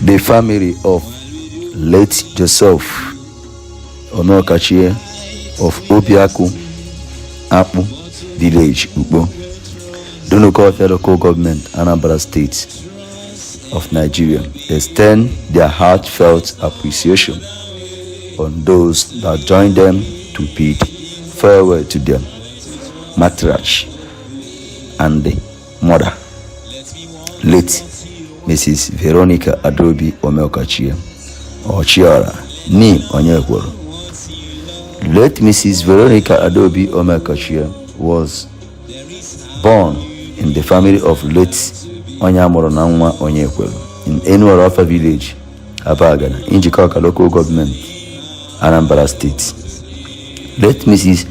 The family of late Joseph Omeokachie of Obiaku Akpu Village, Ukpo, Dunukofia Local Government, Anambra State of Nigeria, extend their heartfelt appreciation on those that joined them to bid farewell to their matriarch and mother, late Mrs. Veronica Adaobi Omeokachie Ochiora née Onyekwere. Late Mrs. Veronica Adaobi Omeokachie was born in the family of late Onyamụrụ na nwa Onyekwere in Enuorofa Village, Abagana, Njikoka Local Government, Anambra State. Late Mrs.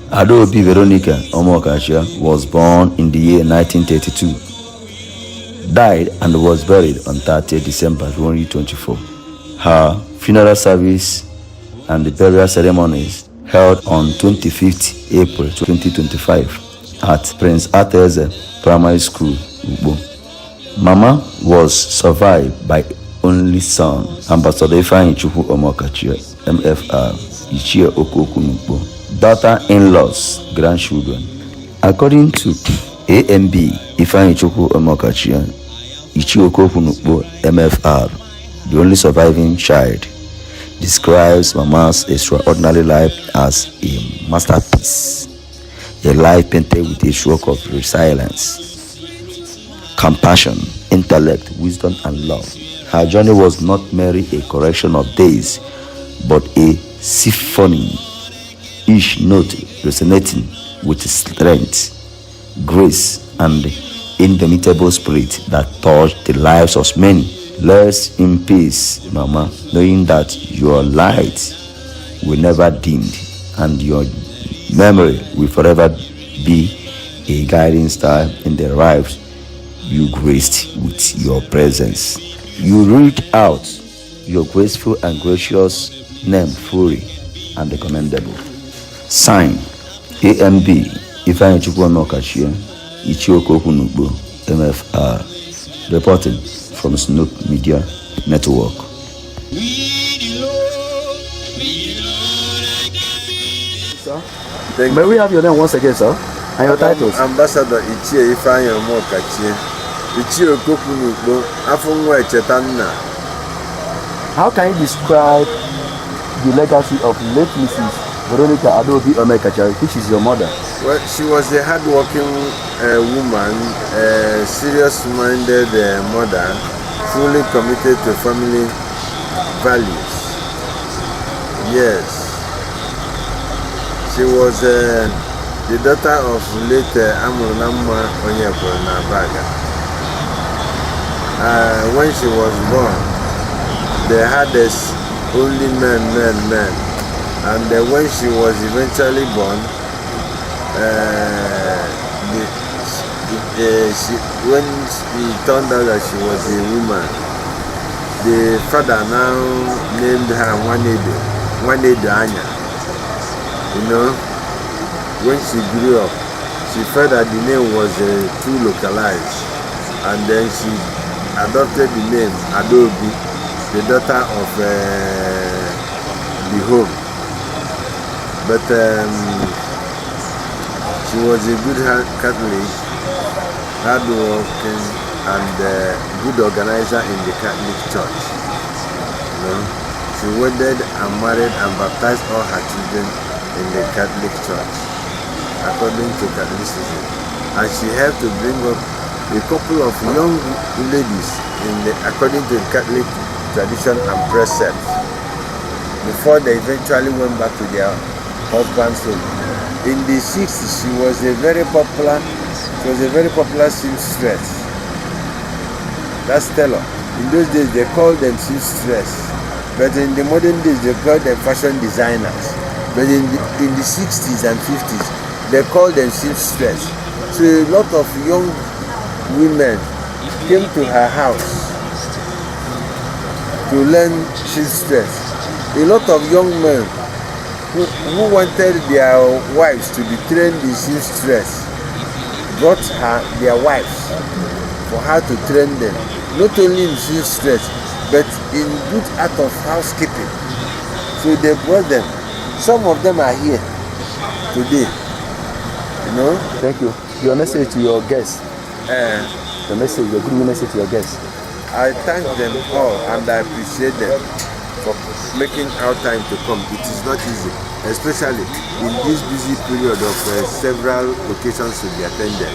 Adaobi Veronica Omeokachie was born in the year 1932, died and was buried on 30 December 2024. Her funeral service and the burial ceremonies held on 25th April 2025 at Prince Arthur Primary School, Ukpo. Mama was survived by only son, Ambassador Ifeanyi Chukwu Omeokachie, MFR, Ichie Okokwu N'Ukpo, daughter-in-laws, grandchildren. According to AMB Ifeanyi Chukwu Omeokachie, Ichie Okokwu N'Ukpo, MFR, the only surviving child, describes Mama's extraordinary life as a masterpiece, a life painted with a stroke of resilience, compassion, intellect, wisdom, and love. Her journey was not merely a collection of days, but a symphony, each note resonating with strength, grace, and indomitable spirit that touched the lives of many. Rest in peace, Mama, knowing that your light will never dim and your memory will forever be a guiding star in the lives you graced with your presence. You read out your graceful and gracious name fully and commendable. Sign AMB Ifeanyi Chukwu Omeokachie, Ichie Okokwu N'Ukpo, MFR, reporting from Snoop Media Network. We the Lord, we the Lord, I can be. Sir, Thank may we have your name once again, sir? And your titles? Ambassador Ichie Ifeanyi Omeokachie, Ichie Okokwu n'Ukpo, afọ nwa echeta nna. How can you describe the legacy of late Mrs. Veronica Adaobi Omeokachie, which is your mother? Well, she was a hardworking woman, a serious-minded mother, fully committed to family values. Yes. She was the daughter of late Amụrụnamma Onyekwere na Abaga. When she was born, they had this only men, men, men. And when she was eventually born, when it turned out that she was a woman, the father now named her Nwanedo, Nwanedo Anya. When she grew up, she felt that the name was too localized, and then she adopted the name Adaobi, the daughter of the home. But she was a good Catholic, hardworking, and good organizer in the Catholic Church. She wedded and married and baptized all her children in the Catholic Church, according to Catholicism. And she helped to bring up a couple of young ladies according to the Catholic tradition and precepts before they eventually went back to their husband's home. In the 60s, she was a very popular seamstress. That's tailor. In those days, they called them seamstress. But in the modern days, they called them fashion designers. But in the 60s and 50s, they called them seamstress. So a lot of young women came to her house to learn seamstress. A lot of young men who wanted their wives to be trained in seamstress brought her their wives for her to train them, not only in seamstress. But in good art of housekeeping. So they brought them. Some of them are here today. You know? Thank you. Your message to your guests. Your message, your good message to your guests. I thank them all and I appreciate them for making out time to come. It is not easy, especially in this busy period of several occasions to be attended.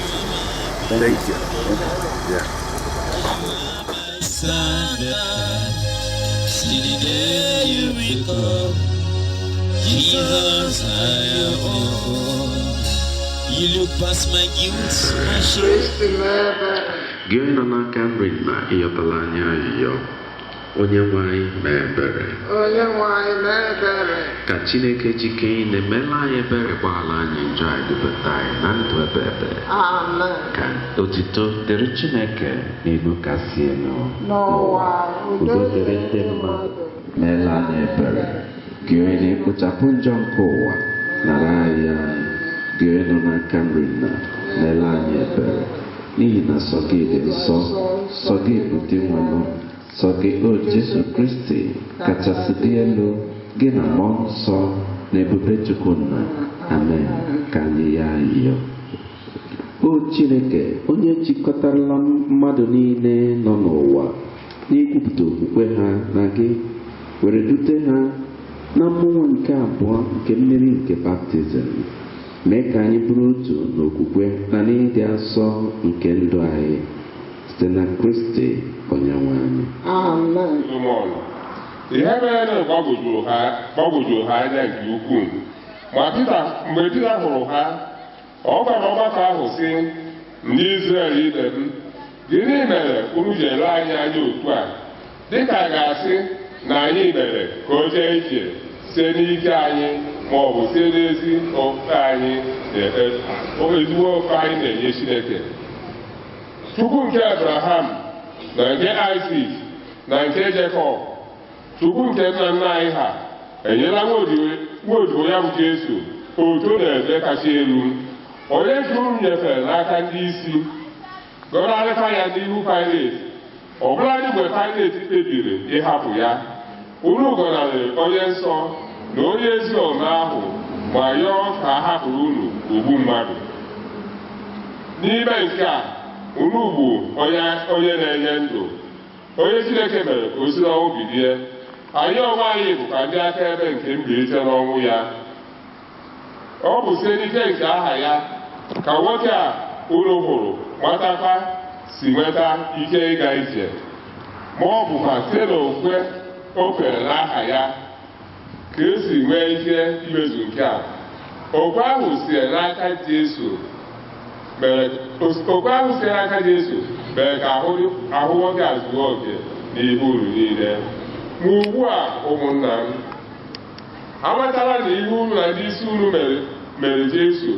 Thank you. Yeah. See the day you will come, Jesus, I am all. You look past my guilt, my shame. Gị onye nọ n'aka nri na ịyọtala anyị ayịyọ, Onye nwe anyị mee ebere. Onye nwe anyị mee ebere. Ka Chineke jike na-emela anyị ebere, gbaghara anyị njọ anyị, dubata anyị na ndụ ebe ebe. Amen. Ka otito dịrị Chineke n'elu kasị elu. N'ụwa, udo dịrị ndị mmadụ. Meela anyị ebere. Gị onye na-ekpochapụ njọ nke ụwa, nara anyị anyị. Gị onye nọ n'aka nri nna, meela anyị ebere. N'ihi na sọ gị dị nsọ, sọ gị bụ Dinwenụ, sọ gị o Jesu Kristi kachasị dị elu, gị na Mmụọ Nsọ na ebube Chukwu nna. Amen. Ka anyị ya ayịyọ. O Chineke, onye jikọtarala mmadụ niile nọ n'ụwa n'ikwupụta okwukwe ha na gị, were dute ha na mmụọ nke abụọ nke mmiri nke baptizim, mee ka anyị bụrụ otu n'okwukwe na n'ịdị asọ nke ndụ anyị, site na Kristi Onyenwe anyị. Amen. Solomọn. Ihe mere gbagwojuru ha anya nke ukwuu. Ma Pita, mgbe Pita hụrụ ha, ọ gwara ọgbakọ ahụ sị, "Ndị Izrel ibe m, gịnị mere unu ji ele anyị anya otu a, dịka a ga-asị na anyị mere ka o jee ije site n'ike anyị ma ọ bụ site n'ezi ofe anyị ezigbo ofe anyị na-enye Chineke? Chukwu nke Abraham na nke Isaac na nke Jekọb, Chukwu nke nna nna anyị ha, enyela nwa odibo ya bụ Jesu otuto na ebe kacha elu, onye nke unu nyefere n'aka ndị isi, gọnarịkwa ya n'ihu Pilet, ọbụladị mgbe Pilet kpebiri ịhapụ ya. Unu gọnarịrị onye nsọ na onye ezi omume ahụ ma yọọ ka a hapụrụ unu ogbu mmadụ. N'ime nke a, unu bụ onye na-enye ndụ, onye Chineke mere ka o si n'ọnwụ bilie. Anyị onwe anyị bụkwa ndị akaebe nke mbilite n'ọnwụ ya. Ọ bụ site n'ike nke aha ya ka nwoke a unu hụrụ matakwa si nweta ike ịga ije, ma ọ bụkwa site n'okwukwe o kwere n'aha ya ka esi nwee ike imezu nke a. Okwu ahụ si n'aka Jesu mere okwu ahụ si n'aka Jesu mere ka ahụ nwoke a zuo oke n'ihu unu niile. Ma ugbu a, ụmụnna m, amatala na ihe unu na ndị isi unu mere Jesu,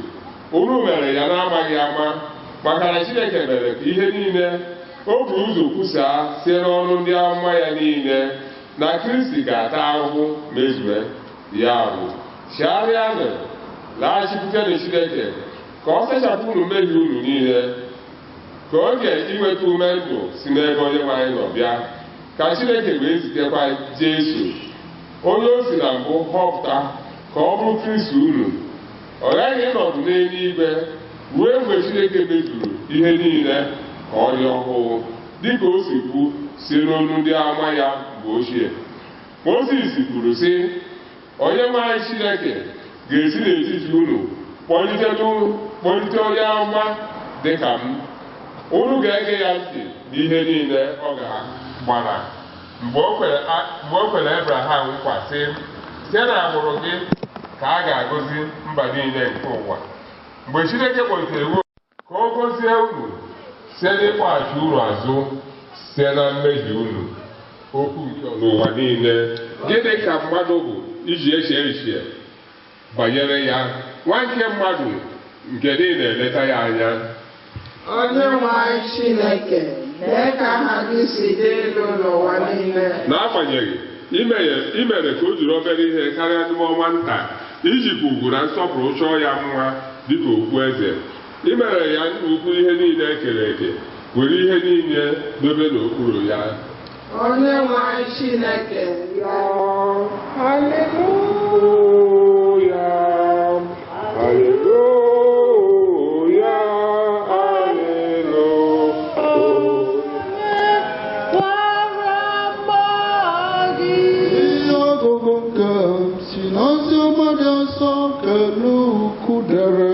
unu mere ya n'amaghị ama, maka na Chineke mere ka ihe niile o bu ụzọ kwusaa site n'ọnụ ndị amụma ya niile na Kristi ga-ata ahụhụ mezue. Ya bụ, chigharịanụ, laghachikwutenụ Chineke, ka ọ sachapụ unu mmehie unu niile, ka oge inweta ume ndụ si n'ebe Onyenwe anyị nọ bịa, ka Chineke wee zitekwa Jesu, onye o si na mbụ họpụta ka ọ bụrụ Kristi unu. Ọ ghaghị ịnọdụ n'eluigwe ruo mgbe Chineke mezuru ihe niile ka ọ dị ọhụụ, dịka o si kwu si n'olu ndị amụma ya mgbe ochie. Mozis kwuru sị, Onyenwe anyị Chineke ga-esi n'etiti unu kpọlite onye amụma dịka m. Unu ga-ege ya ntị n'ihe niile ọ ga-agbara. Mgbe o kwere Abraham nkwa sị, site n'agbụrụ gị ka a ga-agọzi mba niile nke ụwa. Mgbe Chineke kpọlitere nwa ka ọ gọzie unu site n'ịkpọghachi unu azụ site na mmehie unu. Okwu nke n'ụwa niile. Gịnị ka mmadụ bụ iji eche echiche banyere ya, nwa nke mmadụ nke dị na-eleta ya anya? Onye nwe anyị Chineke, lee ka aha gị si dị elu n'ụwa niile. N'agbanyeghị imere ka o jiri obere ihe karịa ndị ọnwa nta, ijikwa ugwu na nsọpụrụ chọọ ya mma dịka okpu eze. Imere ya ukwu ihe niile ekere eke, were ihe niile dobe n'okpuru ya. Onye nwe anyị Chineke. Hallelujah, hallelujah, hallelujah. Ihe ọgụgụ nke si n'oziọma dị nsọ nke Luk dere.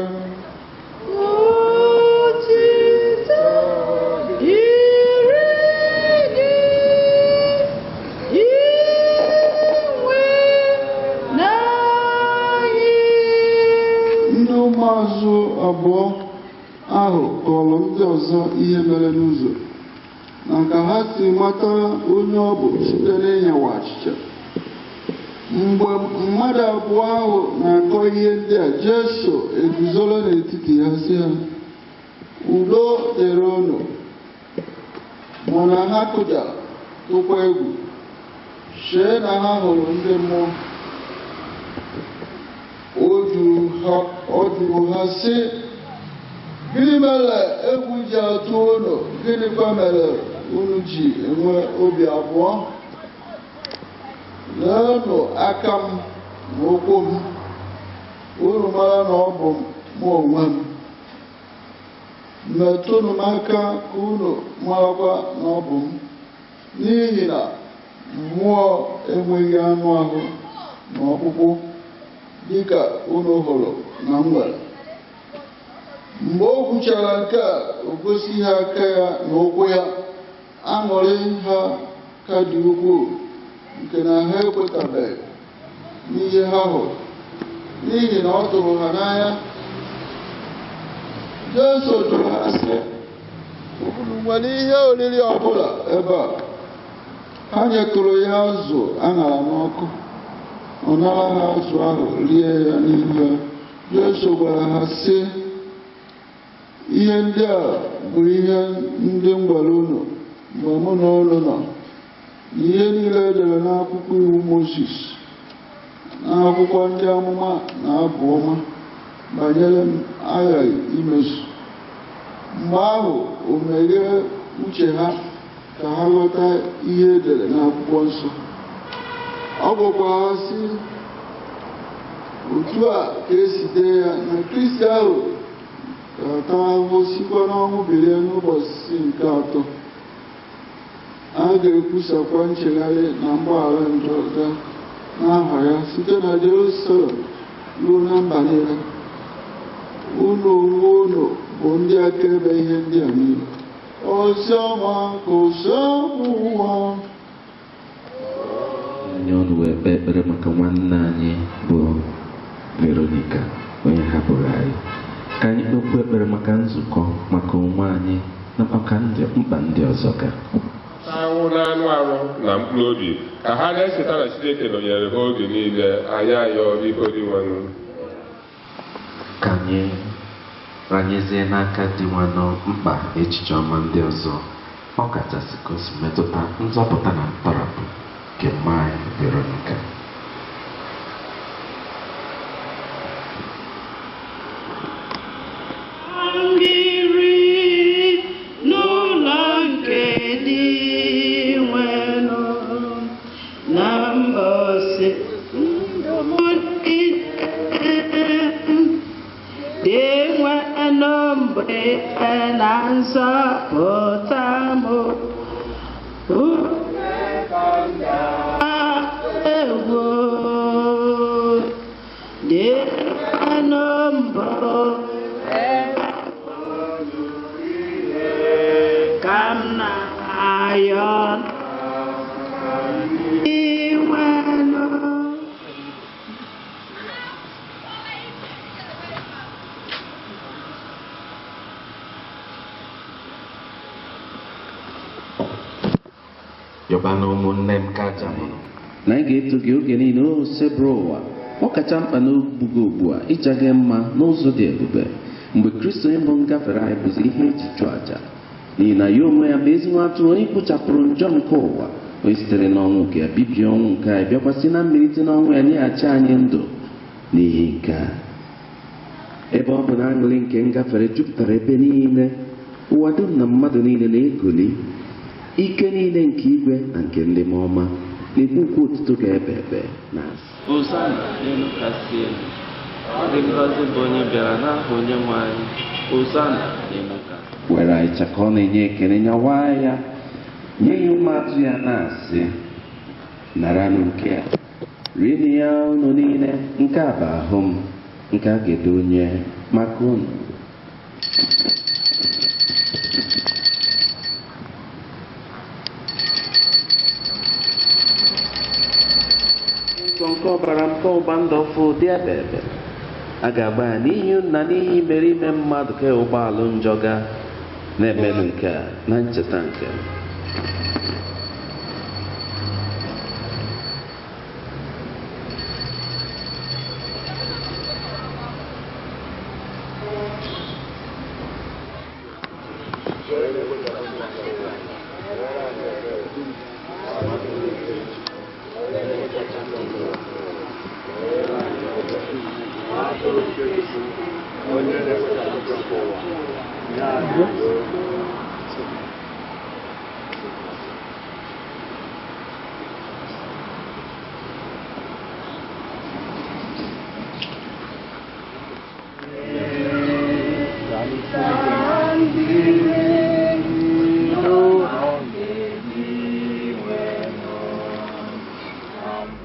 Ndị ụmụazụ abụọ ahụ kọrọ ndị ọzọ ihe mere n'ụzọ na ka ha si mata onye ọ bụ site n'ịnyawa achịcha. Mgbe mmadụ abụọ ahụ na-akọ ihe ndị a, Jesu eguzoro n'etiti ha sị ha, udo dịrị unu. Mana ha kụjara, tụkwa egwu, chee na ha hụrụ ndị mmụọ. Ọ jụrụ ha sị, gịnị mere egwu ji atụ unu? Gịnịkwa mere unu ji enwe obi abụọ? Leenụ aka m na ụkwụ m, unu mara na ọ bụ mụ onwe m. Metụnụ m aka ka unu marakwa na ọ bụ m, n'ihi na mmụọ enweghị anụ ahụ na ọkpụkpụ dịka unu hụrụ na m nwere. Mgbe o kwuchara nke a, o gosi ha aka ya na ụkwụ ya. Aṅụrị ha ka dị ukwuu nke na ha ekwetabeghị n'ihe ha hụrụ, n'ihi na ọ tụrụ ha n'anya. Jesu jụrụ ha sị, unu nwere ihe oriri ọbụla ebe a? Ha nyetụrụ ya azụ a ṅara n'ọkụ. Ọ nara ha azụ ahụ rie ya n'ihu ha. Jesu gwara ha sị, ihe ndị a bụ ihe ndị m gwara unu mgbe mụ na unu nọ, na ihe niile e dere n'akwụkwọ iwu Mozis, n'akwụkwọ ndị amụma na abụ ọma banyere m aghaghị imezu. Mgbe ahụ o meghee uche ha ka ha ghọta ihe e dere n'akwụkwọ nsọ. Ọ gwakwa ha sị, otu a ka esi dee ya na Kristi ahụ ga-ata ahụhụ sikwa n'ọnwụ bilie n'ụbọchị nke atọ. A ga-ekwusakwa nchegharị na mgbaghara njọ ga n'aha ya site na Jerusalem ruo na mba niile. Unu onwe unu bụ ndị akaebe ihe ndị a niile. Oziọma ka ụwa. Nye ọnụ wee kpee ekpere maka nwanne anyị bụ Veronica, onye hapụrụ anyị. Ka anyị kpekwa ekpere maka nzukọ, maka onwe anyị na maka mkpa ndị ọzọ ga. Ahụ n'anụ arụ na mkpụrụ obi ka ha na-echeta na Chineke nọnyere ha oge niile. Anyị ayọ biko Dinwenụ. Ka anyị ranyezie n'aka Dinwenụ mkpa echiche ọma ndị ọzọ, ọ kachasị ka o si metụta nzọpụta na ntọrapụ nke mma anyị Veronica. Na anyị ga-eto gị oge niile o sebụrụ ụwa. Ọ kacha mkpa n'ogbugo ugbu a ịja gị mma n'ụzọ dị ebube mgbe Kristo onye mbụ ngafere anyị bụzi ihe eji chụọ àjà, n'ihi na ya onwe ya bụ ezi nwa atụrụ onye kpochapụrụ njọ nke ụwa, onye sitere n'ọnwụ nke ya bibie ọnwụ nke anyị, bịakwasị na mmalite n'ọnwụ ya nyeghachi anyị ndụ. N'ihi nke a, ebe ọ bụ na aṅụrị nke ngafere jupụtara ebe niile, ụwa dum na mmadụ niile na-egoli Ike niile nke igwe na nke ndị mmụọ ọma na-ekwu ukwu otuto ga-ebe ebe na Hosanna n'elu kasị elu. Ọ dị ngọzi bụ onye bịara n'aha Onyenwe anyị. Hosanna n'elu kasị. Were achịcha ka ọ na-enye ekele, nyawa ya, nye ya ụmụazụ ya, na-asị, naranụ nke a, rinụ ya unu niile, nke a bụ ahụ m nke a ga-edo onye maka unu. Nsọ nke ọbara nke ọgba ndụ ọfụ dị ebe ebe a ga-agba ya n'ihi unu na n'ihi imerime mmadụ ka ụgbọala njọ ga na-emenụ nke a na ncheta nke m.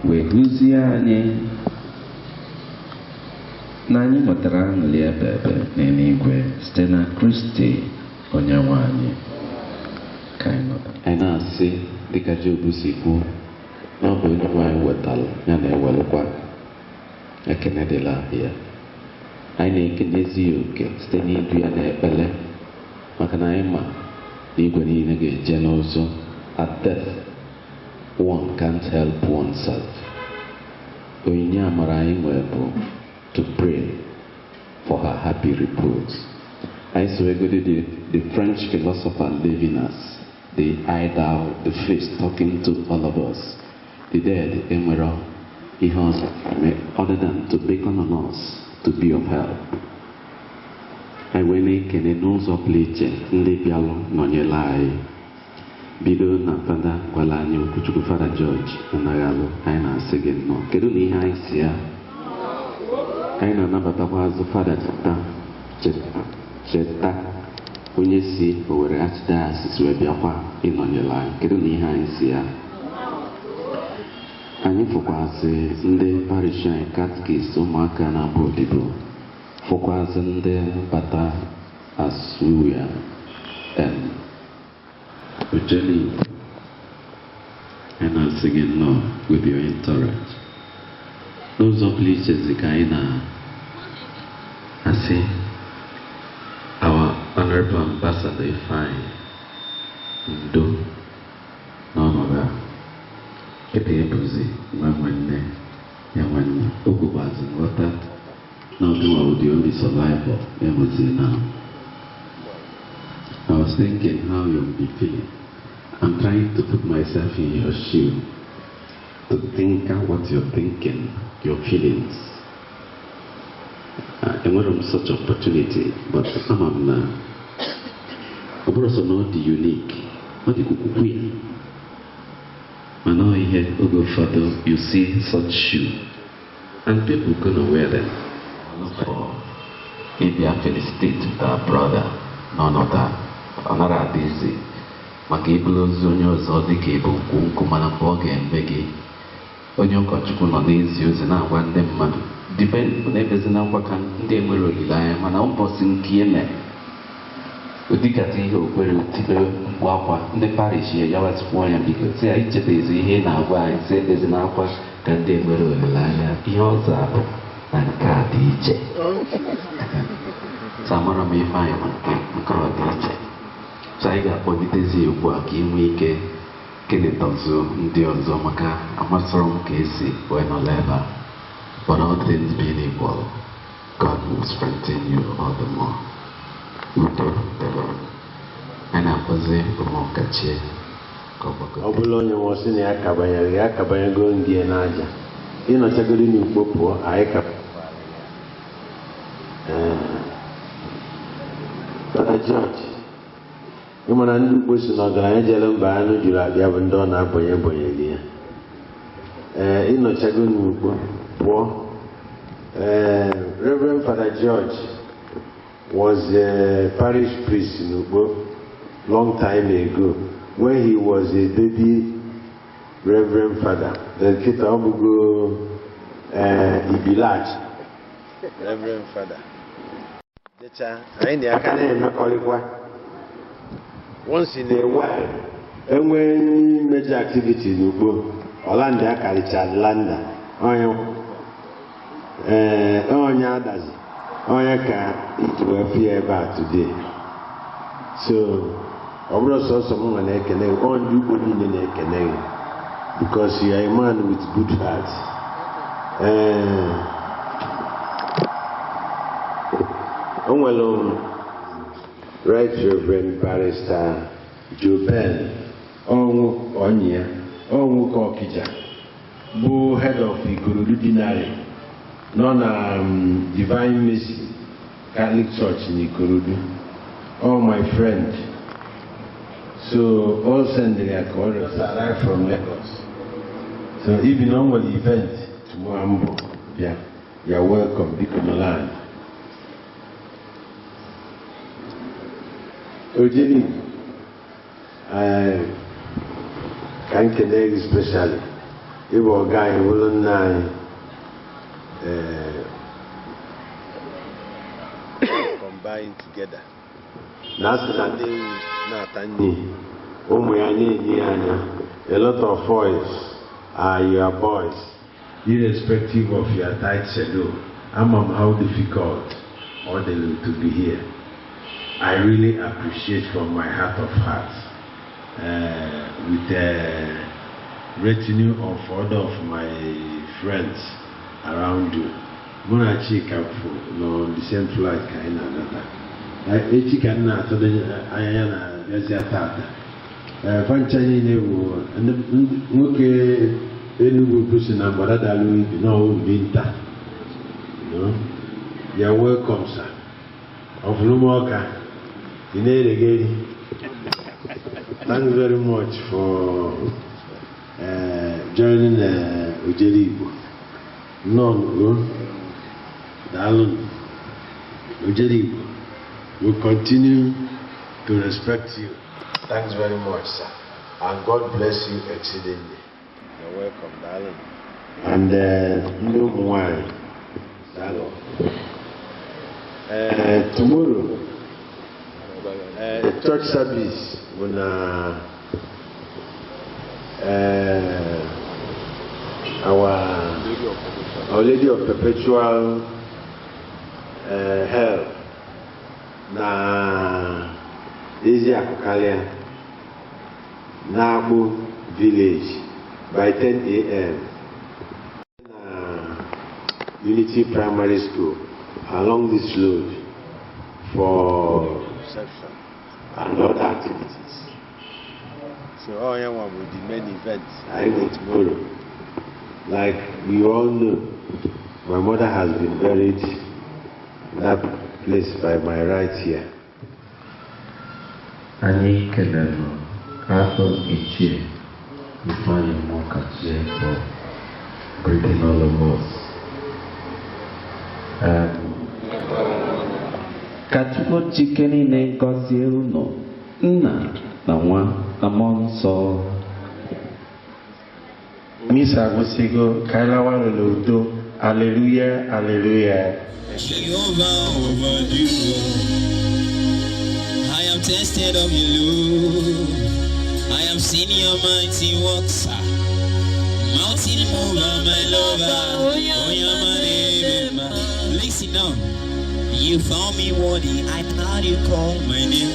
Wee gụzie anyị na anyị nwetara aṅụrị ebe ebe n'eluigwe site na Kristi Onyenwe anyị. Ka anyị nọdụ. Anyị na-asị dịka Job si kwuo na ọ bụ Onyenwe anyị wetara ya na-ewelụkwa, ekene dịla ya. Anyị na-ekenezi ya oke site n'idu ya n'ekpere, maka na anyị ma na igwe niile ga-eje n'ụzọ. At death one can't help oneself. Onyinye amara anyị nwere bụ to pray for her happy repose. Anyị sowegodi the French philosopher Levinas, the I thou, the face talking to all of us. The dead enwero ihe ọzọ eme other than to beckon on us to be of help. Anyị wee na-ekene n'ụzọ pụrụ iche ndị bịalụ nọnyere anyị, bido na fada gwara anyị okwuchukwu, Fada George Anaghị. Anyị na-asị gị nnọọ. Kedu na ihe anyị si ya? Anyị na-anabatakwa azụ Fada Cheta Cheta Cheta, onye si Owerri Archdiocese wee bịakwa ịnọnyere anyị. Kedu na ihe anyị si ya? Anyị fụkwazị ndị parish anyị, catechist, ụmụaka na-abụ odibo, fụkwazị ndị bata asuya em Ojeli. Anyị na-asị gị nnọọ with your entourage. N'ụzọ pụrụ iche zi ka anyị na-asị our honorable ambassador Ifeanyi ndo n'ọnọdụ a ebe ebuzi nwa nwanne ya nwanne o kwukwazi nghọta na ọgụnwa bụ the only survivor enwezi now. I was thinking how you'll be feeling. I'm trying to put myself in your shoe, to think out what you're thinking, your feelings. Enwere m such opportunity, but ama m na ọ bụrụ sọ na ọ dị unique, ọ dị kwukwukwu ya. Mana ọ ihe oge ụfọdụ you see such shoe and people gonna wear them. For ịbịa felicitate with our brother n'ọnọdụ a, ọ nara adị izi maka ibulu ozu onye ọzọ dị ka ịbụ nkwu nkụ, mana mgbe ọ ga-eme gị, onye ụkọchukwu nọ n'ezi ozi na-agwa ndị mmadụ dibe na-ebezina akwa ka ndị enwere olileanya, mana ụbọchị nke eme ụdịkata ihe okwere tibe mkpu akwa, ndị parish ya yawazikwa ya, biko si ya icheta ezi ihe ị na-agwa anyị si ebezina akwa ka ndị enwere olileanya. Ihe ọzọ abụ na nke a dị iche. So amara m ife anyị ma nke ọ dị iche. So anyị ga-akpọgidezi ya ugbu a ka ị nwee ike kenetọzụ ndị ọzọ, maka amasịrị m ka esi wee nọrọ ebe a. But all things being equal, God will strengthen you all the more. Udo dịrị unu. Anyị na-akpọzi ụmụnkachie ka ọ gbagote. Ọ bụla onye nwe sị na ya kabanyere ya akabanyego ndị ya n'aja, ịnọchagoro n'ugbo pụọ anyị ka. Ee, Brother George, Ịmara ndị Ukpo si na ọgaranya jere mba anụ juru abịa bụ ndị ọ na-abọnye bọnyere ya. Ee, ịnọchago n'Ukpo pụọ. Ee, Reverend Father George was a parish priest in Ukpo long time ago when he was a baby Reverend Father. Then kịta ọ bụgo Ibilach Reverend Father. Jecha, anyị na aka na-emekọrịkwa once in a while enwee any major activity n'Ukpo ọlanda akarịcha landa onye ee onye adazi onye ka iji wee fie ebe a today. So ọ bụrụ sọsọ m nwa na-ekene gị, ọ ndị Ukpo niile na-ekene gị because you are a man with good heart. Ee, o nwere Right Reverend Barrister Joe ọnwụ ọnyị ọnwụ ka Ọkịja bụ head of Ikorodu Deanery nọ na Divine Mercy Catholic Church in Ikorodu. All my friend, so all send ya ka ọ just arrive from Lagos. So even o nwere event tomorrow mbụ bịa, you are welcome. Biko nọrọ anyị. Ojeli, ka m kelee gị specially. Ịbụ ọga anyị, bụrụ nna anyị, combine together na asị na ndị ewu na-ata nri ụmụ ya na-enye ya anya. A lot of boys are your boys irrespective of your tight schedule. Ama m how difficult ọ dị to be here. I really appreciate from my heart of hearts with the retinue of other of my friends around you. Mụ na Chika fụ nọ on the same flight ka anyị na-anata. Echi ka m na-atụdo anya ya na-abịazi tata. Fancha niile bụ nwoke Enugu kwụsị na mgbada dara ibi n'ọwụ nta. You are welcome, sir. Ọfụlụmọka, ị na-eregeri. Thanks very much for joining Ojere Igbo. None, Daalụ. Ojere Igbo will continue to respect you. Thanks very much, sir. And God bless you exceedingly. You're welcome, darling. And ndị ụmụ nwanyị, daalụ. Tomorrow, church service bụ na Our Lady of Perpetual Help na Eziakụ na Akpụ village by 10 a.m. na Unity Primary School along this road for reception and other activities. So all yeah, one with the main event I go tomorrow. Like we all know, my mother has been buried in that place by my right here. Anyị kelere Arthur Ichie Ifeanyi Nwakachie for greeting all of us. Ka Chukwu chike niile gọzie unu, nna na nwa na mmụọ nsọ. Misa agwụsịgo, ka anyị lawanụ n'udo. Aleluya, aleluya. Jehovah overdo. I am tested of your love. I have seen your mighty works. Mountain mover, my lover. Oh, yeah, my name. Listen now. You found me worthy. I thought you called my name.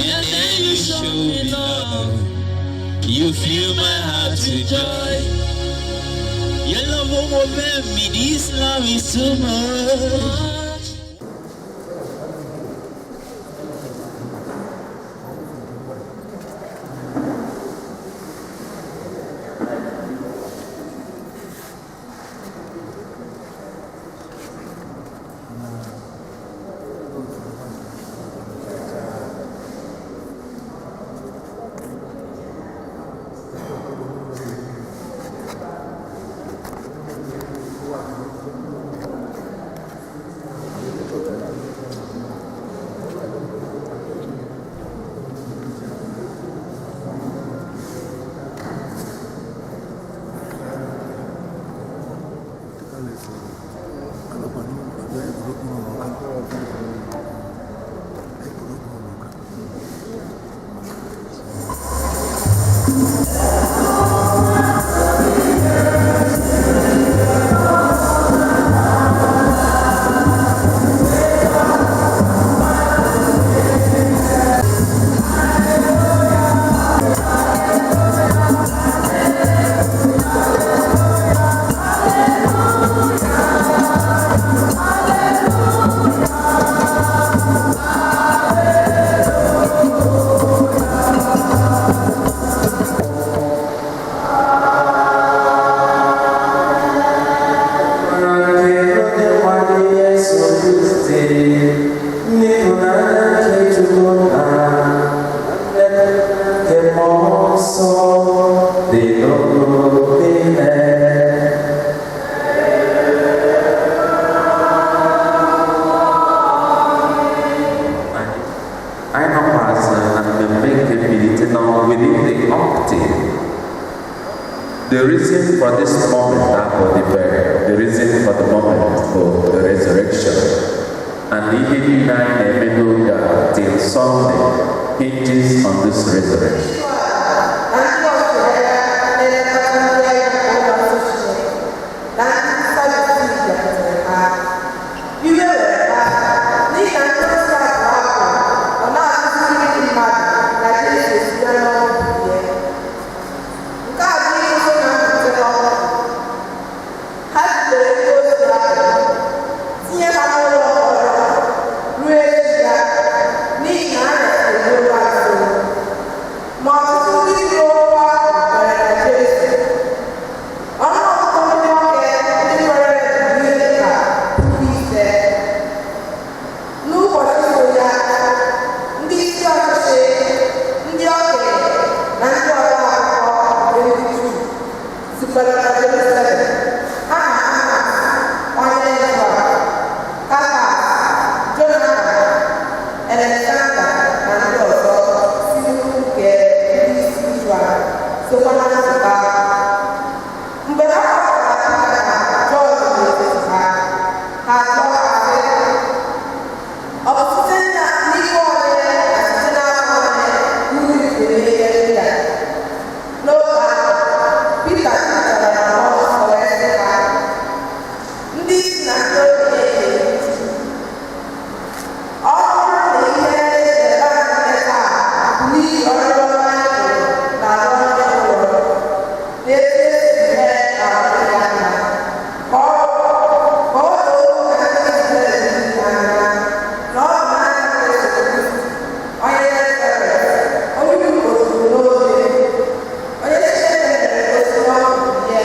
And then you showed me love. You fill my heart with joy. Your love overwhelmed me. This love is too much. Anyị nọkwazị na mmemme nke mbilite n'ọnwụ within the octave. The reason for this moment abụ the burial, the reason for the moment for the resurrection. And ihe niile anyị na-eme n'oge a till Sunday hinges on this resurrection. Na ndị ọchịagha na-elekọta ndị agha nke ụlọ nsọ Chineke na ndị Sadusii bịakwutere ha. Iwe were ha n'ihi na ndị ozi abụọ ahụ nọ na-akụziri ndị mmadụ na Jesu esite n'ọnwụ bilie. Nke a bụ iguzo na mbilite n'ọnwụ. Ha jidere ndị ozi ahụ, tinye ha n'ụlọ mkpọrọ ruo echi ya, n'ihi na anyasị eruola nso. Ma ọtụtụ ndị nụrụ okwu ahụ kwere na Jesu. Ọnụọgụgụ ndị nwoke ndị kwere bụ ihe dị ka 5,000. N'ụbọchị so ya, ndị isi ọchịchị, ndị okenye na ndị ode akwụkwọ nke ndị Juu zukọrọ na Jerusalem, ha na Anas onye nchụaja, Kafas, Jonatan, Alexander na ndị ọzọ si n'ukwu nke ndị isi nchụaja sokwa na nzukọ ahụ. Mgbe ha kpọpụtara Pita na Jọn n'etiti ha, ha jụọ ha sị, "Ọ bụ site n'ike onye na site n'aka onye unu ji eme ihe ndị a?" N'oge ahụ, Pita jupụtara na Mmụọ Nsọ wee sị ha, "Ndị isi na ndị okenye nke ndị Juu, ọ bụrụ na ihe na-echeta anyị taa bụ n'ihi ọrụ ọma anyị hụrụ n'ahụ onye ngwụrọ, na etu esi mee ka ahụ dị ya mma, ka ọ doo unu na ndị Izrel niile anya na ọ bụ n'aka Jesu Kristi onye Nazaret, onye unu kpọgburu n'obe, onye Chineke mere ka o si n'ọnwụ bilie,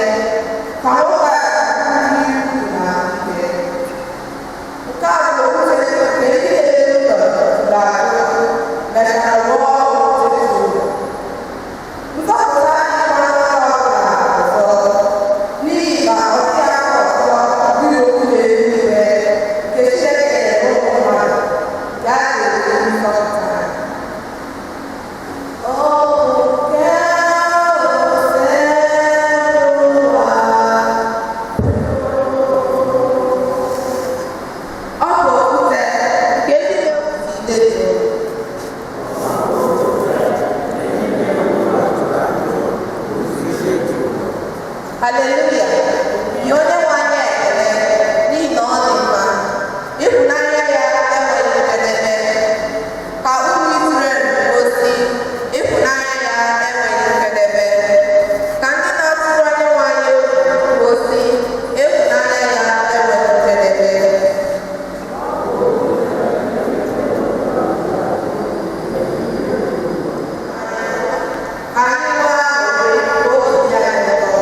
ka nwoke a bụrụ n'ihu unu na ahụike. Nke a bụ okwute nke ndị na-ewu ụlọ jụrụ ajụ mechara ghọọ okwute tụrụ. Nzọpụta adịghịkwa n'onye ọbụla ọzọ, n'ihi na ọ dịghị aha ọzọ dị n'okpuru eluigwe nke Chineke nyere ụmụ mmadụ nke a ga-eji nzọpụta ha." Oke Osebụrụwa. Ọ bụ okwute nke ndị na-ewusi ide jụrụ. Haleluya! Nye onye nwe anyị ekele n'ihi na ọ dị mma. Ịhụnanya ya enweghị njedebe. Ka ụmụ Izrel gosi ịhụnanya ya enweghị njedebe. Ka ndị na-atụrụ onye nwe anyị egwu gosi ịhụnanya ya enweghị njedebe. Ka anyị nwee aṅụrị ka obi dị anyị ụtọ.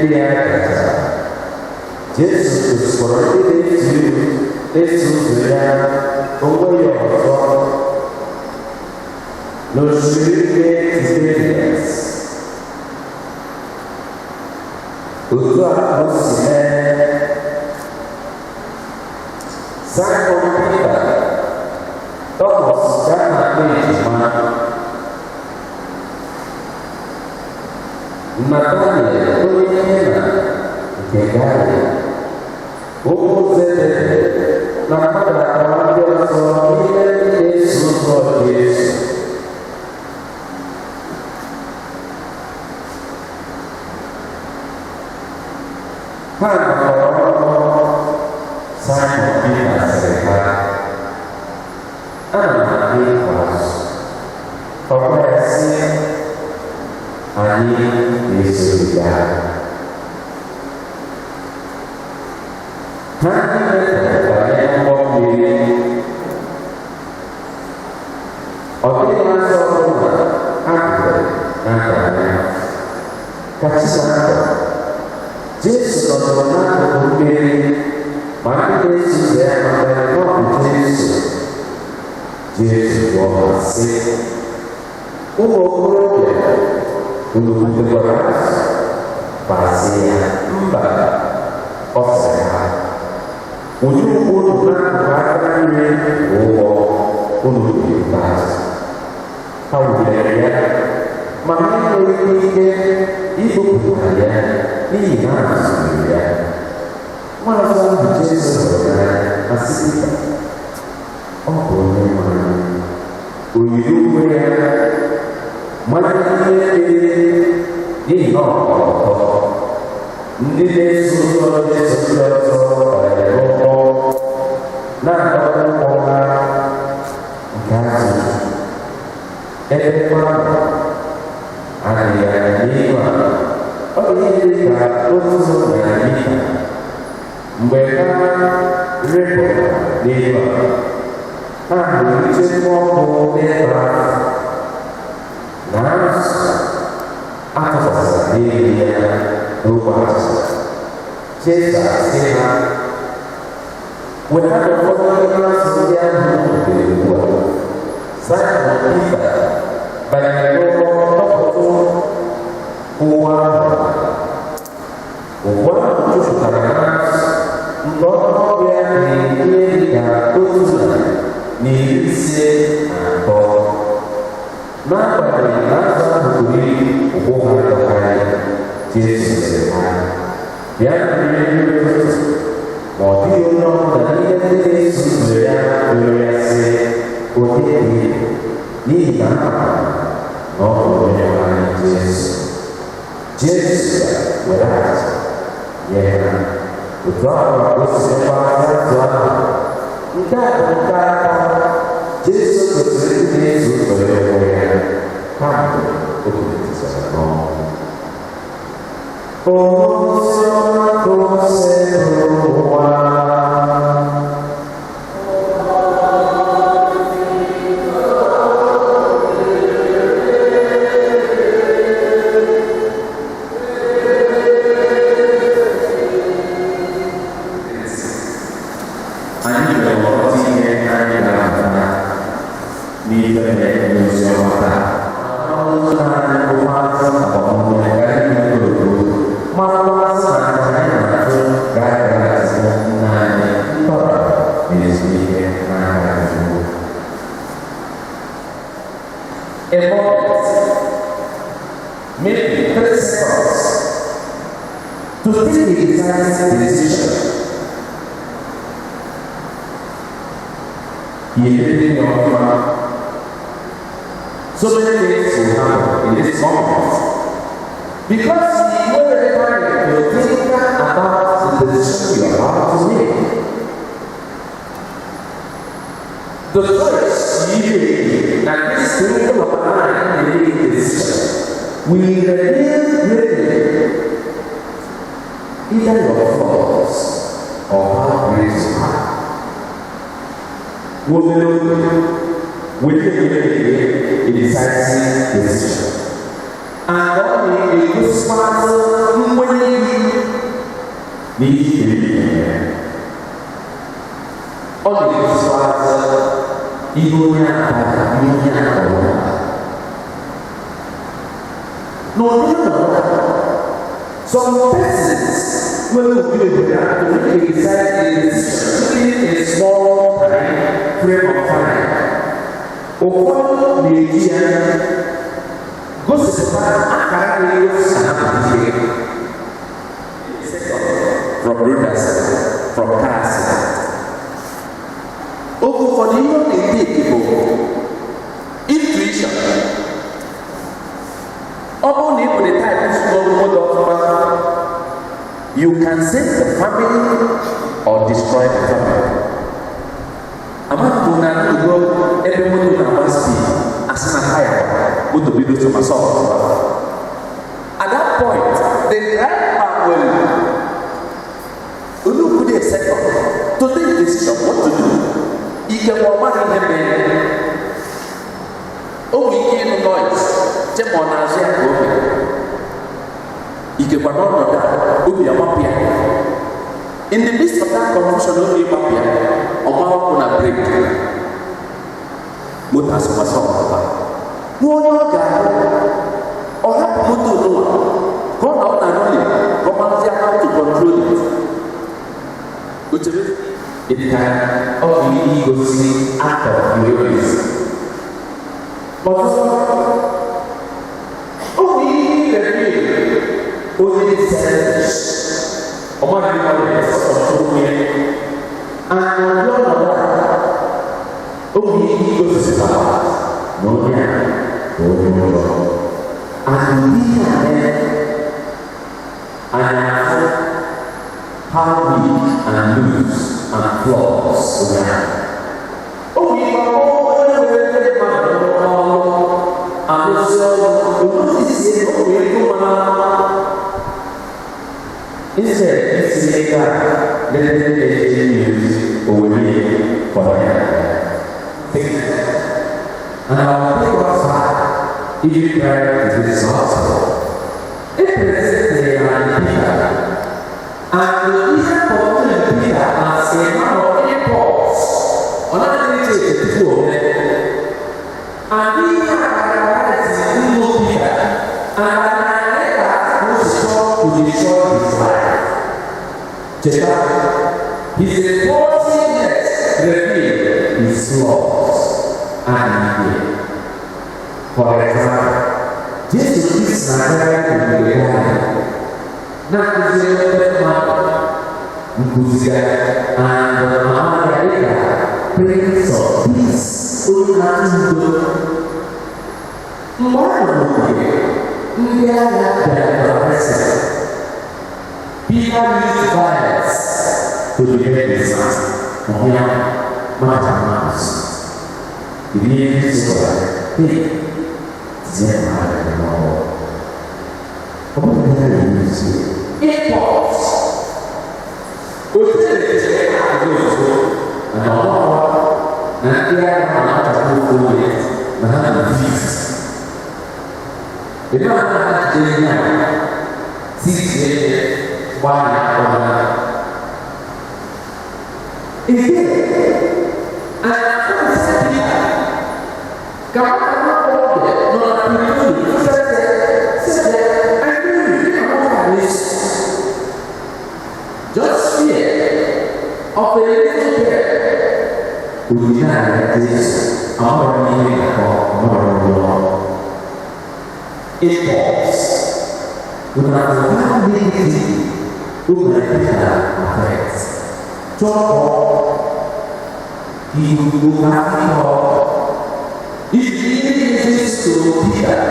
Ndị a gachara, Jesu gosikwara ndị na-eso ụzọ ya onwe ya ọzọ n'osimiri nke Tiberias. Otu a ka o si mee. Simon Peter, Thomas nke a na-akpọ Ejima, Nathaniel onye Kena nke Galili, ụmụ Zebedi na mmadụ atọ ndị ọzọ n'ime ndị na-eso ụzọ Jesu. Ha nọkọrọ ọnụ. Simon Peter sịrị ha, "Ana m aga ịkụ azụ." Ọ gwa ya sị, "Anyị ga-eso gị gaa." Ha niile banye n'ụgbọ mmiri. Ọ dịghị azụ ọbụla ha gbutere n'abalị ahụ. Ka chi na-abọ, Jesu nọdụrụ n'akụkụ mmiri, ma ndị na-eso ụzọ ya matara na ọ bụ Jesu. Jesu jụọ ha sị, "Ụmụ okorobịa, unu gbutekwara azụ?" Ma sị ya, "Mba." Ọ sịrị ha, "Wụnye ụgbụ unu n'akụkụ aka nri ụgbọ unu ga-ebute azụ." Ha wụnyere ya, ma ha enweghị ike ibupụta ya n'ihi na a zụrụ ya. Nwaazụ ahụ Jesu hụrụ n'anya ma sị Pita, "Ọ bụ Onye nwe anyị." O yiri uwe ya manye n'ime mmiri n'ihi na ọ kwụ ọtọ. Ndị na-eso ụzọ Jesu ndị ọzọ banyere n'ụgbọ na-adọkpụ ụgbọ ha nke azụ, ebe mmadụ adịghị anya n'ihu ala. Ọ dị ihe dị ka 100 mita. Mgbe ha rịpụrụ n'elu ala, ha hụrụ icheku ọkụ n'ebe ahụ na azụ atụkwasịrị n'elu ya n'ogbe achịcha. Jesu asị ha, "Weta ụfọdụ n'ime azụ ndị ahụ butere ugbu a." Simon Peter banyere n'ụgbọ dọpụta ụgbụ ahụ. Ụgbụ ahụ jupụtara n'azụ nke ọnụọgụ ya dị ihe dị ka 153. N'agbanyeghị na azụ ahụ buru ibu, ụgbụ ha adọkaghị. Jesu sịrị ha, "Bịa rie nri ụtụtụ." Ma ọ dịghị onye ọbụla n'ime ndị na-eso ụzọ ya rịọrọ ya sị, "Onye dị?" n'ihi na ha maara na ọ bụ Onye nwe anyị Jesu. Jesu were achịcha nye ha. Otu ahụ ka o si mekwa azụ ahụ. Nke a bụ nke atọ Jesu gosiri ndị na-eso ụzọ ya onwe ya kamgbe o bilitechara n'ọnwụ. Ozi ọma Osebụrụwa. Anyị nwere ọtụtụ ihe anyị na-amụta n'ife na-eme n'ozi ọma taa. Ọnụ anyị bụkwazị agbamume ka anyị na-eto marakwazi na anyị na-atụ ga-agaghachi nna anyị ntọrọ na ezumike n'aka Chukwu. A moment, maybe 3 seconds, to take a decisive decision. You ọfụma. So many things will happen in this moment. Because you were time to think about the decision you are about to make. The choice you make at this twinkle of an eye in making the decision will reveal greatly either your flaws or how great you are. Women, will you make a decisive decision? And ọ na-egosikwazị nkwenye gị n'ihe eme. Ọ na-egosikwazị ihe onye akpara, ihe onye akpọrọ. N'ụdị ọnọdụ a, some persons nwere ụdị obodo a to decide a decision within a small time frame of time. Ụfọdụ na-eji ya gosipụta akara na-egosi na ha bụ ihe. From road accident, from car accident. Oge ụfọdụ, ihe ọ na-eteki bụ intuition. Ọ bụrụ na ị bụ the type zụrụ moto ọfụma, you can save the family or destroy the family. Amaghị na ugo ebe moto na-agba speed, asị na taya gbara, moto bido somersault. At that point, the driver will only a second to take decision what to do. Ike ma ọ maghị ihe mere. O nwere ike ịnụ noise, che ma ọ na-azụ ya ka o mere. Ikekwa n'ọnọdụ a, obi agbapụ ya. In the midst of that confusion, obi ịgbapụ ya, ọ mara ọkụ na brake, moto asọmasọ ọpụta. Nwa onye ọ ga-ahụ, ọ hapụ moto n'ụwa ka ọ na ọ na-anọghị, ka ọ marazie how to control it. O chere it can ọ bụ igosi act of heroism. Ọzọ, o nwere ihe ire onye dị selfish, ọ maghị ihe ọ na-ese, ọchụ onwe ya. And n'ụdị ọnọdụ a, o nwere ike igosipụta na onye a bụ onye ụjọ. And ụdị ihe a mere, anyị afụ how weak and loose and flaws onye ahụ. O nwere ike ọ onye nwere ndị mmadụ n'ọrụ arụsị ọrụ, onotisie o nwere ego mara mma. Instead, itinye ego a lete ndị eji news owere for ya. And I will take us back even prior to this gospel. E presented and Peter, and ihe portrayed Peter as a man of impulse. Ọ naghị eche eche tupu o mee. And ihe a characterize ụmụ Peter, and na ka o si chọọ to destroy his life. Cheta, his impulsiveness revealed his flaws and fear. For example, Jesu Kristi na-agagharị n'ogige Galili, na-akụziri ndị mmadụ nkụzi ya, and ama ya dịka Prince of Peace, onye na-achị udo. Mgbe ọ nọ n'ogige, ndị agha bịara arrest him. Peter used violence to defend his master. Ọhịa mmadụ mmadụ. Kedu ihe Kristo gwara ya? Hey, tinye mmadụ n'ọrụ. Ọ bụrụ na ya na-use impulse. Otu echere azụ ozugbo na ọgbakọ na ndị agha na-achọta ofu onye na ha na feast. Ebe a na-achịcha ihe a si jie gbaa ya ọha. Again, and I Peter, ka nwata agbọghọbịa nọ na Pretoria said, "I knew you, you know this." Just fear of a little girl. Onyinye a Jesu, amụrụ m ihe nke ọmụrụ ụlọ. Impulse. Una negative o mere Peter affect. Chọọ ikuku akụkọ. Iji ihe Jesu Peter.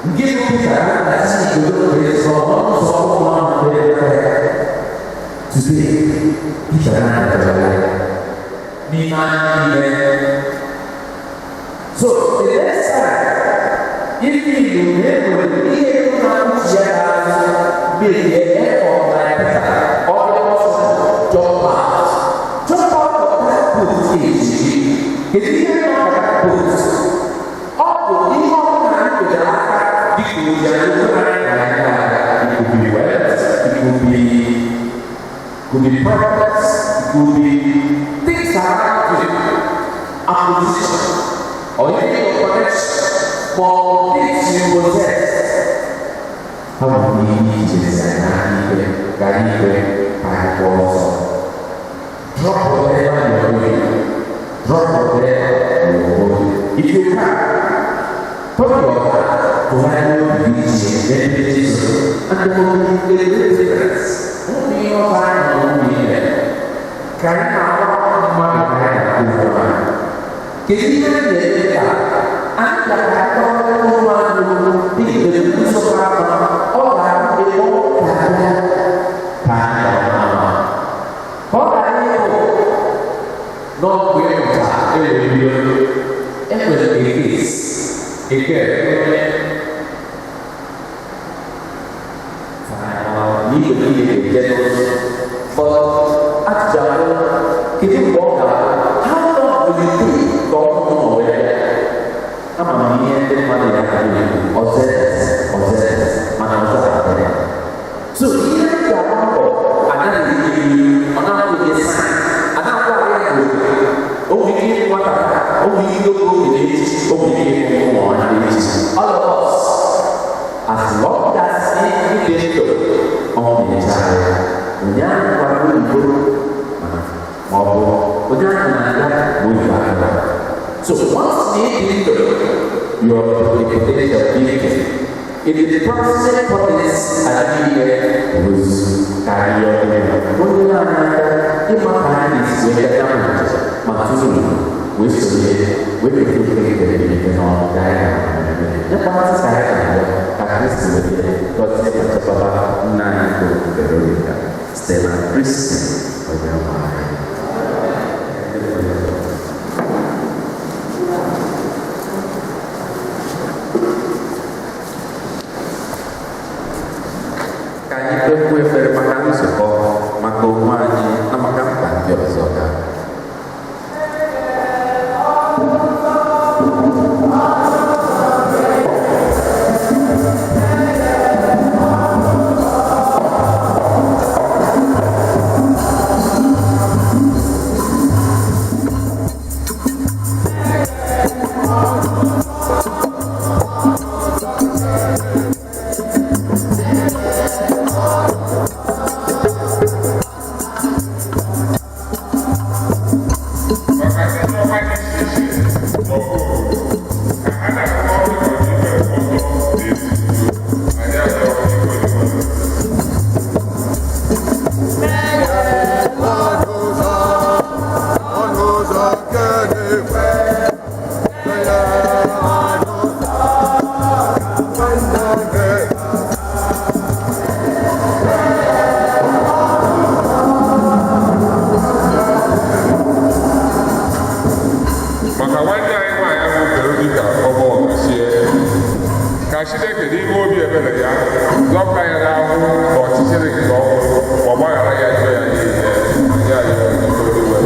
Nke bụ Peter na-achị igodo nke nsọ n'ọnụ ụzọ ụmụ ahụ dị. Today, Peter na-adọrọ ya n'ime anyị niile. So, the next time, if you na-enwere ihe na-uche ya ga-azụ make an effort like Peter, or the possible jump out. Jump out of that boat age. Kedu ihe nọ na that boat? Ọ bụ ihe ọbụla anyị nwere aka. It could be wealth, it could be properties, it could be things around you, acquisition, or even your connection, for things you possess. Ha nwere ike ijezi anyị n'aka ikpe gara ikpe ka anyị kwụọ ọsọ. Drop whatever you're doing. Drop whatever you're doing. If you can, put your heart to obi gị iche n'ebe Jizọs, and there will be a great difference. Ụmụ ihe ọzọ anyị nọ n'ime ka anyị na-agwa mmadụ ka anyị na-akụ ụgwọ anyị. Kedu ihe anyị na-eme taa? Anyị ga-akọrọ ụmụ anyị okwu n'ihi na nsogbu aka ọ ga-abụ ebe ọ ga-abịa ka anyị ga-ama. Ka ọ ghara ịbụ n'ọgwụ ịmụta ewere enwere a case eke onye n'igwe niile ga-eje n'ụzọ, but ajụjụ abụrụ, kedu mgbe ọ ga-abụ? How long will it take ka ọ hụ n'onwe ya? Ama m ihe ndị mmadụ ya ka na-ekwu ọzọ ọzọ, mana ọzọ abịa. So ihe ndị ga-agba mbọ anaghị eri, ọ na-abụghị sign, anaghị ahụ ya n'oge. O nwere ike ịbụ nwata taa, o nwere ike ịbụ okenye echi, o nwere ike ịbụ ụmụ nwaanyị echi. All of us, as long as ị dị ndụ, ọ na-eche anya onye ahụ gwara oyibo ma ọ bụ onye ahụ na-aga ma oyibo aga. So once ị dị ndụ, you're a potential victim. If the proximate properties adịghị ozu karịa onye na-anya aka ịma ka anyị ga-esi wee gaa njem ma tụrụ wee sonye wee keta oke nke ebighị n'ọnụ ka anyị ga-eme nyekwa ka anyị ga-abịa ka Kristi wee gọzie ma chekwaba nna anyị bụ Veronica site na Kristi onye nwe anyị. Ka anyị kpekwuo ekpere maka nzukọ, maka onwe anyị na maka mkpa ndị ọzọ ga. Maka ndị ọkwa dị iche iche n'ọgụ ka ha na-arụ ọrụ dịka ọtọ na ezi anyị arịọ ikwe. Maka nwanne anyị nwaanyị ahụ Veronica Ọbọchie, ka Chineke n'ime obi ebere ya zọpụta ya n'ahụhụ na ọchịchịrị nke ọnwụ ma gbaghara ya njọ ya niile. Anyị arịọ ikwe.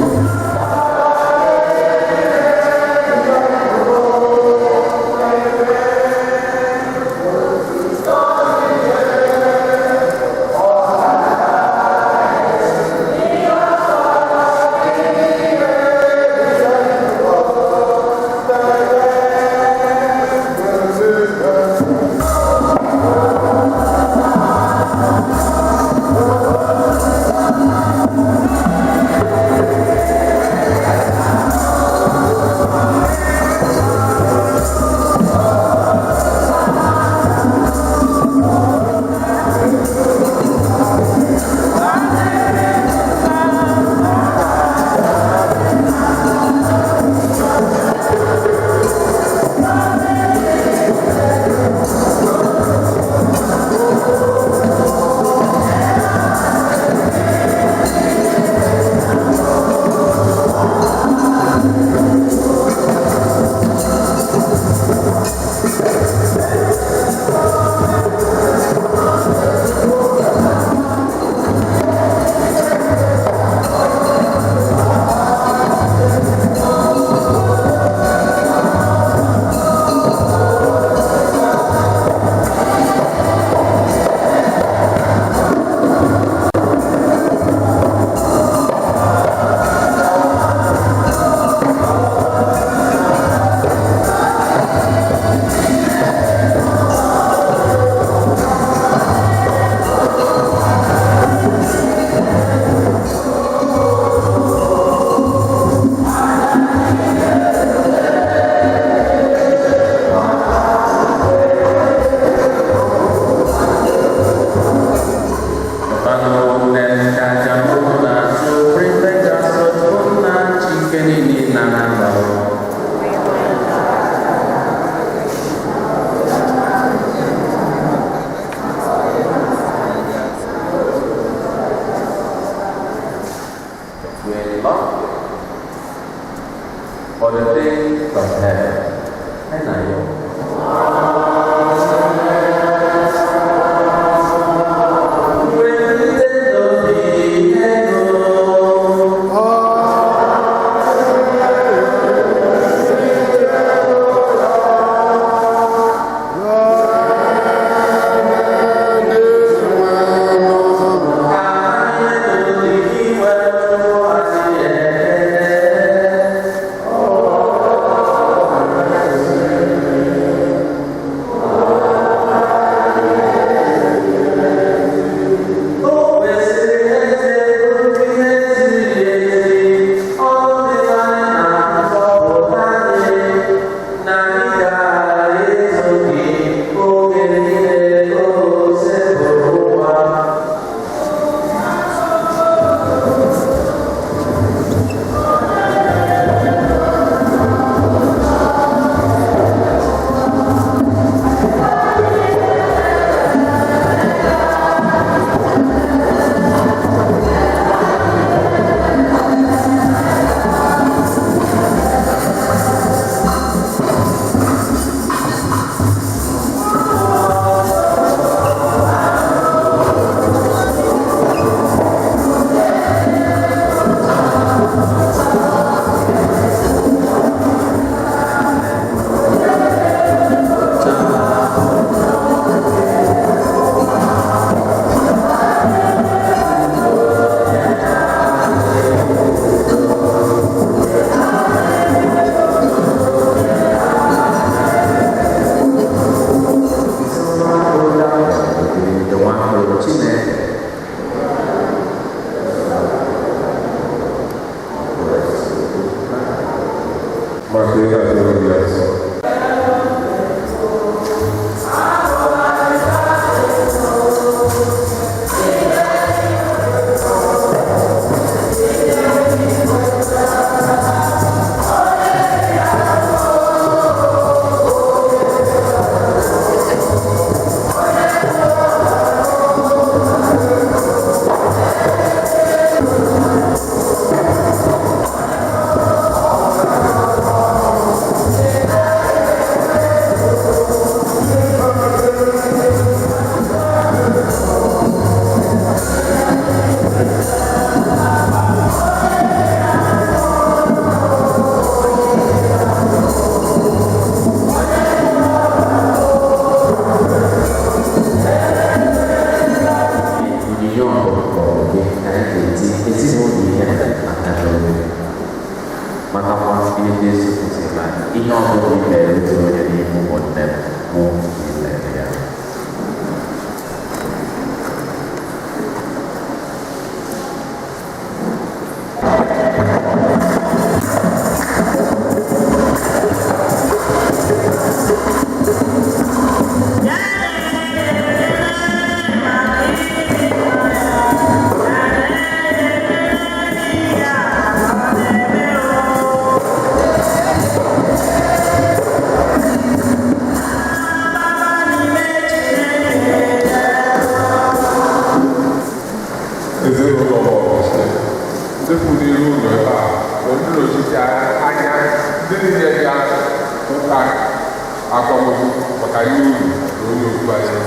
Akwamozu maka nne unu na onye okwu anyị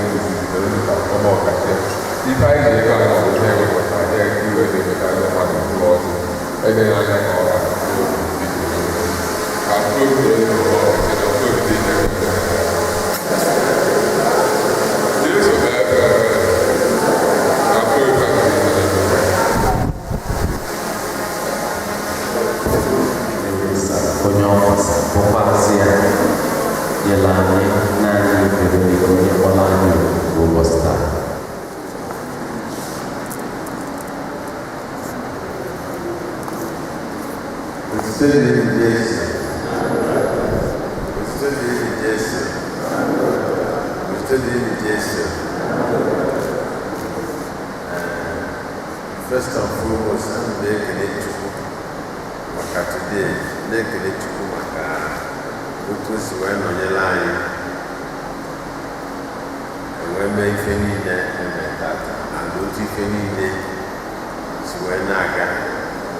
Veronica Ọnọkachie. Ife anyị ji ebe a na bụ na-ewepụta ya iwe na-eweta ndị mmadụ mkpụrụ ọjị eleghị anya ka ọ ga ka obi Ọnọkachie na obi dị na-eweta. Jesu na-efe efe ka obi Onye ọma bụkwazị ya nyere anyị naanị Veronica onye kpọrọ anyị oku ụbọchị taa. Otuto dịrị Jesu. Otuto dịrị Jesu. Otuto dịrị Jesu. First and foremost, ana m ekele Chukwu maka today, na-ekele Chukwu maka otu o si wee nọnyere anyị wee mee ife niile eme tata and otu ife niile si wee na-aga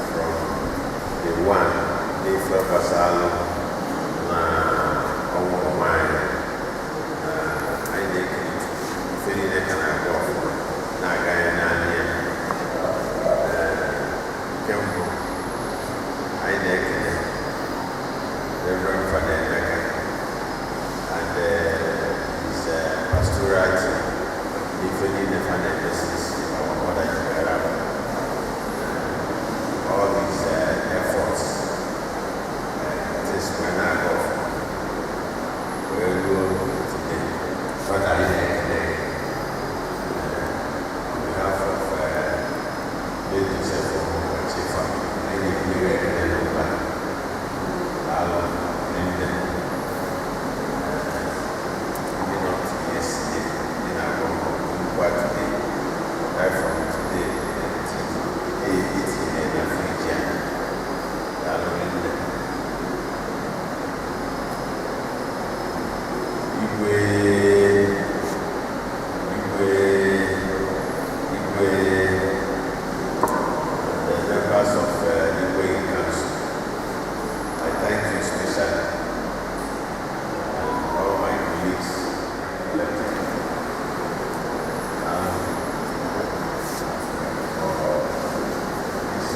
from the one n'ife gbasalụ na ọnwụ ọma anyị. Na anyị na-ekele Chukwu, ife niile ka na-aga ọfụma, na-aga ya naanị ya. Nke mbụ, anyị na-ekele Reverend Father Emeka and his pastoral team n'ife niile fa na-eme since our mother ji were ahụ. All his efforts, things wee na-aga ọfụma wee ruo today. Father, anyị na-ekele gị. On behalf of late Joseph Omokachi family, anyị na-ebuli gị ekele n'ụba. Daalụ nne. Ndị nọ yesterday, ndị na-agba mbọ ngwa today, right from today till etinye na fridge a. Daalụ nne. Igwe, Igwe, Igwe, the members of Igwe Council, I thank you especially, and all my colleagues elected for this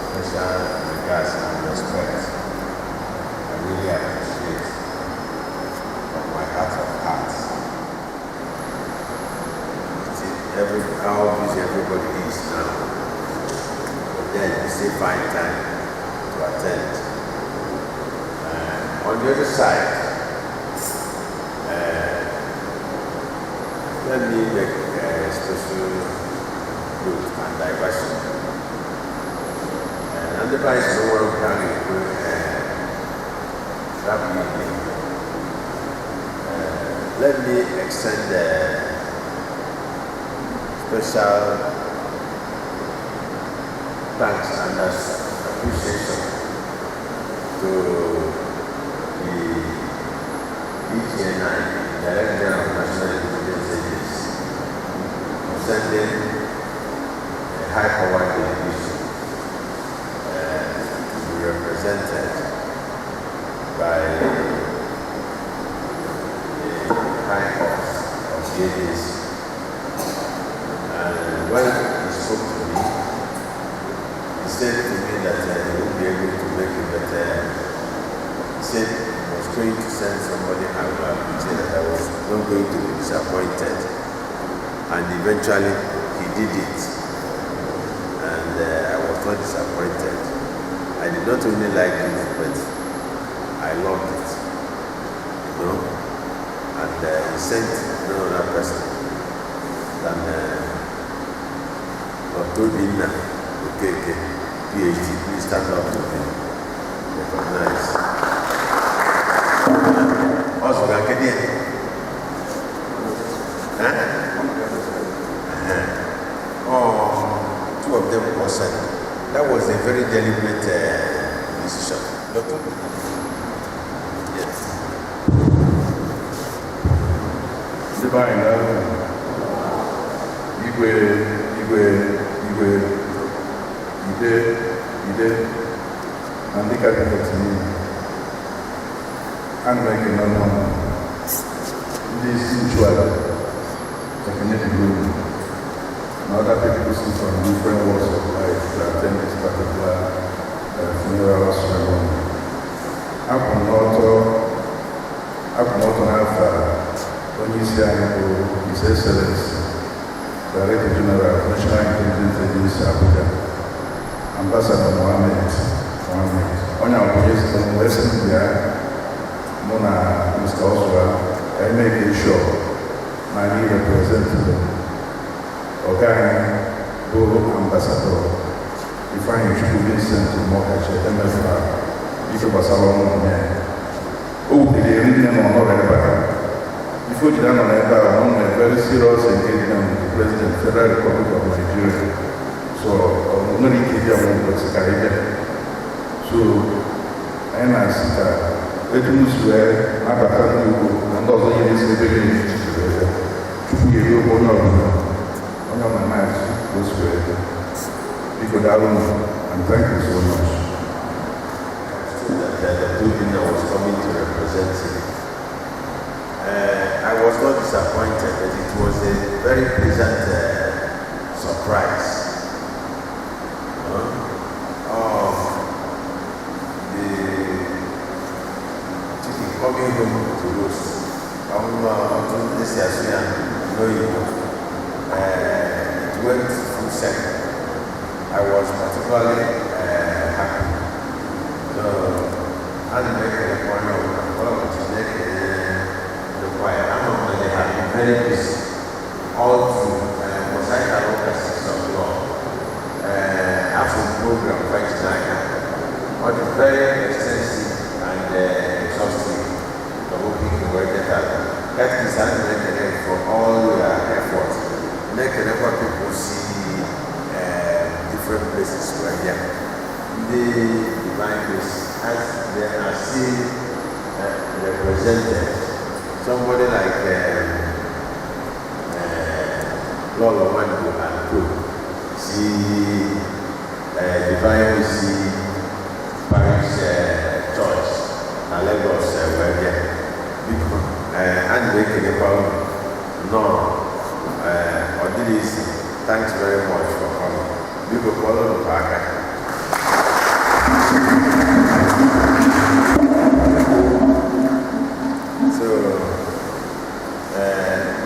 special regards and respect. I really appreciate from my heart of hearts. It is how busy everybody is now, but then you still find time to attend. On the other side, let me make a special note and diversion. And the vice no one can rapidly. Let me extend a special thanks and appreciation to the DGNI, Director of National Intelligence Agency, for sending a high-powered delegation to be represented by the high office of the agency. And when he spoke to me, he said to me that he won't be able to make it, but he said he was going to send somebody out to say that I was not going to be disappointed. And eventually, he did it. And I was not disappointed. I did not only like it, but I loved it. And he sent no other person than Dr. Obinna Okeke, PhD. Please stand up to be recognized. Also, Kedu? Huh? Oh, two of them were sent. That was a very deliberate decision. Doctor? Yes. Ndị be anyị na igwe, igwe, igwe, ide, ide na ndị cabinet niile. Ana m ekene ọnụ ndị isi nchụaja, ekene dịrị unu, na other people see from different walks of life to attend this particular funeral ceremony. Akwụ m n'ọtọ, akwụ m ọtọ n'afọ a onye isi anyị bụ His Excellency, Director General, National Intelligence Agency, Abuja, Ambassador Mohammed Mohammed. Onye a bụ onye sitere m wee sị m bịa, mụ na Mr. Oswa, ka anyị make sure na anyị represent ọga anyị bụ Ambassador Ifeanyi Chukwu Vincent Umokachi MFR ife gbasara ọnwụ ya. O wutere eri nne na ọ nọrọ ebe a. Ife o jiri anọ n'ebe a, ọ nwere very serious engagement with the President, Federal Republic of Nigeria, so ọ nwere ike ịbịa nwe ụbọchị ka anyị bịa. So anyị na-asị ka etu m si wee nabata ndị ugwu na ndị ọzọ ihe esi ebe niile iche wee bịa, Chukwu ga-eri okwu onye ọbụla, onye ọbụla na-achị ka o si wee bịa. Biko, daalụ and thank you so much. That the Obinna was coming to represent him. I was not disappointed, but it was a very pleasant surprise. The chicken coming home to roast. This year, no, it went full circle. I was particularly happy. So, ana m ekelekwa onye ọbụla, ọ bụ na-ekele the choir. Ama m na they have been very busy all through. Was I at 6 o'clock? After program quite n'aka. Ọ dị very extensive and exhaustive. The whole thing were better. That is, ana m ekele for all your efforts. Na-ekelekwa people see different places were here. The Divine Grace, as they are still represented. Somebody like Lolo Wando and Co. See Divine Mercy Parish Church na Lagos were here. Biko, ana m ekelekwa unu nnọọ, ọ dịrị isi. Thanks very much for coming. Biko, kpọrọ unu aka. So,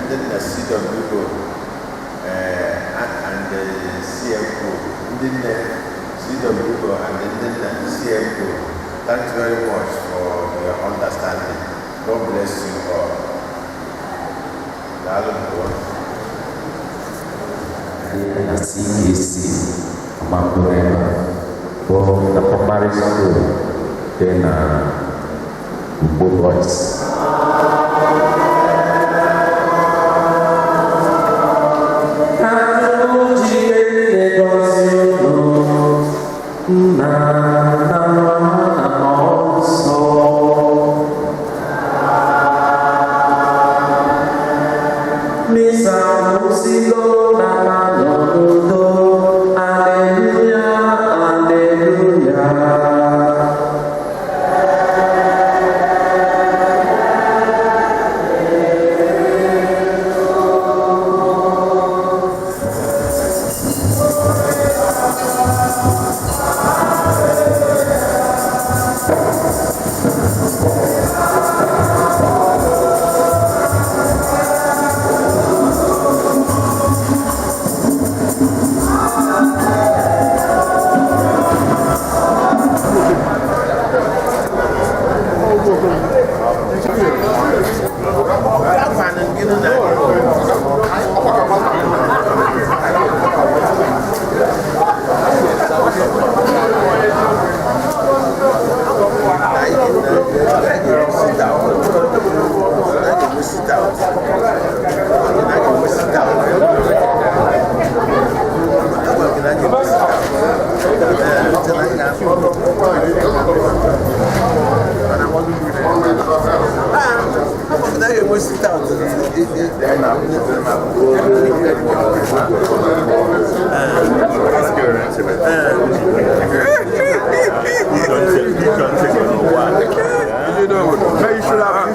ndị nna CWO and the CMO, ndị nne CWO and ndị nna CMO, thanks very much for your understanding. God bless you all. Daalụ nụ. Na CAC Amapụrụ ebe a bụ na primary school dị na Ugbo Boys. Ka Chineke gọzie unu, Nna na Nwa na Mmụọ Nsọ. Misa agwụsịgo na nọ n'udo. Aleluya, aleluya.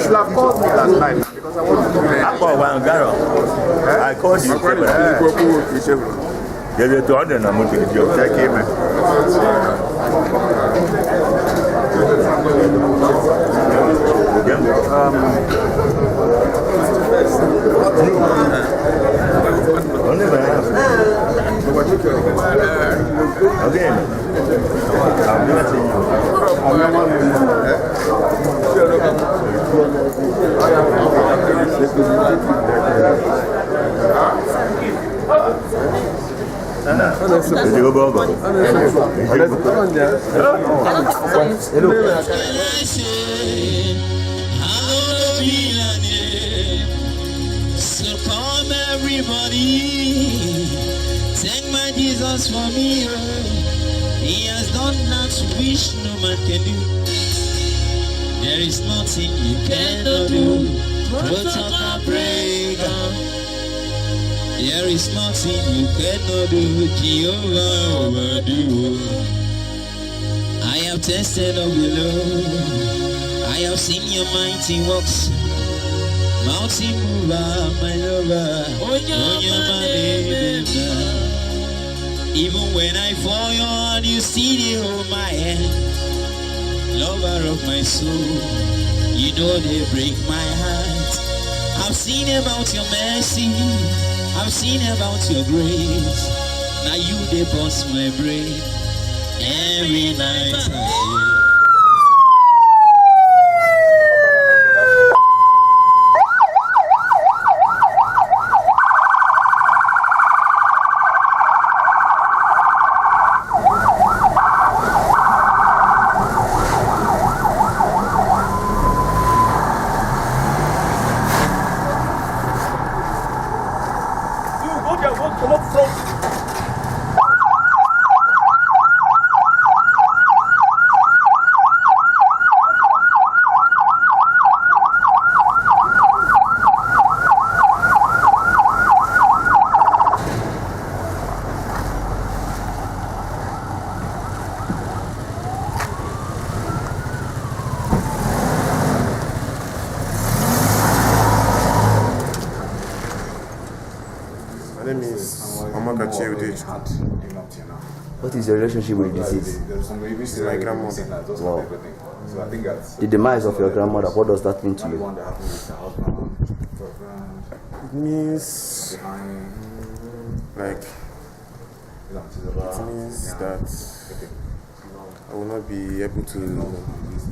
Should have called me last night because I want to do it. I called you. So come everybody, thank my Jesus for me. He has done that which no man can do. There is nothing you cannot do. Protocol breaker. There is nothing you cannot do. Jehovah overdo. I have tasted of your love. I have seen your mighty works. Mountain mover, my lover. Even when I fall, your hand, you still hold my hand. Lover of my soul, you know they break my heart. I've seen about your mercy, I've seen about your grace. Now you they bust my brain every night and day. What is your relationship with disease? My grandmother. Wow. The demise of your grandmother, what does that mean to you? It means, like, it means that I will not be able to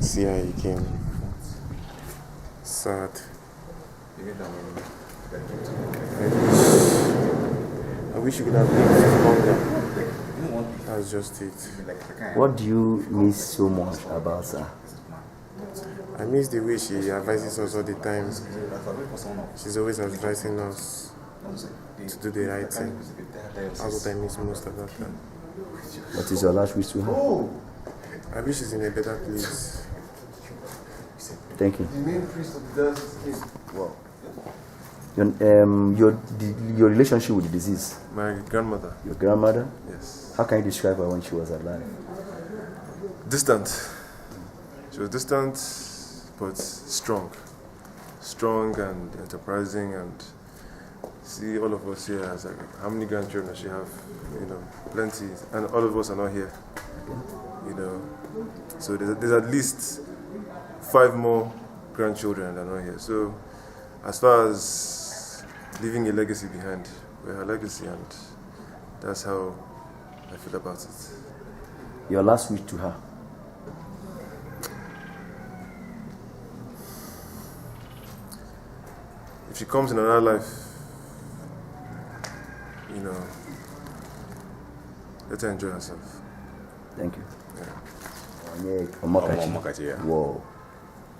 see her again. Sad. I wish you could have lived longer. That's just it. What do you miss so much about her? I miss the way she advises us all the time. She's always advising us to do the right thing. That's what I miss most about her. What is your last wish to her? I wish she's in a better place. Thank you. The main priest of the diocese came. Wow. Your relationship with the disease? My grandmother. Your grandmother? Yes. How can you describe her when she was alive? Distant. She was distant, but strong. Strong and enterprising, and see all of us here as like, how many grandchildren does she have? You know, plenty. And all of us are not here. You know, so there's at least 5 more grandchildren that are not here. So as far as leaving a legacy behind, we're her legacy, and that's how I feel about it. Your last wish to her? If she comes in another life, you know, let her enjoy herself. Thank you. Yeah. Omokachi, yeah. Wow.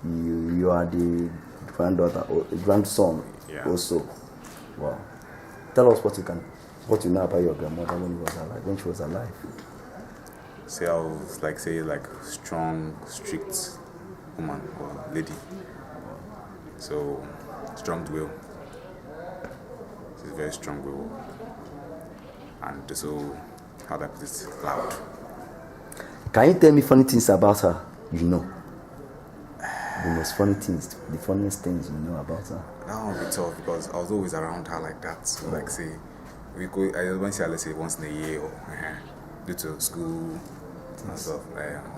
You are the granddaughter or grandson, yeah. Also. Wow. Tell us what you know about your grandmother when she was alive. Say I was like strong, strict woman or lady. So strong will. She's very strong will. And so, how do I put it? Loud. Can you tell me funny things about her? You know. You know. most funny things, the funniest things you know about her? That one would be tough because I was always around her like that. So, like, say, we go, I went to her, let's say, once in a year or due to school and stuff.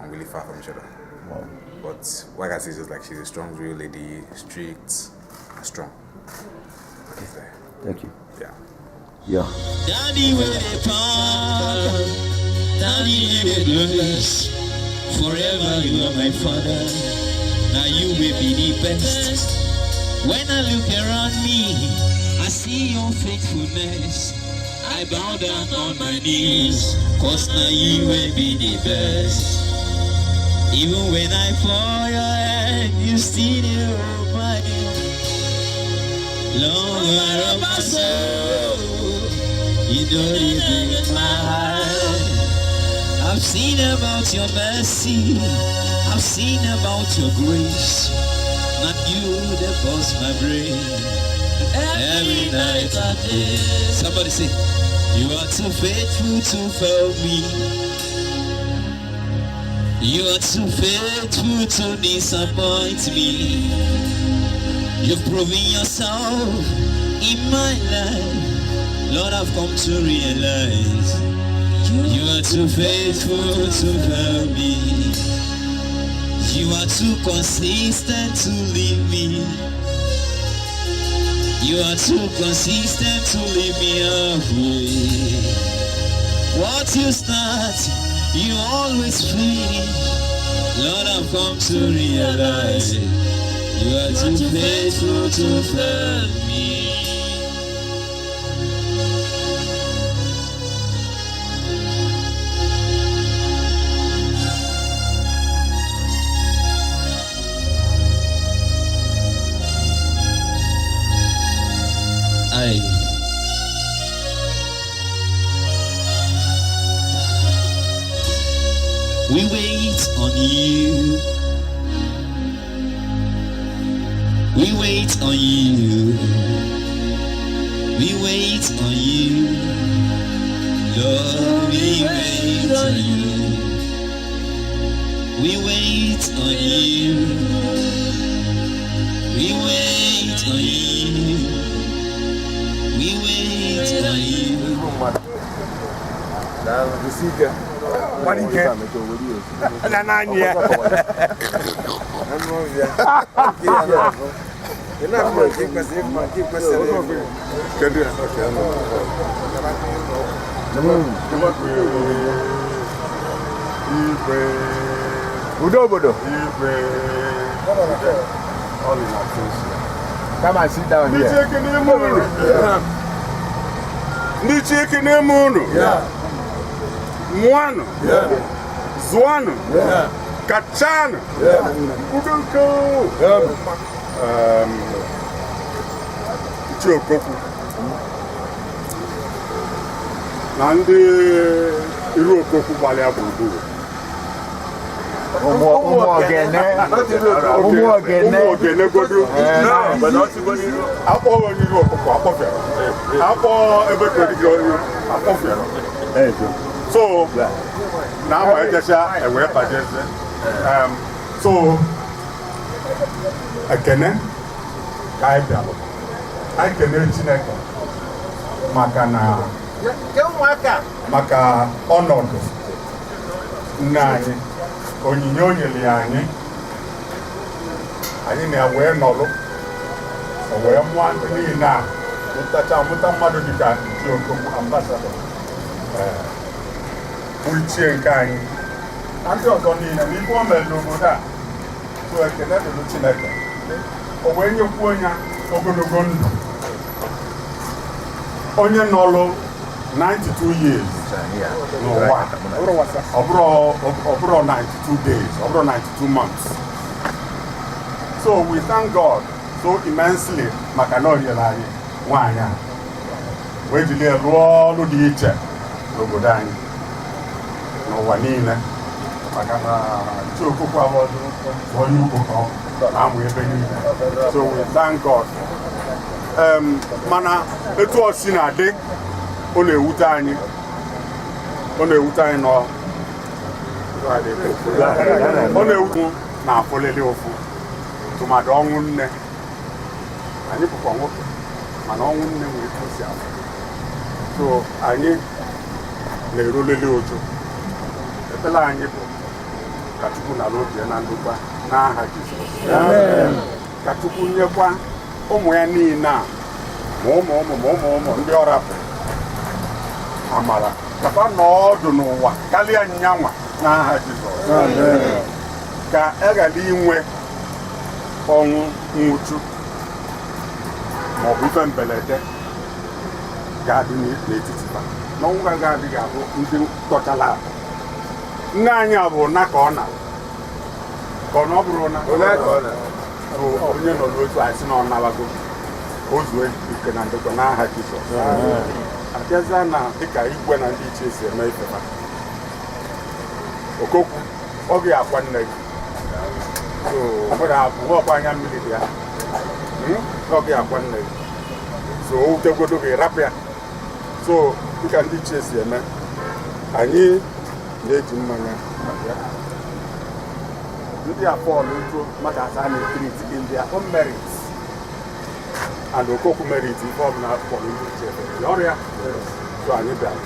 I'm really far from each other. Wow. But what I can say is just like she's a strong, real lady, strict, strong. Okay. Thank you. Yeah. Yeah. Daddy will depart, Daddy will bless. Forever you are my father. Now you will be the best. When I look around me, I see your faithfulness. I bow down on my knees, 'cause now you will be the best. Even when I fall your hand, you still hold my hand. Lover of my soul, you don't even my heart. I've seen about your mercy, I've seen about your grace. Not you that bust my brain every night and day. Somebody say, you are too faithful to fail me. You are too faithful to disappoint me. You've proven yourself in my life. Lord, I've come to realize you are too faithful to fail me. You are too consistent to leave me. You are too consistent to leave me halfway. What you start, you always finish. Lord, I've come to realize you are too faithful to fail me. Aye. We wait on you. We wait on you. We wait on you. Lord, we wait on you. We wait on you. We wait on you. We wait on you. Come and sit down here. Ndị Chike na-eme unu. Mụanụ. Zụanụ. Kachanụ. Udo. Ichie Okokwu na ndị iru Okokwu gbalịa gburugburu. Ụmụ ogene godu. Akpọ onye iru Okokwu akpọfere. Akpọ ebe kedigoro akpọfere. So na ama ejecha ewee bajeze. So ekene ka anyị bịalụ. Anyị kenere Chineke maka na maka ọnọdụ nne anyị, onyinye o nyere ya anyị, anyị na-wee nọlụ, o wee mụọ ndị niile a mụtacha mụta mmadụ dịka Ichie Okokwu ambasadọ bụ ichie nke anyị na ndị ọzọ niile na ibe o mere n'obodo a. So ekene dịrị Chineke, o wee nyekwuo ya ogologo ndụ. Onye nọlụ 92 years n'ụwa, ọ bụrụ 92 days, ọ bụrụ 92 months. So we thank God so immensely maka na o nyere anyị nwaanyị a wee jiri ya rụọ ọrụ dị iche n'obodo anyị n'ụwa niile, maka na Ichie Okokwu abụọ onye ugbo ka ọ na-amụ ebe niile. So we thank God. Mana etu ọ si na-adị, ọ na-ewute anyị, ọ na-ewute anyị nọ, ọ na-ewute na-afụlili ụfụ. Tụmadụ ọnwụ nne, anyị bụkwa nwoke, mana ọnwụ nne nwere ike osi afụ. So anyị na-erulili uju. Ekpere anyị bụ ka Chukwu nara obi ya na ndokwa n'aha Jizọs. Ka Chukwu nyekwa ụmụ ya niile a, ma ụmụ ụmụ, ma ụmụ ụmụ ndị ọ rapụrụ, amara kakwa nọọ ọdụ n'ụwa karịa nyanwa n'aha Jizọs. Ka e ghara inwe ọnwụ nwụchu maọbụ ife mberede ga-adị n'etiti ha, na ọnwụ gaghị adịghị abụ ndị tọchala atọ. Nne anyị a bụ na ka ọ na ka ọ na ọ bụrụ na bụ onye nọ n'otu anyị sị na ọ nabago, o zuo ike na ndokwa n'aha Jizọs. Abịazịa na dịka igwe na ndị ichie si eme ife ha, Okokwu ọ ga-akwa nne gị, so ọ bụrụ abụ ọkwa anya mmiri dị ya. Ọ ga-akwa nne gị, so o wutegwodo gị, rapụ ya. So dịka ndị ichie si eme, anyị na-eji mmanya abịa. Ndị a fall into matters a na-treat in their own merits, and Okokwu merit ife ọbụla kpọrọ ndị ichie dị ọrịa. So anyị bịara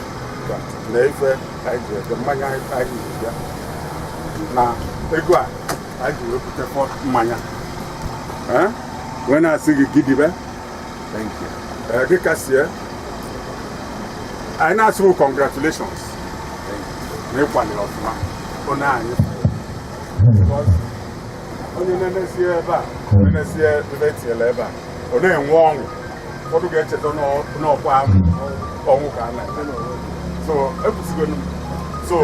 na ife anyị ji eje mmanya anyị ji bịa na ego a anyị ji wee bute mmanya. Wee na-asị gị gidibe gị kasie. Anyị na-asị gị congratulations na ịkwaliri ọfụma onye anyị, onye na-enesie ebe a, na-enesie ebe etinyere ebe a, ọ na-enwe ọṅụ. Ụfọdụ ga-echeta n'ọkwa ọnwụ ka a na-eme. So ekwusigonu m, so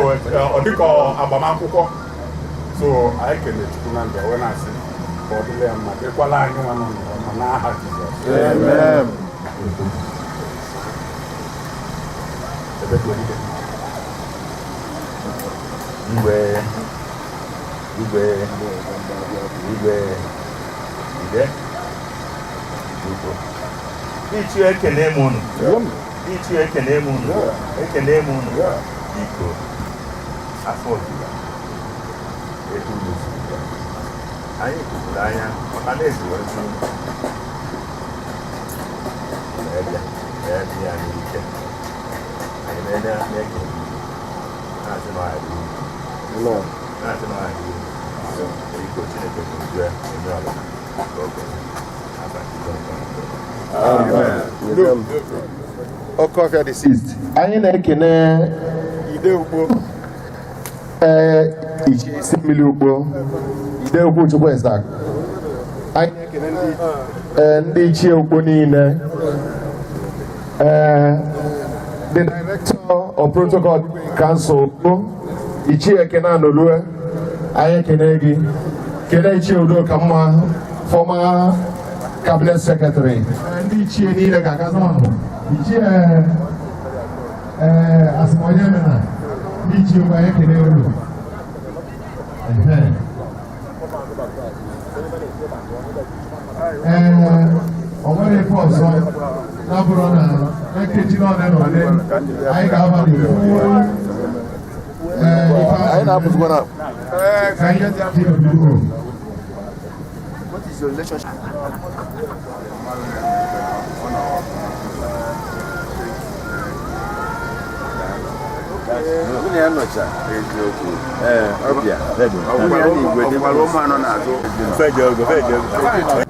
ọ dịka agbamakwụkwọ. So anyị kelee Chukwu na ndụ, wee na-asị ka ọ dịla ya mma, dịkwala anyị nwa nọ n'ụwa ma n'aha Jizọs. Amen. Ebe dị ogige. Igwe, igwe, igwe, ide ukwu. Ichie, ekene m unu. Ichie, ekene m unu, ekene m unu. Biko, afọ ọdịda etu unu si bịa, anyị tụpụrụ anya maka na ezuwezi unu wee bịa wee dị ya n'ike. Anyị na-ege na-asị na ọ ya dị unu, na-asị na ọ ya dị unu. Biko, Chineke gozie onye ọbụla ka o kwesịrị afa Jizọs. Amen. Ọkọfịa deceased. Anyị na-ekene Ide Ugbo. Ee, Ichie isi mmiri ugbo, Ide Ukwu Chukwueze. Anyị na-ekene ndị ee, ndị ichie ugbo niile, ee, the director of protocol council bụ Ichie Ekene Anolue. Anyị ekene gị, kene Ichie Udoka Mma, former cabinet secretary. Ndị ichie niile ga-agaza ahụ, Ichie ee asịmonye mena ndị ichie ugbo, anyị ekene unu. Ehe. Ee, ọ nwere ife ọzọ na-abụrụ na nkeji na ole na ole anyị ga-aba n'ikwu. Ee, ife Anyị na-apụzikwa na ka anyị dị n'obibo. What is your relationship? Nwunye ya nọcha eziokwu. Ee, ọbịa. Nwunye ya na igwe dị. Ọgwara ụmụ anọ n'azụ. Feje ogo, feje ogo.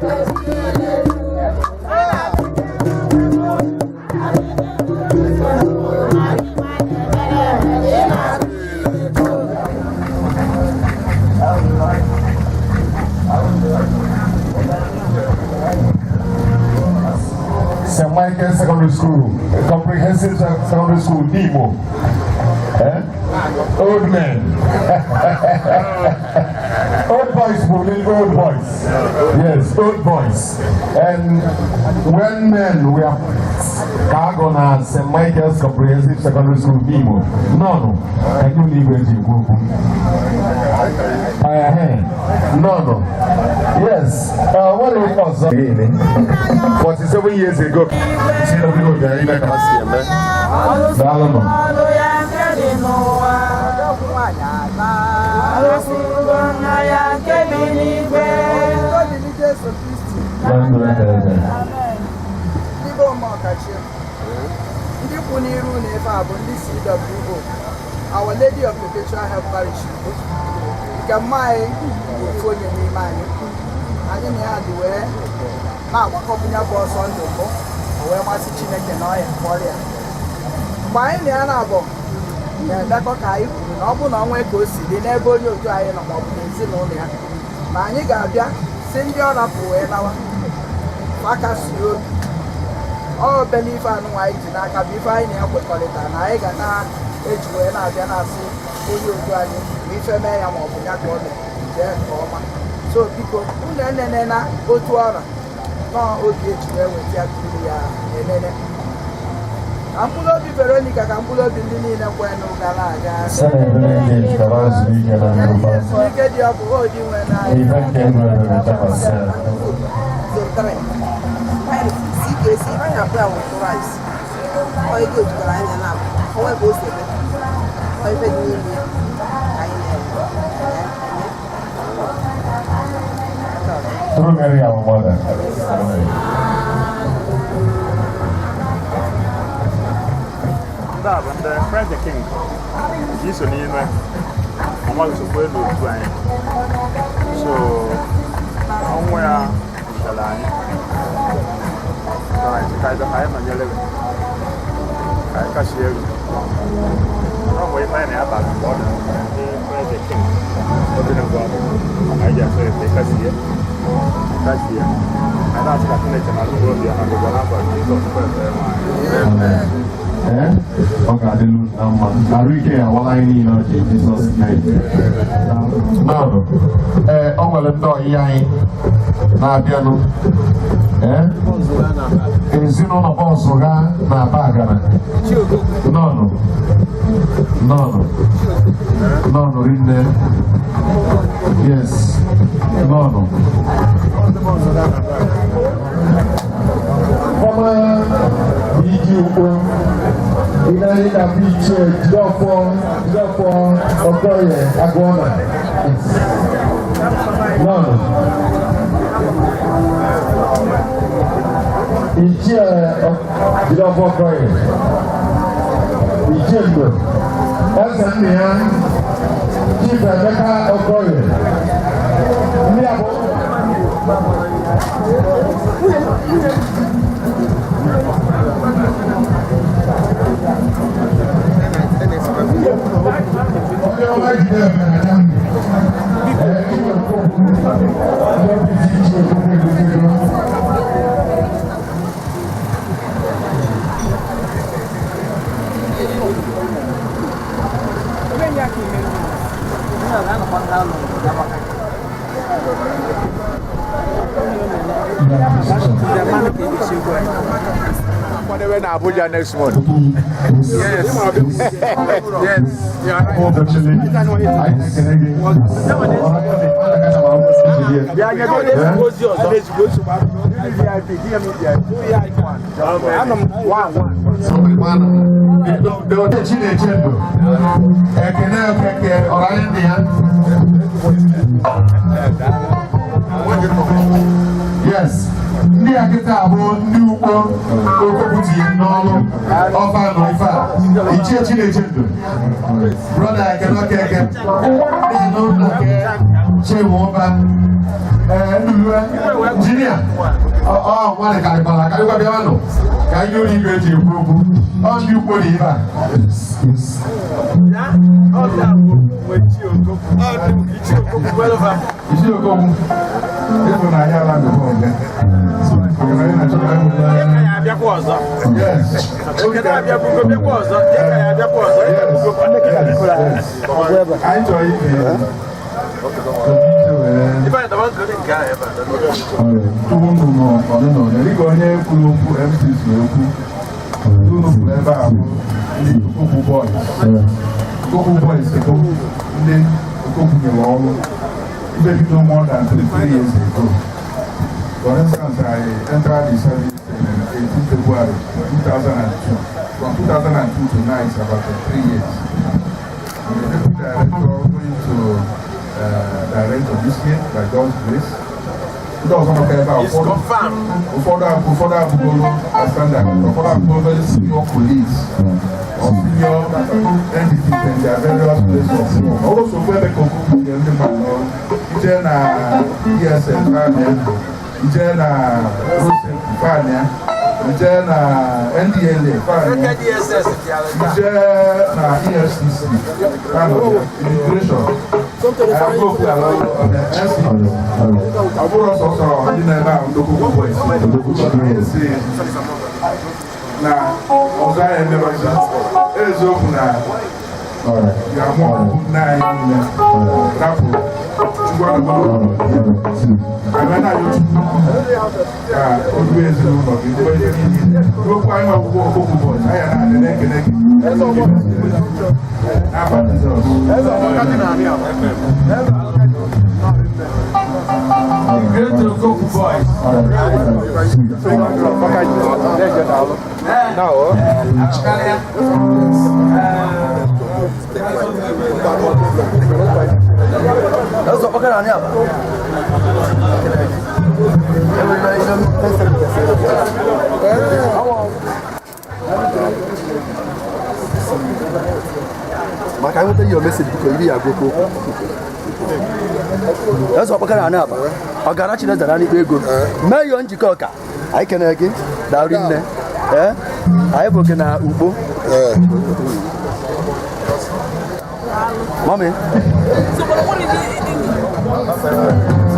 St. Michael Secondary School, a comprehensive secondary school, Nemo. Eh? Old men. Old boys, old boys. Yes, old boys. And when men were Kagona St. Michael's Comprehensive Secondary School, Nemo. No, no. Can you leave it in Goku? No, no. Yes. What is it? 47 years ago. Ndị kwụ n'iru na-efe a bụ ndị CWO, Our Lady of Perpetual Help Parish, nke mma anyị bụ ofu onye n'ime anyị. Anyị na ya dị wee na-agbakọbụ ya bụ ọsọ ndụ mbụ, o wee masị Chineke na ọya ọrịa. Mgbe anyị na ya na-abụ na-edekọ ka anyị kwuru na ọ bụ na ọnwa ka o si dị n'ebe onye otu anyị nọ maọbụ n'ezinụlọ ya, ma anyị ga-abịa si ndị ọ rapụ wee lawa fakasi obi. Ọ bela ife anụnwa anyị ji n'aka bụ ife anyị na-ekwekọrịta na anyị ga na-eji wee na-abịa na-asị onye otu anyị ma ife mee ya maọbụ ya ka ọ mee jee nke ọma. So biko unu enene na otu ọra nọọ obi eji wee weta ya tụrụ ya enene. Ka mkpụrụ obi Veronica ka mkpụrụ obi ndị niile kwenụ gara aga. Ike dị ọbụ odi nwe n'anya. CKC, anyị abụọ wụ rice. Ọ ego jikọrọ anyị na onwe ka o si eme. Ọ ife dị n'ime ya ka anyị na-eme. Through Mary, our mother. Ndị a bụ ndị Christ the King nke iso n'ime ọnwa nsogbu elu otu anyị, so ọnwụ ya butere anyị ka anyị nọnyere gị, ka anyị kasie ego ọ bụ ife anyị na-aba mgbe ọ dị ndị Christ the King obi na ngwa anyị ji asọ efe kasie kasie anyị na-asị ka Chineke na alụmdi obi ya na ngwụgwọ n'afọ Jizọs Kraịst onye nwe anyị. Ọ ga-adịlu na mma arụ ike ya awala anyị niile ọchị Jizọs name. Nọọnụ, ee, ọ nwere ndị ọyị anyị na-abịanụ. Ee, ezinụlọ bọọsụ ha na-aba agara. Nọọnụ, nọọnụ, nọọnụ rinne. Yes, nọọnụ. Former DG Ukpo, Inayi Abiche, Jideofor, Jideofor Okoye, Agwama. Nọọnụ. Ichie Jideofor Okoye, Ichie Ndo, Eze nna ya, Chief Emeka Okoye, ndị abụọ. Akwadebe na Abuja next month. Yes. Yes. Ekene Okeke, ọ̀rọ̀ anyị dị ya. Yes. Ndị a kịta bụ ndị ugbo okopụtinye n'ọrụ ọfa na ofe a. Ichie Chinechendu, brother Ekene Okeke, ndị nọ nke Chinwụba, Ee, ndulue injinia ọ nwadị karịkwara akarịkwa bịawanụ ka anyị ụlọ igwe eji ekwu okwu ọ ndị ukwu dị ibe a. Isi okogbu ịfụnanya ala ndụkọ ọga. Yes. Anyị chọrọ ike dịka onye kwuru okwu MC si okwu unu kwuru ebe a bụ ndị Okogwu boys. Okogwu boys bụ ndị Okogwu nyere ọrụ ibe bido more than 3 years ago. For instance, I entered the service in 18 February 2002. From 2002 to now, it's about 3 years. I'm the deputy director going to director this year by God's grace. Ndị ọzọ nọkwa ebe a ụfọdụ abụgolo standard, ụfọdụ abụgolo very senior colleagues or senior entities in their various places of work. Ọ bụrụ sokwu ebe ka Okogwu nyere ndị mmadụ ọrụ, ije na DSS ya, ije na Rosef fan ya, ije na NDLA fan ya, ije na EFCC fan ya, immigration, ọ bụrụ sọsọ ndị na-ebe ahụ ndị Okogwu boys si na ọzọ anyị emerọzi eziokwu na ga-amụ ọkụ nne anyị niile rapụ Chukwu ka o duo ezinụlọ gị ruo ihe niile okwu anyị ọgwụgwọ Okogwu boys anyị na-adị na-ekele gị n'afa Jizọs. Great Okogwu boys. Maka anyị nweta your message biko iri ya agwụkwọ okwu. Eze ọkpọkara anyị aba ọgara Chineze na n'ikpe ego mee yo njikọ ọka anyị kene gị darị nne. Ee, anyị bụ gị na ugbo. Mommy.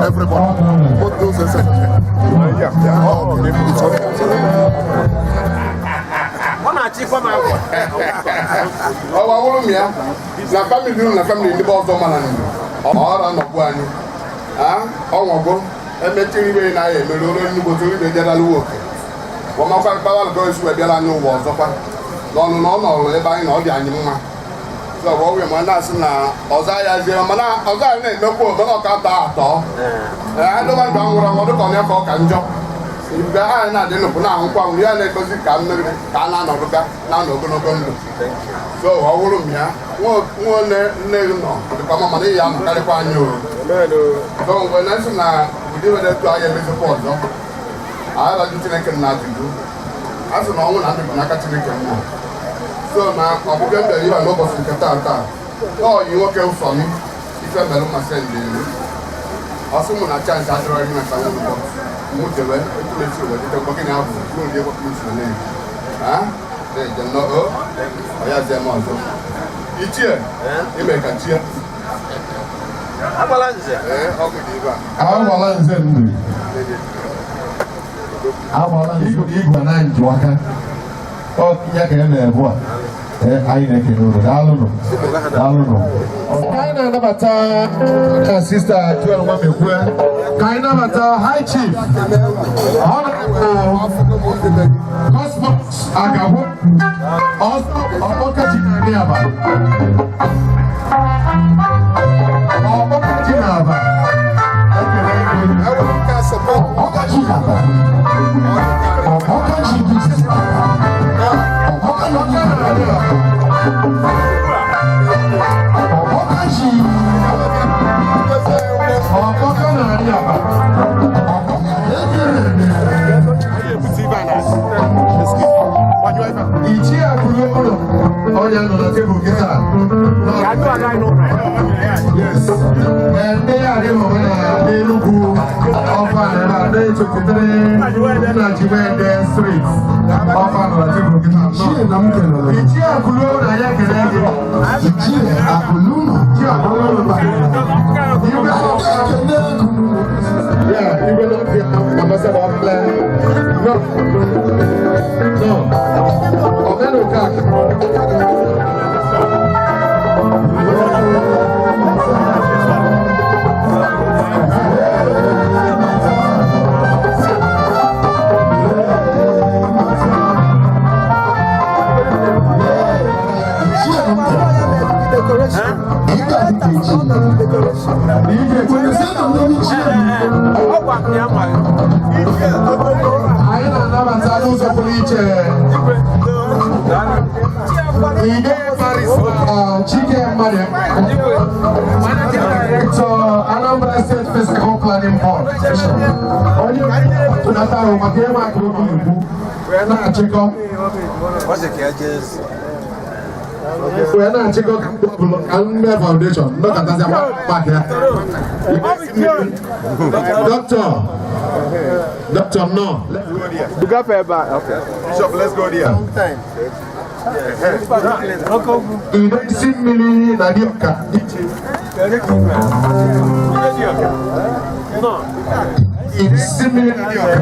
Everybody, put those aside. Yeah. Oh, it's okay. Ọwa wụrụ m ya na famili unu na famili ndị ọzọ mana ọra nọgbu anyị ọnwọgbo emechiri ibe na ya emere olu nnukwu tụrụ ibe jedalụwa oke gwamakwa mkpawalụgo esi wee bịara anyị ụwa ọzọkwa n'ọnụ na ọ nọrụ ebe anyị na ọ dị anyị mma ọwụwa ma na-asị na ọzọ ahịa zie mana ọzọ anyị na-emekwa obere ọka atọ atọ adịba ndụ anwụrụ anwụ dịka ọ na-efe ọka njọ mgbe anyị na-adị nnukwu na-ahụkwa anwụ ya na-egosi ka mmiri ka a na-anọdụga na-anọ ogologo ndụ so ọ wụrụ m ya nwa nne nne nọ dịkwa mma mana ya amụkarịkwa anyị o so mgbe na-esi na ụdị were etu anyị emezikwa ọzọ anyị Chineke na ajụjụ a sị na ọnwụ na ndụ bụ n'aka Chineke mmụọ so na ọbụbịa m bịara ibe n'ụbọchị nke taa taa n'ọyi nwoke ụsọ m ife mere mmasị ndị elu ọsị mụ na chansị adịrọ ime nta nwụrụgbọ mụ jewe etumesi owe dịte mgbe gị na-abụ n'ụdị ebe msi na ha na-eje nnọọ ọya zie m ọzọ ichie ime ka chie Agbala nze. Ee, ọgwụ dị ebe a. Agbala nze ndụ. Agbala nze igwe na njụ aka. Ọ ya ka eme ebu a. Ee, anyị na-ekele unu. Daalụnụ. Daalụnụ. Ka anyị na-anabata ka Sista Joel Nwamekwe. Ka anyị nabata High Chief Honorable Cosmos Agahụ Ọsọ Ọkpọkachi na Aba. Ọkpọkachi na Aba. Ọkpọkachi na Aba. Ọkpọkachi na Ọkpọkachi. Ọkpọka na Aba. Ichie Akụrụ ụlọ onye nọ na tebụl kịta. Yes. Ndị a dị hụrụ na Enugu ọfa na 23 Nnajiwende Street. Ọfa na Chukwu kịta. Ichie na m kelere. Ichie Akụlụ na ya kele gị. Ichie Akụlụ. Ichie Akụlụ. Igwe Yeah, igwe na ambassador of Plan. No. No. Ọ̀gá Okak. Anyị na-anabata n'ụzọ pụrụ iche Ide Barrister Chike Mmadụ, Managing Director, Anambra State Physical Planning Board. Onye tụnata ahụ maka ịma aka okwu ikwu wee na-achịkọ ka mme foundation nnọkọtazi maka ya. Doctor, Doctor, no. Bishop, let's go there. Ide isi mmiri na dioka. Ide isi mmiri na dioka.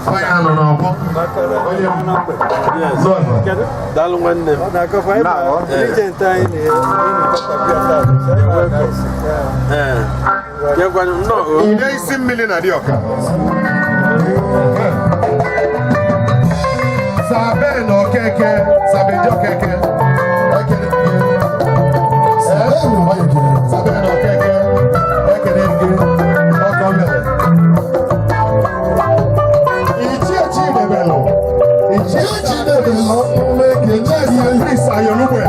Onye anọ n'ọgbọ. Onye Daalụ nwanne m. Ide isi mmiri na dioka. Sabe na Okeke, Sabeji Okeke. Sabe na Okeke, ekele gị, ọkọ mere. Ichie Chidebelu, Ichie Chidebelu, Ichie Chris Ayolugbe.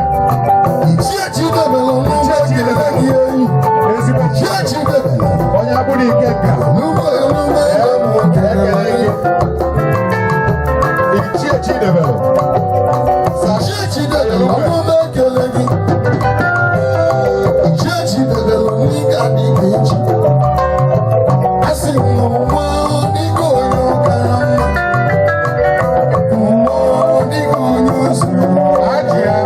Ichie Chidebelu, Ichie Chidebelu, ezigbo Ichie Chidebelu, onye abụrụ ike nka. Ekele gị. Ichie Chidebelu. Ichie Chidebelu, ọmụma ekele gị. Ichie Chidebelu, n'ịga dịka echi. Asị m na ụwa dịka onye ụka mma. Ụwa dịka onye ozi. Ajịa.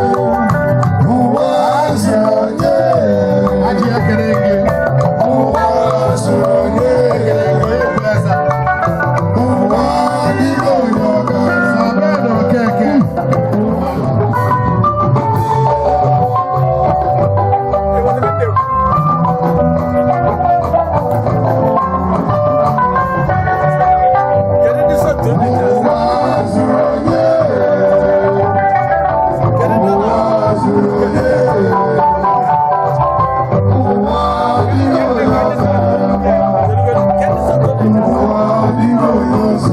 Ụwa zuru onye. Ajịa kere gị. Ụwa zuru onye. Ekele gị onye kwuru eze. Ụwa dịka onye ụka mma. Sabe na Okeke. Ụwa zuru onye. Ụwa zuru onye. Ụwa dịka onye ụka mma. Ụwa dịka onye ozi.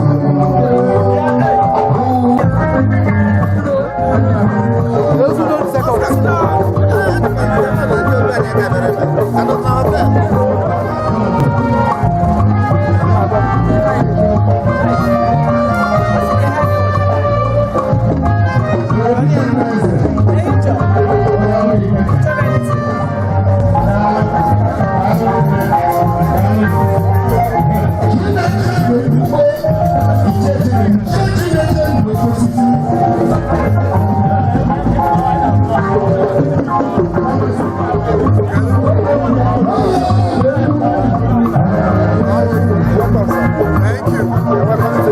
Thank you. You're welcome to.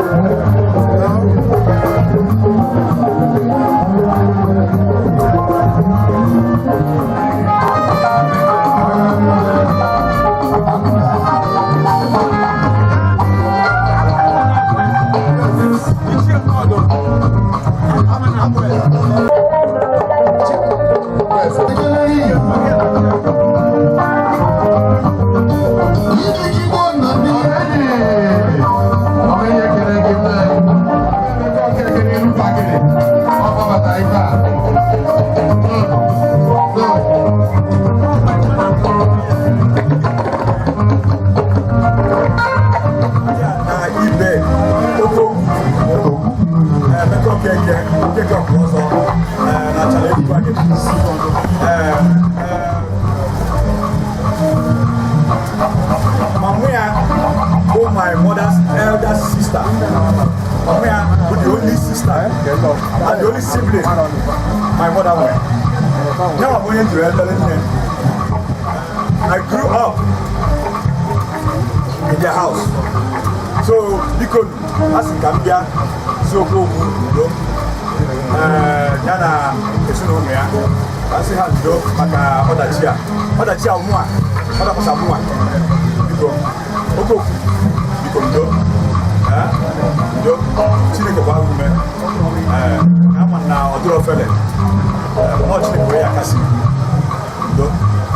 Ibe, Togo, Emeka Okeke, Okeke Ọkụzọ, na Chale Enugu Agidi. mother's elder sister. Mama ya bụ the only sister and the only sibling my mother nwere. Ya bụ onye jiri ebele nne. I grew up in their house. So biko, a sị ka m bịa si okwu okwu udo ya na ezinụlọ ya, ka sị ha ndo maka ọdachi a, ọdachi a mụa ọ dakwasa mụa. Biko, oke okwu, biko, ndo ndo, Chineke gbaa ume. Ee, ama na ọ dịrọ ofele. Ọ Chineke wee ya kasị ndo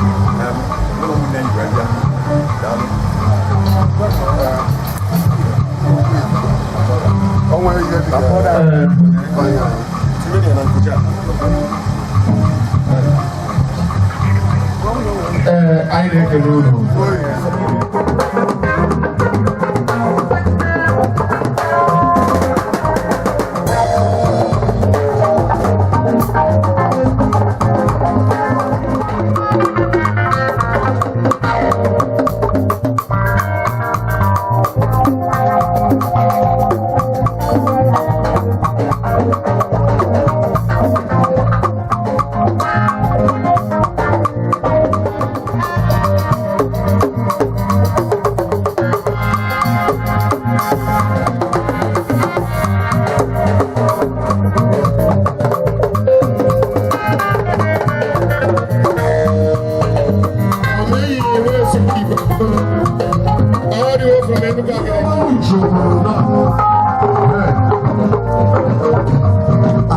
mụ na ụmụnne anyị wee bịa. Daalụ. Ọnwa ihe dị ka tinye na nkucha. Ee, anyị na-ekele unu. All the way from Enugu.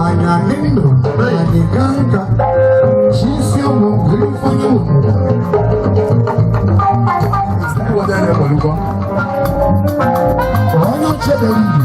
Anyanino, aniganga, sisi ọmọ gbẹ̀fọ́nyọ̀. Onye chebe ibi.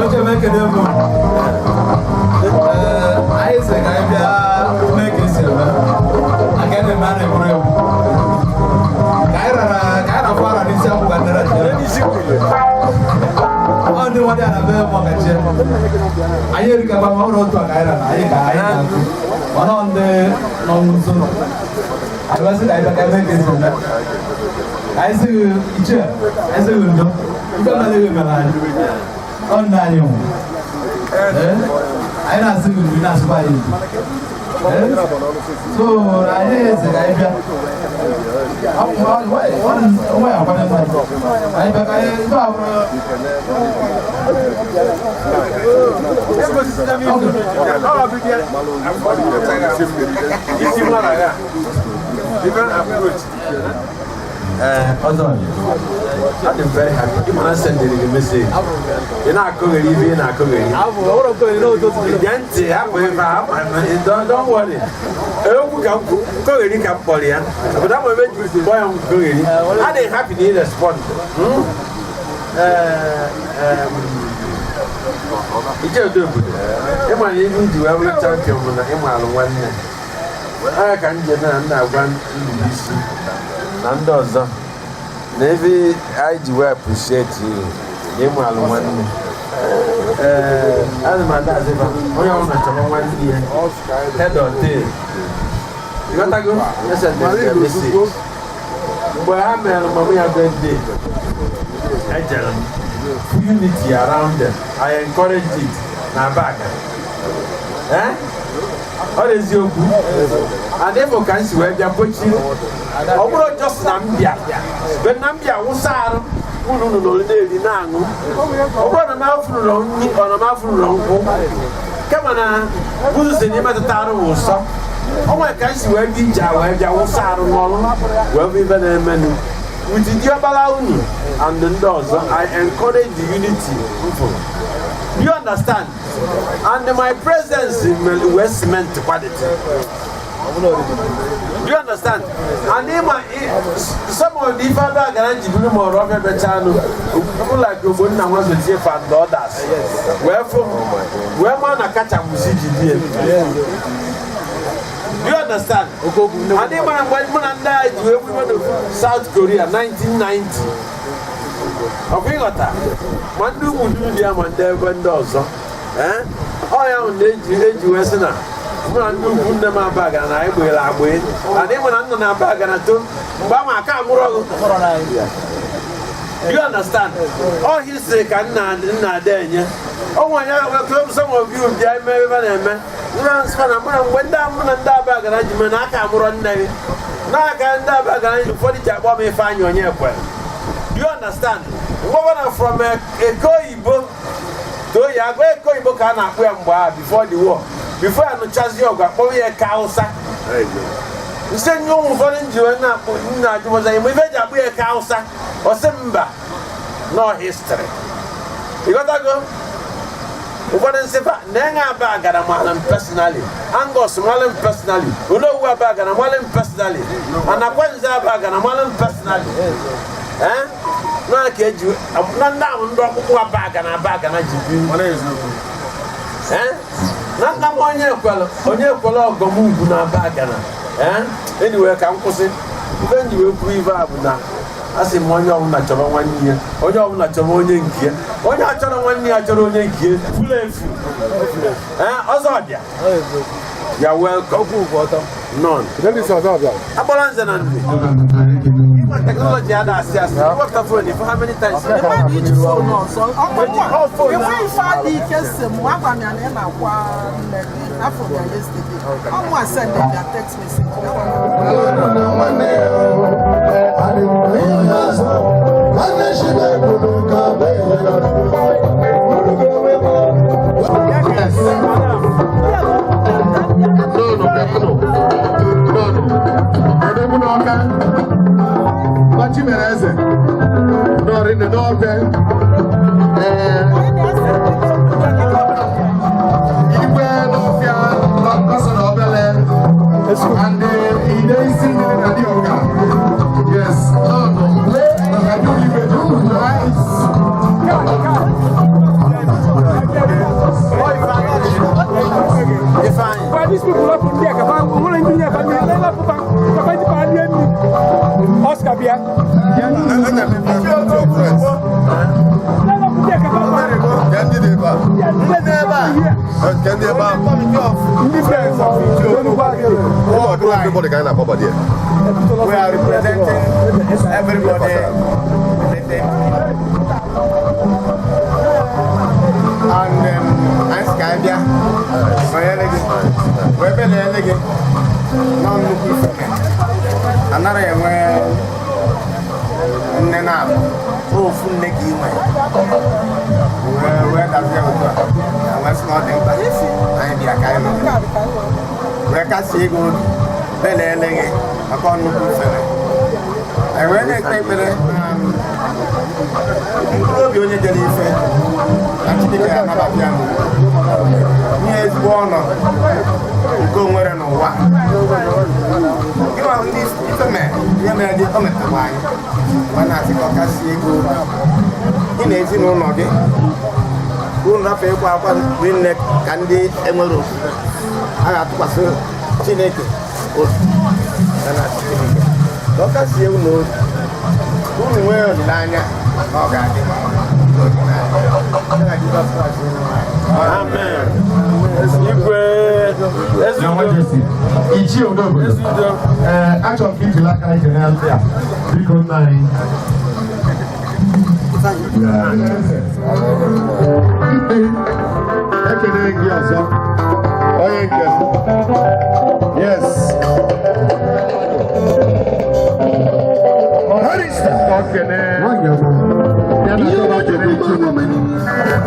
Oche m ekene m. Ee, anyị sị ka anyị bịa mee ka esi eme aka eme a na-egwuru egwu ka anyị rara ka anyị na-afụ ara n'isi akwụ ka ndara ọ ndị nwadị ana be mụ ọkachie anyị erikakwa ma ọ bụrụ otu a ka anyị rara anyị ka anyị na-atụ mana ọ ndị nọ nso anyị wee sị ka anyị bịa ka eme ka esi eme ka anyị sị ichie, anyị sị ndo ife mere gị mere anyị ọ nna anyị nwụ. Ee, anyị na-asị gị ndo, na-asịkwa anyị ndo. Ee, so anyị eze ka anyị bịa onwe ya akwanye anyị bịa ka anyị ife abụrụ. Different approach. Ọzọ, I'm very happy. Ị mara sendịrị gị message. Ị na-akụgheri ibe ị na-akụgheri. Gee ntị, hapụ ebe a, hapụ don't worry. Okwu ka m kwu, nkọgheri ka m kpọrọ ya. Obodo ahụ ebe ji kpọọ ya nkọgheri. Adịghị happy na ị respond. Ije odo obodo. Ị mara ihe iji wee bụrụ champion bụ na ị maalụ nwanne. Agha ka nje na nna agwa Ndubuisi na ndị ọzọ na ebe anyị ji wee appreciate you na ịmụ alụ nwanne. Ee, ana m ada azịba onye ọbụla chọrọ nwanne ya head or tail. Ịghọtago? Esendere ya message mgbe ha mere mama ya birthday. Ejere m unity around them. I encouraged it na back. Eh, ọ dị eziokwu adịbụ ka m si wee bịa kpochiri. Ọ bụrụ just na m bịa but na m bịa wụsa arụ unu nọ na-eri na-aṅụ. Ọ bụrụ na m afụrụrọ nri, ọ na m afụrụrọ nkwụ, kama na ụzọ si na ịmetụta arụ wụ ụsọ. Ọ nwere ka m si wee bịa ije a wee bịa wụsa arụ n'ọrụ wee bụ ibe na-emenụ with diọkpara unu and ndị ọzọ. I encourage the unity m fụrụ. Do you understand? And my presence wee cement quality. Do Do you understand? And ịma some of the ife Abagana ji buru ma ọrụ ọfịa bechanụ, people like Ogbonna Nwazotie and others wee fụ m wee maa na kacha mụsi ji die. Do you understand? And ịmara mgbe mụ na ndị agha ji wee gbuo n'ofu South Korea 1990, ọ bụ ịghọta ma ndị ugwu duru dị ya ma ndị ebe ndị ọzọ. Ee, ọ ya hụ na eji wee sị na mụ na ndị ugwu nne m Abagana na anyị gbere agbe. And ịma na nna na Abagana to mgbe ama aka amụrụ ọgụ. Do you understand? All history ka nna ada enye. O nwere ya nwere some of you bịa eme ebe a na-eme. Nna nsọ na mụ na mgbe ndị mụ na ndị Abagana ji mee na aka amụrụ nne gị. N'aka ndị Abagana ji ụfọdụ ji akpọ m Ifeanyị onye kwere. Do you understand? Mgbe na from Eko Oyibo to ya agụ Eko Oyibo ka a na-akpọ ya mgbe ahụ before the war. Before ya nụchazi ọgụ akpọrọ ya Eke Hausa. Nse nye ụmụ ụfọdụ nji wee na-akpọ nna ajụbọza ime ife eji akpọ ya Eke Hausa. Ọ sị mba, no history. Ịghọtago? Ụfọdụ nsịfa na-enye Abagana mara m personally, Angus mara m personally, Onowu Abagana mara m personally, Anakwenze Abagana mara m personally. Eh? Na ka eji na ndị ahụ ndị ọkpụkpụ Abagana ji biri. Eh? Na nna m onye ekwelu ọgọm ugwu na Abagana. Eh? Anyway, ka m kwụsị. Ife m ji wee kwuo ife a bụ na a sị m onye ọbụla chọrọ nwanne ya, onye ọbụla chọrọ onye nke ya, onye achọrọ nwanne ya chọrọ onye nke ya furu efu. Ee, ọzọ bịa, you are welcome. None. Agbara nze na nri. Technology ada asị asị. Iwepụta phone for how many times? Mmadụ iji phone ọzọ. Ọ phone. Enwe ife adị ike si m agwa m ya na ị na-akwa nne gị afọ ya yesterday. Ọ mụ a send ya text message. Nwanne Odogwu n'Ọka, Chimereze nọrị n'ọbịa. Ee, igwe n'ọfịa nọsọ n'obele and ide isi mmiri na dị ọka. Yes, nọ na igwe. Nice. But these people up there, kapa, wọ́n ń gbìyànjú kapa ní ẹ̀rọ fún kapa ti pa ní ẹ̀mí. Oscar bíà. Everybody kind of body. We are representing everybody. And anyị sị ka anyị bịa nọnyere gị wee belele gị nọ nnukwu ife anaghị enwe nne na-abụ ofu nne ka ị nwere wee wee dazie otu a wee sị na ọ dị mkpa anyị bịa ka anyị nọ wee kasie gị obi belele gị maka nnukwu ifere anyị wee na-ekpe ekpere mkpụrụ obi onye jere ife na Chineke ga-anabata ya n'udo ihe ezigbo ọnọdụ nke o nwere n'ụwa ịma ndị ife mere ihe mere dị o metakwa anyị ma na-asị ka ọ kasie ego gị na ezinụlọ gị unu rafe ịkwa akwa rinne ka ndị enwere okwukwe a ga-atụkwasị Chineke obi na na-asị Chineke ka ọ kasie unu obi unu nwee olileanya na ọ ga-adị mma. Amen. Igwe. Ichie Odobodo, ee, achọrọ m ka ijiri aka anyị kelee ndị a, biko nna anyị. Ekele gị ọzọ, onye nke m. Yes. Okene. Ya na chọrọ okene ichie.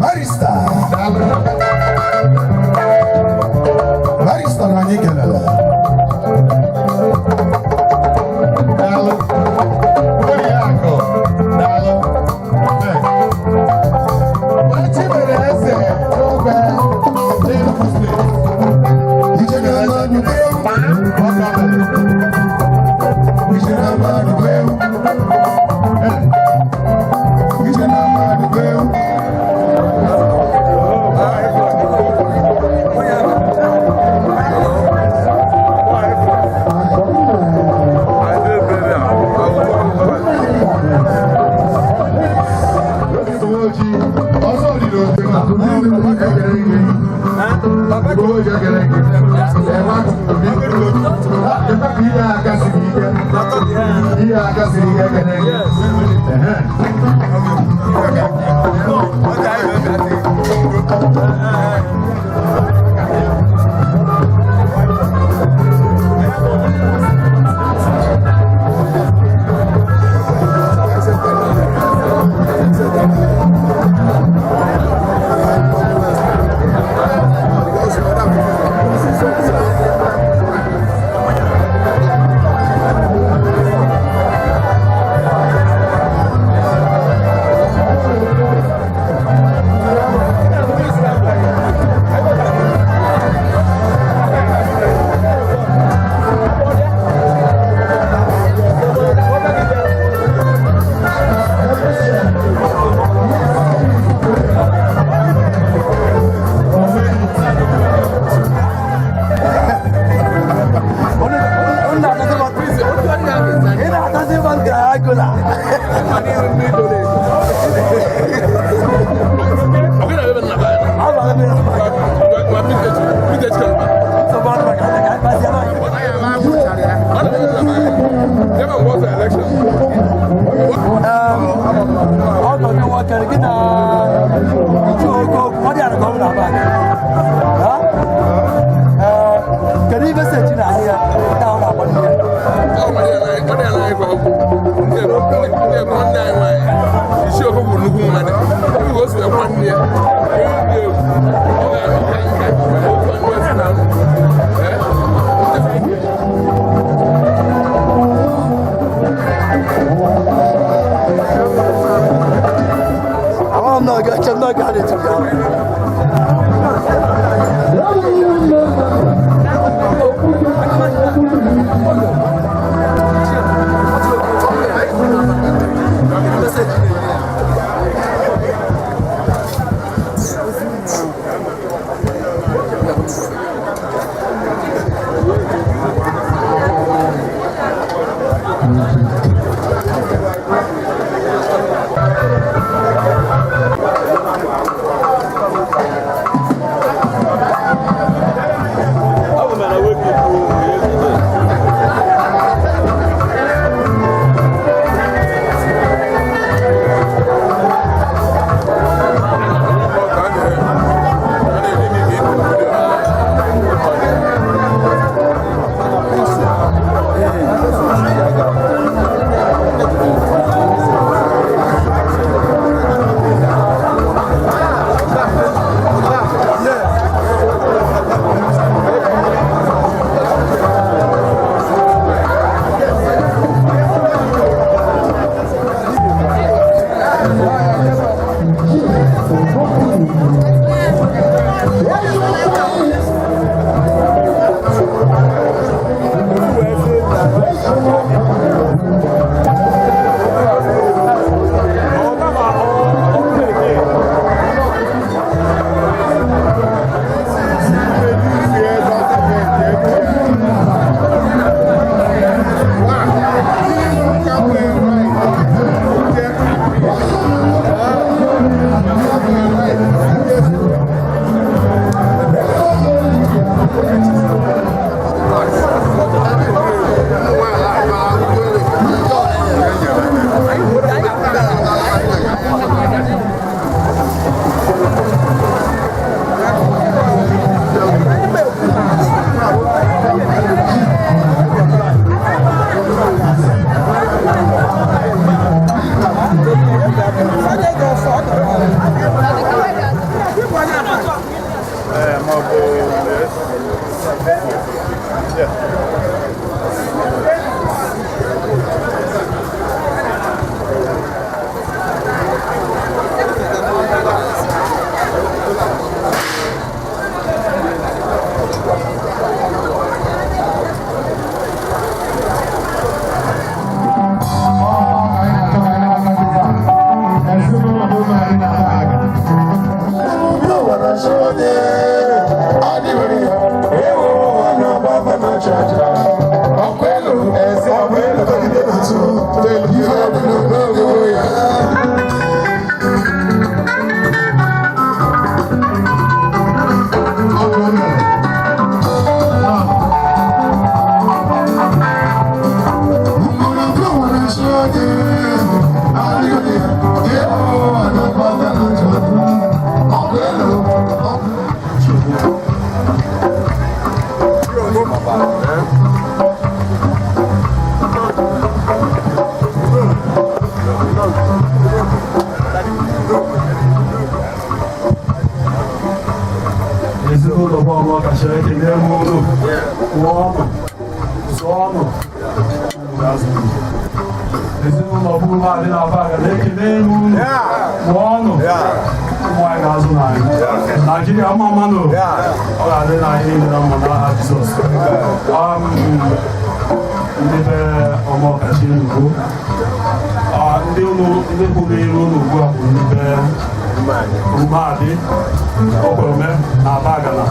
Barrister, daalụ. Barrister na anyị kelere. Daalụ. Oriakụ, daalụ. Chimere eze n'ogbe n'Enugu Steeti. Ijere mmadụ Ijere mmadụ. Ijere mmadụ. Ihe aka siri ike, ekele gị. Ọgọ gị nwoke gị na ichu ogo ọ dị ka ọ bụ na bak. Kedu ife sechi na ahịa taa ọ na-agba nne? Isi ofe bụ nnukwu mmadụ ebe o si ekwa nne ya ọ ga-anọ ka nka otu anụ esi na anụ. Ama m na ọ ga-eche m na ọ ga-adị tupu ya. Ezinụlọ bụ ọgbọ kacha ekele m unu kwụọ ọnụ zụọ ọnụ ezinụlọ bụ ụlọ adị na aba ga ekele m unu kwụọ ọnụ ụmụ anyị ga-azụ na anyị Naijiria mma mmanụ ọ ga-adị na anyị niile na mma n'aha Jizọs. Ndị be ọmọkachi ugbo, ndị ndị kwụ n'iru unu ugbu a bụ ndị be Umeadị Okweme na Abagana.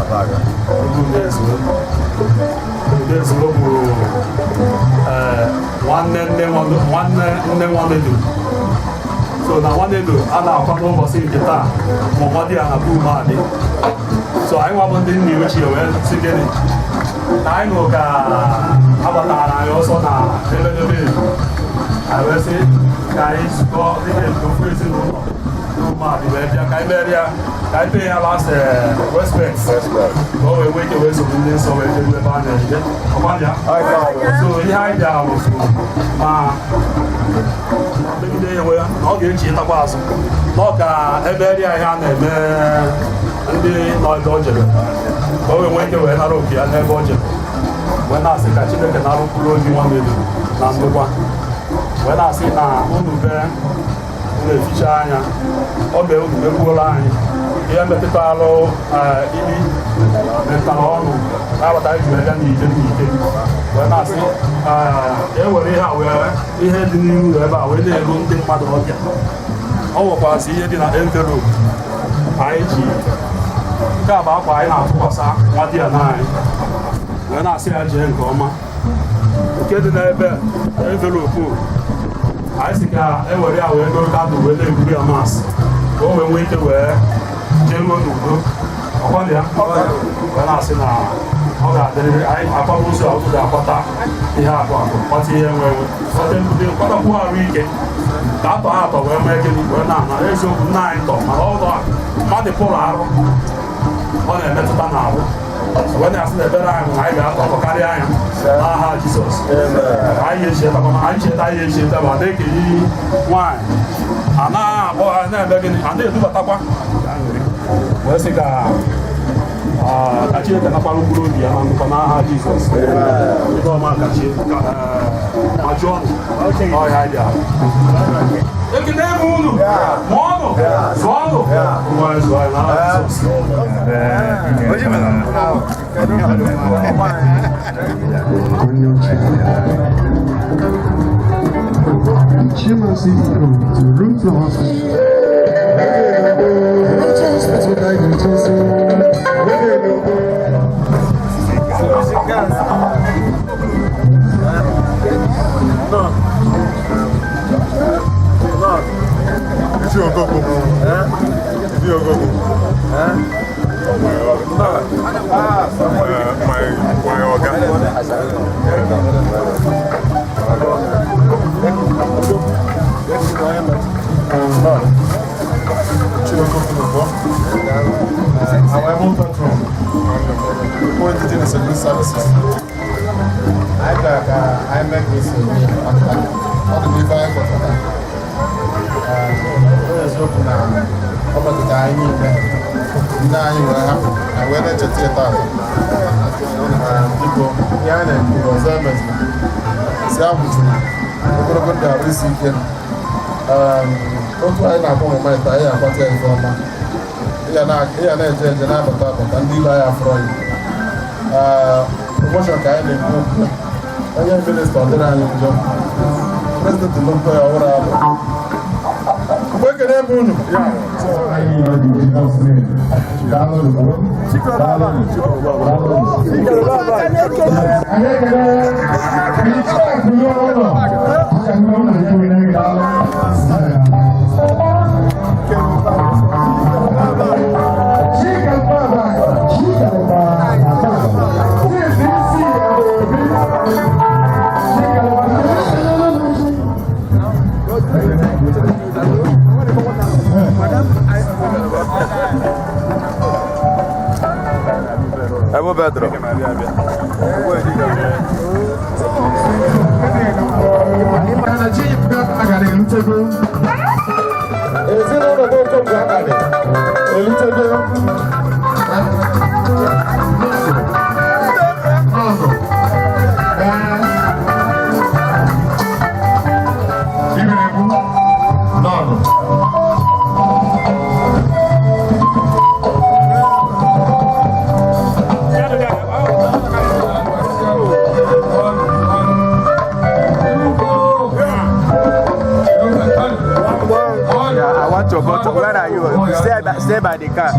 Udezuo bụ nwanne nne Nwanedo. So na Nwanedo a na-akwa n'ụbọchị nke taa ma ọ dị ya na bụ Umeadị. So anyị nwa bụ ndị nna ochie wee sị gịnị na anyị nụ ka agbatara anyị ọsọ na ebedebe anyị wee sị ka anyị zukọ dịka ofu ezinụlọ Umeadị wee bịa ka anyị mere ya ka anyị pay ya last respect ka o wee nwee ike wee soro ndị nsọ wee jeru ebe a na-eje ọgbalịa. So ihe anyị bịara bụ ma megide ya wee na ọ ga-echi ịtakwa azụ na ọ ka emeri ya ihe a na-eme ndị nọ ebe o jere ka o wee nwee ike wee nara oke ya n'ebe o jere wee na-asị ka Chineke nara mkpụrụ obi Nwanedo na ndokwa wee na-asị na unu bee unu eficha anya ọ bee unu mekwuola anyị ihe metụtalụ ili metụtara ọnụ na-abata iji wee bịa n'ike n'ike wee na-asị ka e were ihe a wee ihe dị n'ihu ebe a wee na-eru ndị mmadụ ọbịa. Ọ nwekwazị ihe dị na envelope anyị ji nke a bụ akwa anyị na-atụkwasị nwa di ya na anyị wee na-asị ya jee nke ọma nke dị n'ebe envelope anyị si ka e were ya wee goro kandụl wee na-eburu ya masị ka o wee nwee ike wee jeruo n'udo ọkwa ya wee na-asị na ọ ga-adịrịrị anyị akwamozu a ụtụ ga-akwata ihe akụ akụ kwata ihe nwe enwe kwatakwu arụ ike ka atọ ha atọ wee mee gịnị wee na-ana eziokwu nna anyị tọ mana ọ mmadụ pụrụ arụ ọ na-emetụta n'ahụ wee na-asị na ebere anyị bụ na anyị ga-atọ atọ karịa anya n'aha Jizọs. Anyị echetakwa ma anyị cheta anyị echeta ma na-ekenye nwaanyị a na-akpọ ha na-eme gịnị a na-edubatakwa wee sị ka Chineke nakwara mkpụrụ obi ya na ndụkọ n'aha Jizọs. Ndị ọma kachi ma jụọ ọhịa dị ahụ. Ekene m unu mụọnụ zụọnụ nwa zụọ anyị n'aha Jizọs. Chairman CEO to Ruth Hospital. Ruth Hospital Guidance. My organ. Our own patron, appointed in the service services. I got I met this all the divine for that. There's no now. About the dying, now you will have I whether na-echeta ya taa. Biko, ihe a na-ekwu ọzọ emeziri si akwụchiri ogologo ndụ, arụ isi ike. Otu anyị na-akpọ mama taa, anyị akwata ya ife ọma. Ị ga na-eje eje, na-abata abata, ndị ile anyị afọrọ ya. Promotion ka anyị na-ekwu okwu. Onye minista, ọ dịrị anyị njọ. President Lompo ya ọhụrụ abụ mgbe ekene m unu. Daalụ, daalụ, daalụ. Anyị ekele Ichie Akụnye ụlọ aka ndị ọ na-ekwu ihe. Daalụ. Chika Mbaba, Chika Mbaba, Chief isi Obi, Chika Mbaba. Ebe Pedro. Mana Chief agara erutego. Ezinụlọ bụ Okonkwo abalị erutego. Ọgụ. Ee. Iberekwu. Nọọnụ. Yeah, I want to go to. Where are you? Stay by the car.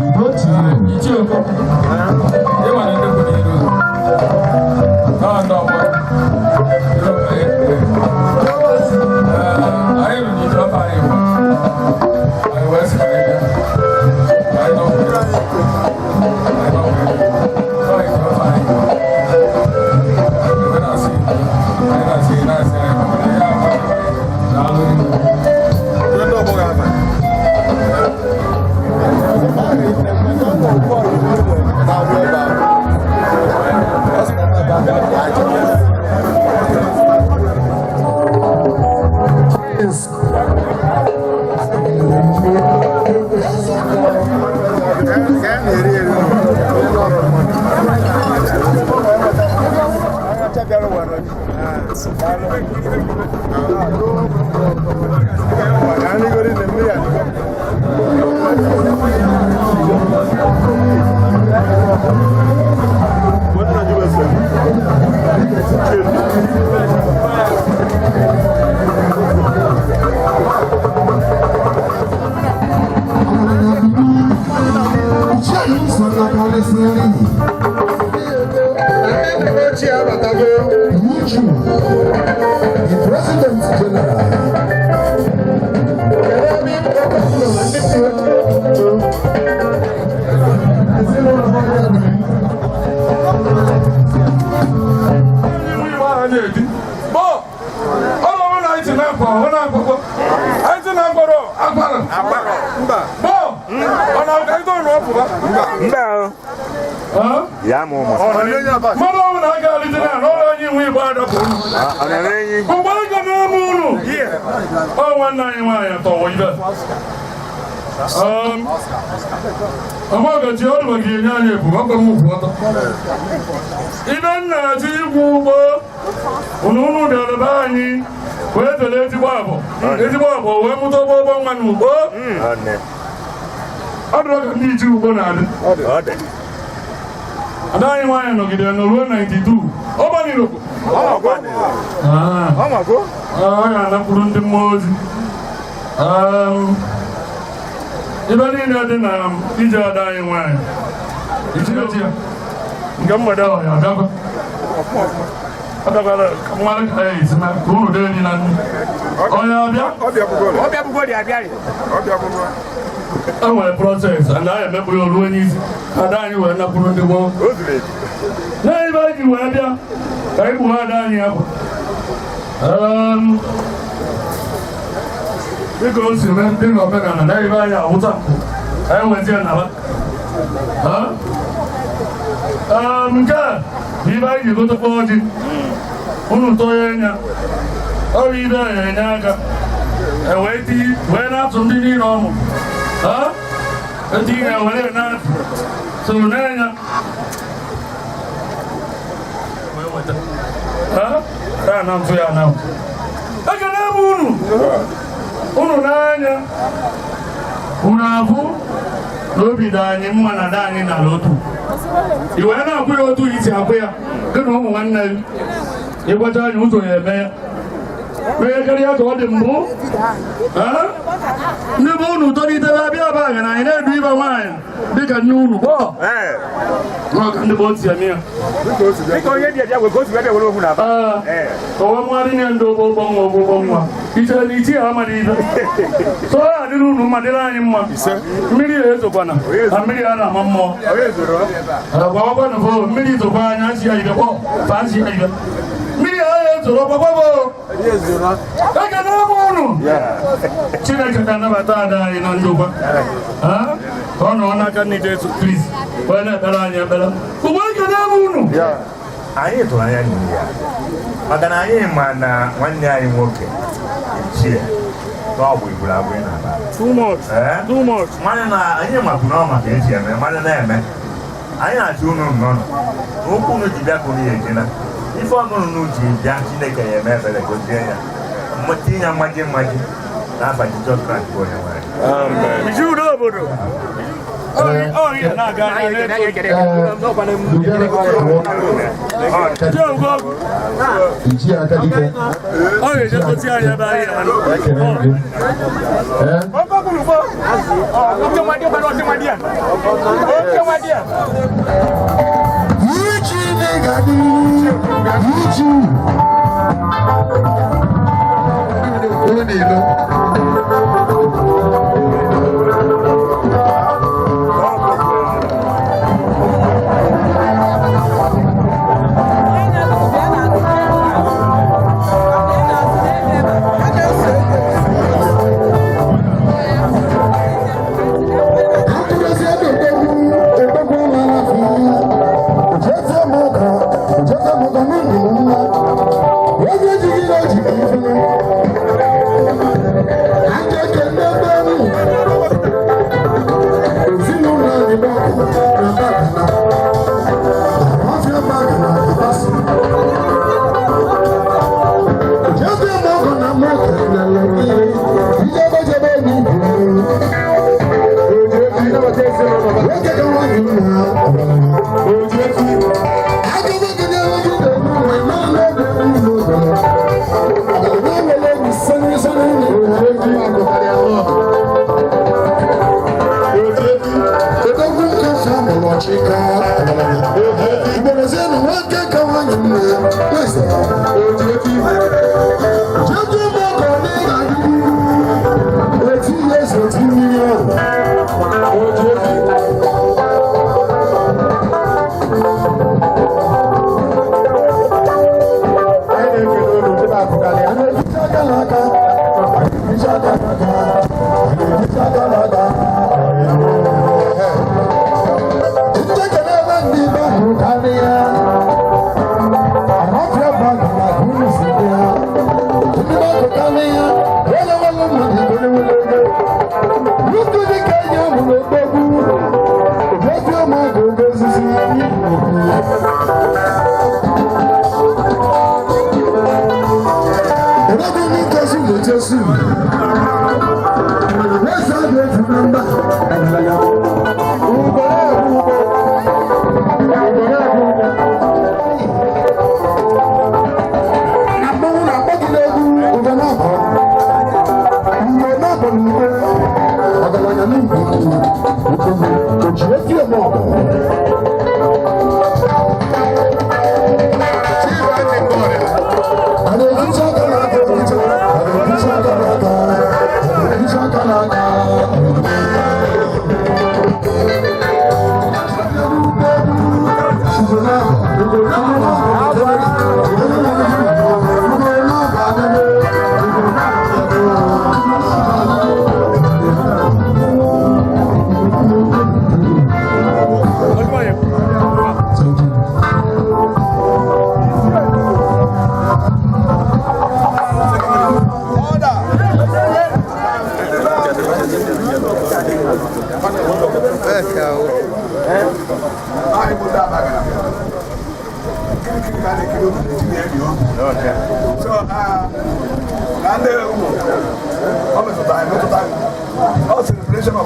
The President General. Bọ ọlọ́run náà ti náà pọ̀ ọ náà pọ̀ ẹ ti náà gbọ́dọ̀ agbára bọ ọ̀nà ọ̀gá tó ń rọ̀ pọ̀ Mba o. Ya mụ ụmụ. Mmadụ ọbụla aga alite na n'ọrụ onye iwu igbo adapụ unu. Ọ na-ere enyi. Mgbe anyị ga na-eme unu, ọ nwanne anyị nwaanyị tọwọ ibe. Ọmọgachi ọ dịba ka enye anyị ebu ọkwa m kwụ ọtọ. Ibe nna achọ igwu ugbo unu unu bịara be anyị wee tele ezigbo abụ ezigbo abụ wee mụta ọgbọgbọ nwa n'ugbo. Ọ dịrọ ka ndị iche ugbo na-adị. Ada anyị nwaanyị nọgidere nọ ruo 92. Ọ gbanirokwu. Ọ ga-anakwuru ndị mmụọ ozi. Ibe niile dị na ije ada anyị nwaanyị. Ichie ya. Nke mgbede ahụ ya abịakwa. Ọ bịakwara ka mmadụ ka ya esi na ka uru dee nri na nri. Onye abịa? E nwere process and anyị emekpu ya ruo n'isi. Ada anyị wee nakwuru ndị gboo. N'ebe anyị ji wee bịa ka anyị kpughe ada anyị akwa. Dịka o si mee dị n'omenala na ebe anyị awụta anyị wezi ya naba. Nke a bụ ibe anyị ji gotekwa ọjị. Unu tọọ ya anya. Ọ bụ ibe anyị enye aka. E wee tii wee na-atụ ndị niile ọmụ. Eti ihe were na-atụ. So n'anya Ha na mfụ ya na ekele m unu unu n'anya unu afụ na obi dị anyị mma na ada anyị nara otu i wee na-akwụ ya otu isi akwụ ya gị na ụmụ nwanne gị ịgwacha anyị ụzọ ya eme ya mee karịa ka ọ dị mbụ. Ndị bụ unu tolitere abịa aba na anyị na-edu ibe nwaanyị dịka nne unu gbọọ ka ndị bụ otu eme ya. Ọwa mmadụ nye ndị ụgbọ ụgbọ nwa ụgbọ nwa ichere na ichi ya amara ibe so ya adịrị unu mma, dịrị anyị mma. Mmiri ya ezokwana na mmiri ya na-ama mmụọ gwawakwanụ mmiri zokwa anya nsi ya ibe kpọ fa nsi ya ibe mmiri ya ezoro gbagbabo. Ekene m unu. Chineke ga-anabata ada anyị na ndokwa ka ọ nọ n'aka nne Jesu Kristi wee na-ekpere anyị ekpere ugbo. Ekene m unu. Anyị tụrụ anya n'ihe ya maka na anyị ma na nwanne anyị nwoke Ichie na ọ bụ igburu abụọ na-aba. Too much. Too much. Mmanụ na anyị makwu na ọ maka esi eme mmanụ na-eme anyị na-achọ unu nọ na okwu unu ji bịa ka unu ya ejena ife ọṅụrụ unu ji bịa. Chineke ya eme ebere gozie ya, tinye ya mmaji mmaji n'afa Jizọs Kraịst bụ onye nwe anyị. Iji udo obodo ọ na-aga. Ichie aka dike. Ọ ga-ejegosi anyị ebe anyị ya. Ekene gị. Ee. Ichi nigadi, ichi. Unu ilo.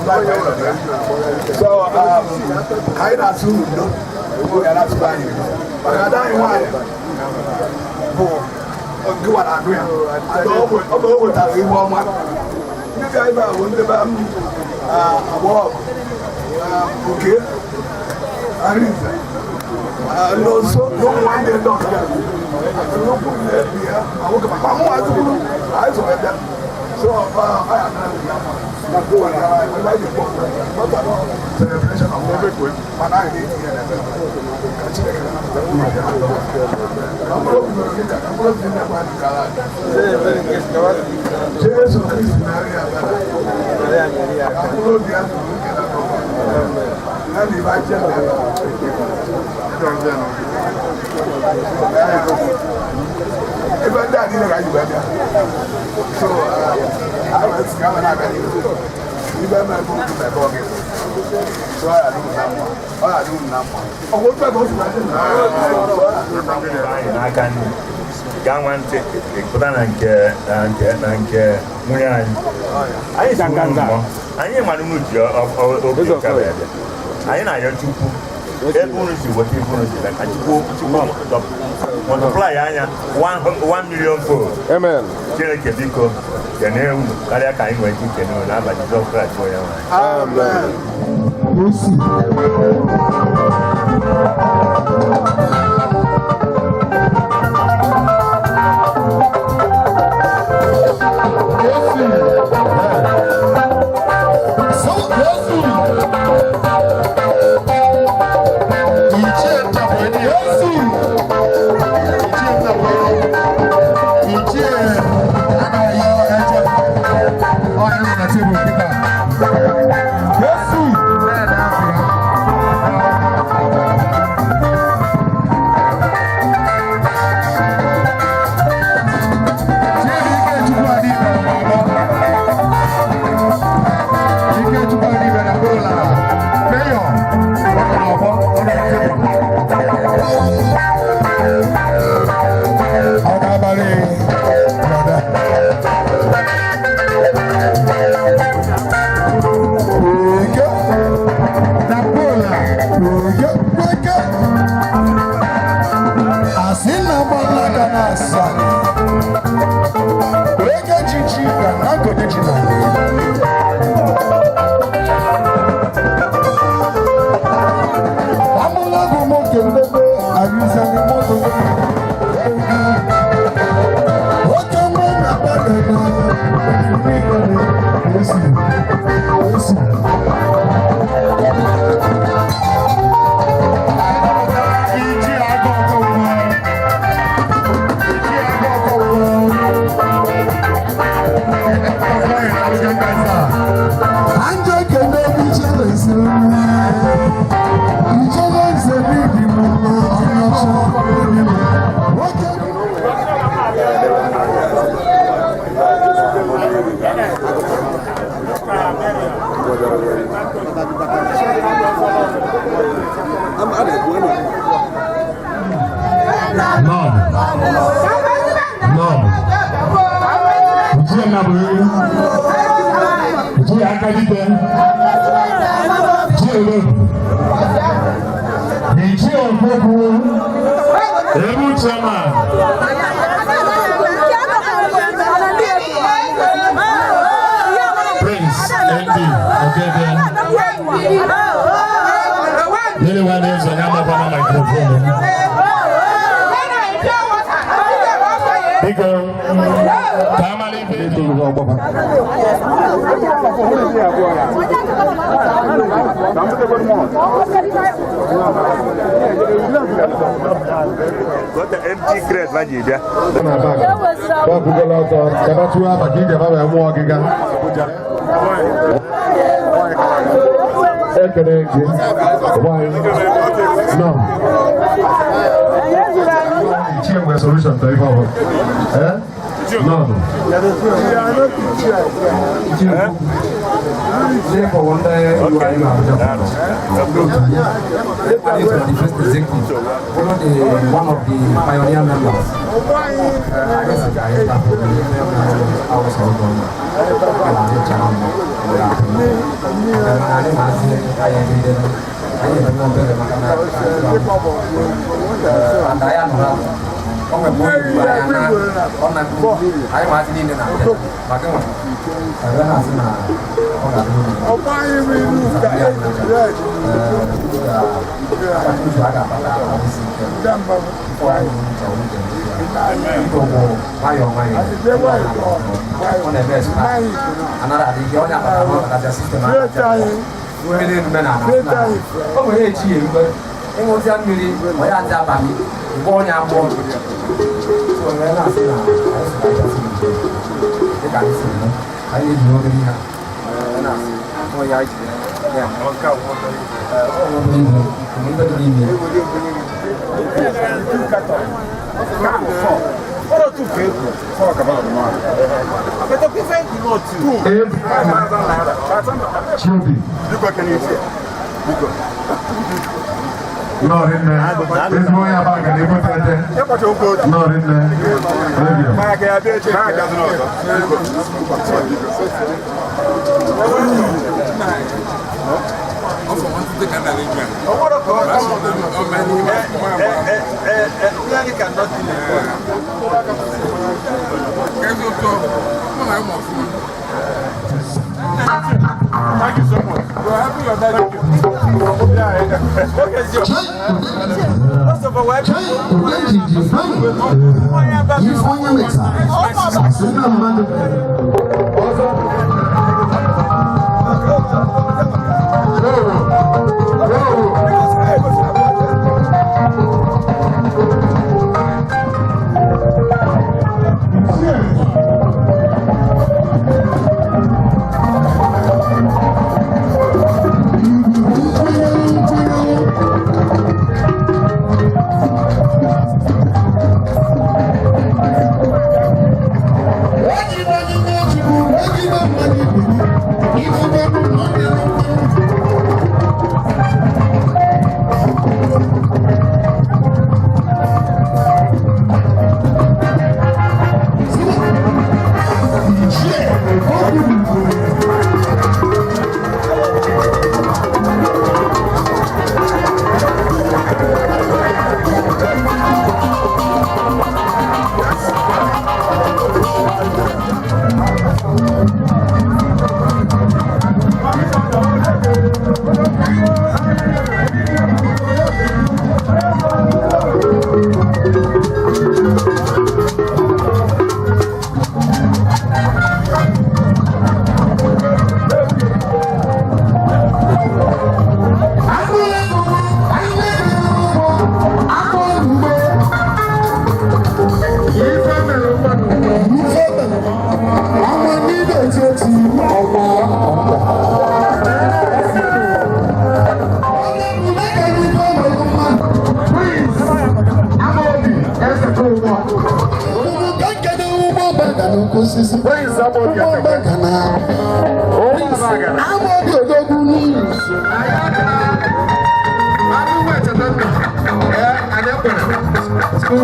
life anyị nọ na ya. So anyị na-asụ unu ndo, ya na-asụkwa anyị ndo maka ada anyị nwaanyị bụ gịwara anụ ya. Ọ bụ o wetara ihu ọma. Ndị bịa ebe a bụ ndị be agbọghọ oke Arinze n'oso n'ụmụ nwanne ndị ọzọ n'okwu na-ebi ya ma nwoke ma mụ nwa tupu anyị so bịa. So anyị anara na celebration of life, mana anyị ga-etinye n'ebe ka Chineke na-anapụta ka mkpụrụ obi nwere gị, ka mkpụrụ obi na-ekwe anyị gara aga. Jesu Kristi na-arịa abịa ka mkpụrụ obi ya zuru ike na ya na ibe aja ebe ndị a niile ka anyị wee bịa. So anyị wee sị ka a na-abịa n'ihu ibe eme ebe okwu na ebe ọ ga-eme. So ọ ya adị na mma, ọ ya adị na mma. Ọ bụ otu ebe o si na dị na anyị n'aka nri gaa nwa ntị pụta na nke na nke na nke nwunye anyị. Anyị si unu mmụọ anyị mara unu ji obi ụcha wee bịa. Anyị na-ayọ Chukwu ebe unu si weta ife unu si bịa, ka Chukwu Chukwu multiply anya 1 million fold. Amen. Chineke biko kene unu karịa ka anyị nwere ike ikene unu n'abalị Jizọs Kraịst bụ onye nwe anyị. Amen. Nọọnụ. One of the pioneer members. I guess I Ịṅụzịa mmiri ọ ya adị abalị mgbe ọnya agbọ so wee na-asị na anyị sị ka anyị dịka anyị si eme anyị eji obere ihe na-asị ọ ya ji ya ife dị n'ime. Chiobi. Nnọọ rinne. Ezigbo onye Abagana ebute ete. Nnọọ rinne. Thank you so much. We're happy you're there. Thank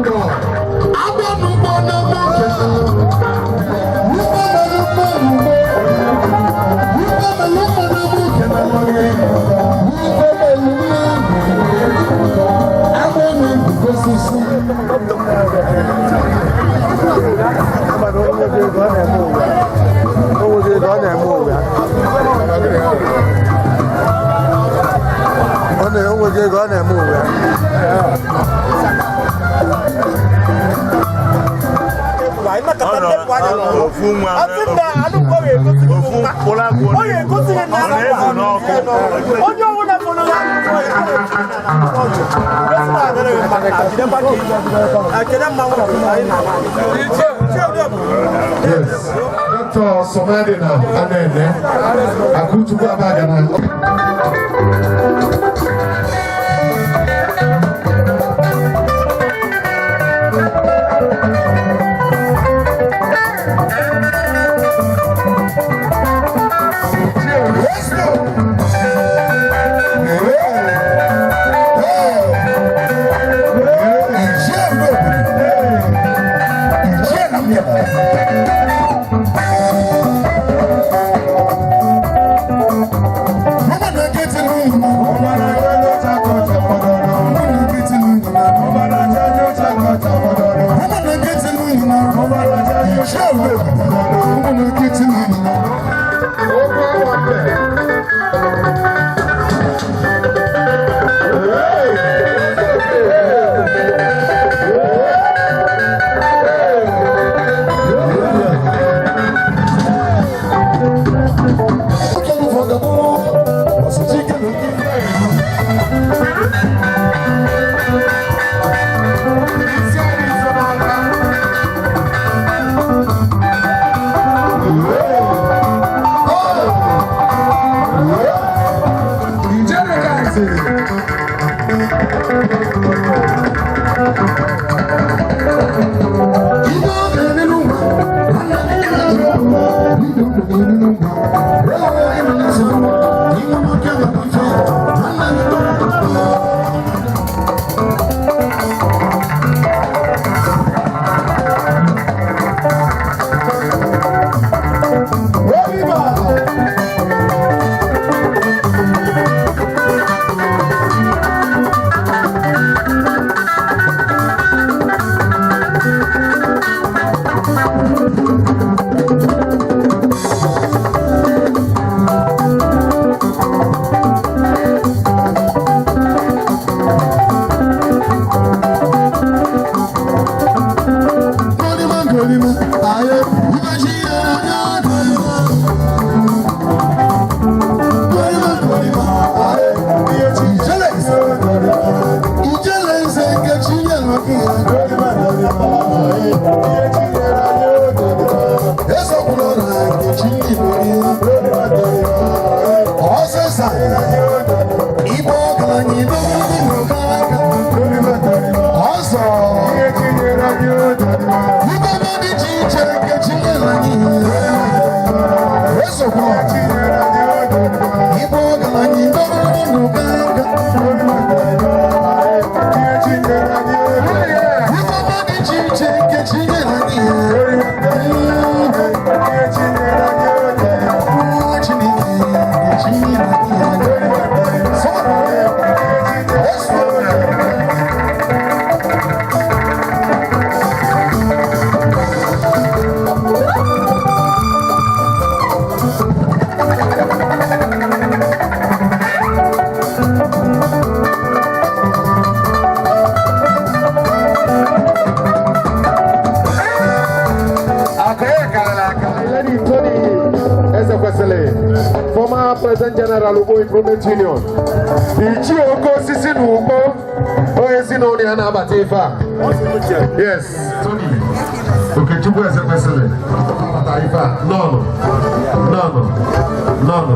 you. Yes. Dr. Somadina Anene, Akuchukwu Abagana. Former President General Ugbo Improvement Union, Ichie Oke Osisi na Ugbo, onye ezinụlọ ya na-abata ife a. Yes, Tony Okechukwu Ezekwesili abata ife a. Nọnụ, nọnụ, nọnụ.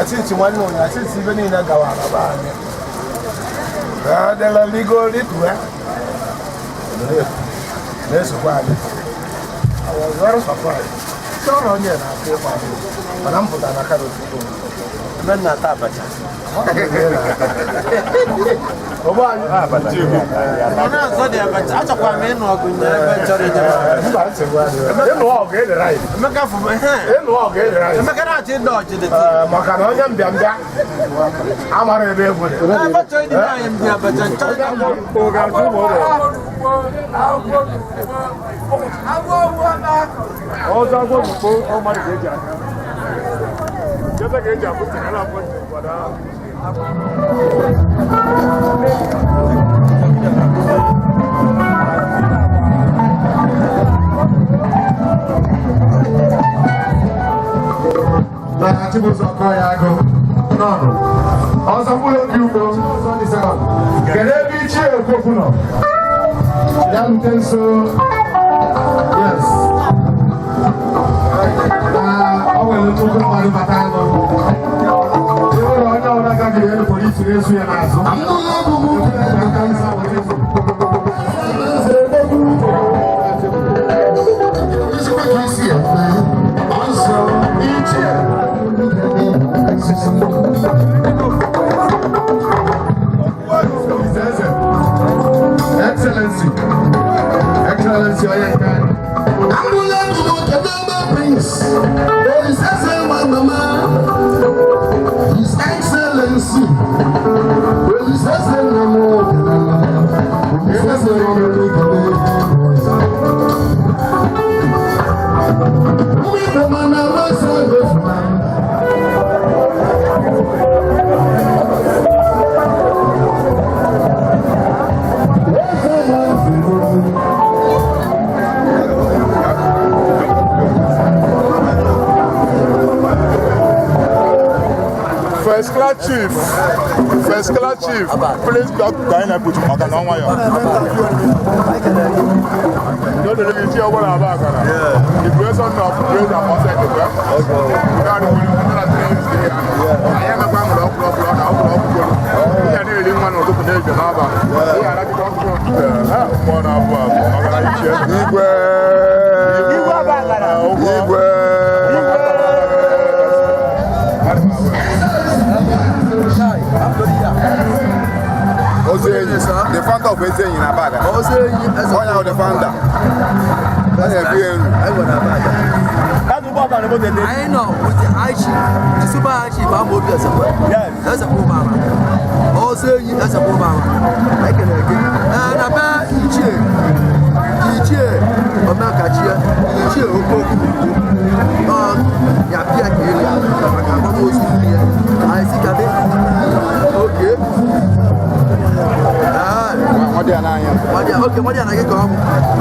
Since nwanne ụnyaahụ, since ibe niile gawara be anyị adịla ligo litue na-esokwa anyị. I was very surprised. Ọrụ onye na-atụ ịkwa mana m pụtara na karọt Ebe m na-ata abacha. Ọ na-azọ dị abacha. Achọkwa m ịnụ ọgụ nye ebe m chọrọ ije. Emeka fụ m Emeka na-achọ ịdọ ọchị dị. Maka na onye mbịambịa amara ebe egwu dị. Ebe chọrọ ịdị anyị mbịa abacha nchọ Ọzọ agwọ bụ ọ mmadụ ka eji aka. Jebe ka eji abụ ntị na abụ ntị kwado ahụ. Na Chibuzo kọọ ya agụ nọnụ. Ọzọ mkpụrụ obi ugbo kedu ebe Ichie Okokwu nọ? Ya rute nso. Yes. Na ọ nwere nnukwu mmadụ bata anụ. Ụlọ onye ọbụla gagiri elu polisi na-esu ya n'azụ. Excellency, Excellency, His Excellency. First class chief. First class chief. Please ka anyị na-ekpuchi maka na ọnwa ya. No, the lady ọgbọrọ aba akara. The person of praise and consent. Anyị emekwa nwere ọkwụrụ ọkwụrụ na ọkwụrụ ọkwụrụ. Ihe na-eri nwa n'ụtụtụ na-eje n'abalị. Ihe arachịkwa ọkwụrụ mmụọ na-abụ abụ ọgara iche. Igwe. Igwe Abagana. Igwe. Ozenyi, the founder of Ezenyi na Abaga. Ozenyi, Onye ahụ the founder. Ọ na-ebi elu. I know with the high chief, the super high chief, I'm Obi Ezekwe. Yes. Ezekwe Obama. Ozenyi Ezekwe Obama. I can again. And about Ichie, Ichie, Omekachie, Ichie Okoku. Ya pia kele. I see kabe. Okay. Okay, what do you come?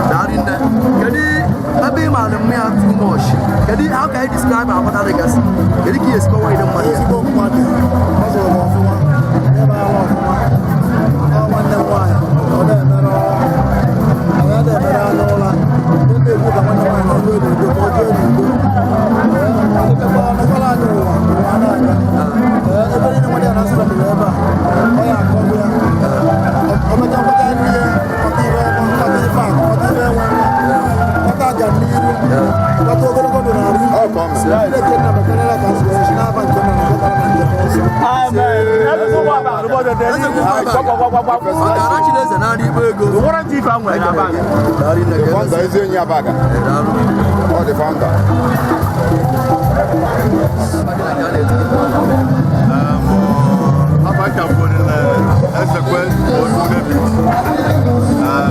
Can you too much? How can you describe our mother legacy? Can you explain why you don't want The founder is in Yabaga. Oh, the founder.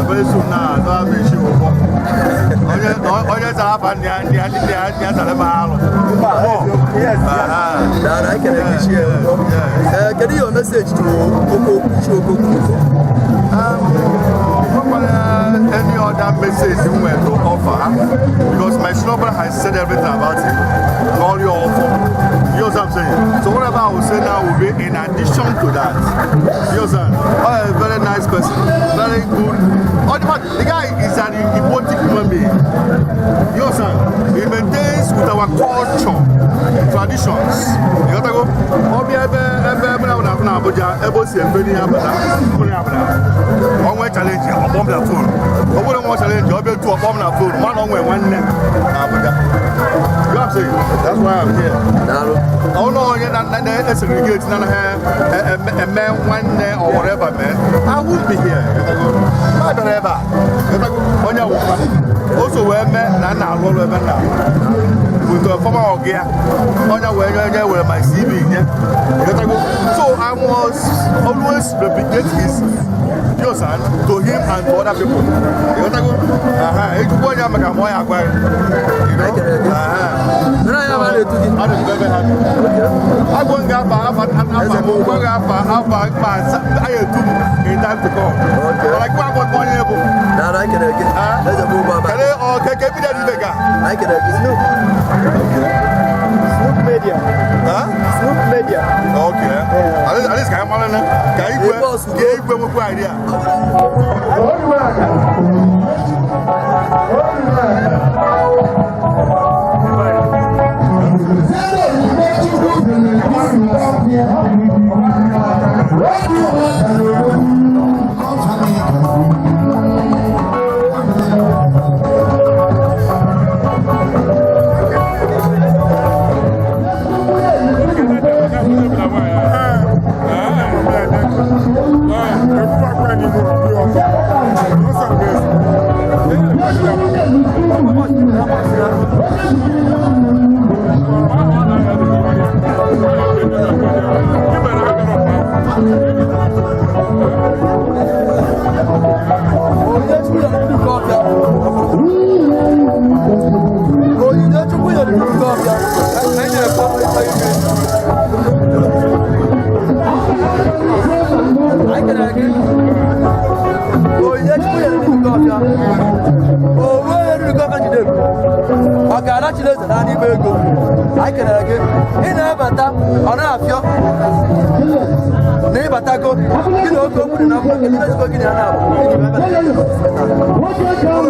Very soon now, no, I'm sure. I can share. Can you message to Oko? Any other message you want to offer? Because my snowball has said everything about him. All your offer. You know what I'm saying? So whatever I will say now will be in addition to that. You know what I'm saying? Oh, a very nice person. Very good. Oh, the guy is an emotive human being. You know what I'm saying? He maintains with our culture, traditions. You got to go. Onwe challenge, ọkpọm na phone. Ọ bụrụ nwa challenge, ọ bịa tu ọkpọm na phone. Mmanụ onwe nwanne na Abuja. You know what I'm saying? That's why I'm here. Ọ nọ onye na-esegregate na eme nwanne or whatever, man. I won't be here. Ma bịara ebe a. Onye awụkwa. O so wee mee na nna arụ ọrụ ebe nna. With a former ọgịa. Onye wee nye were my CV nye. So I must always replicate his son to him and to other people. You know? In time to come. Snoop Media. Huh? Snoop Media. Okay. At least I'm on idea. Chiri eze na n'ime ego. Anyị kelere gị. Ị na-abata, ọ na-afịọ na ịbatago gị na oge okwu dị na mma. Kedu ezigbo gị na ya na-abụ iji wee bata?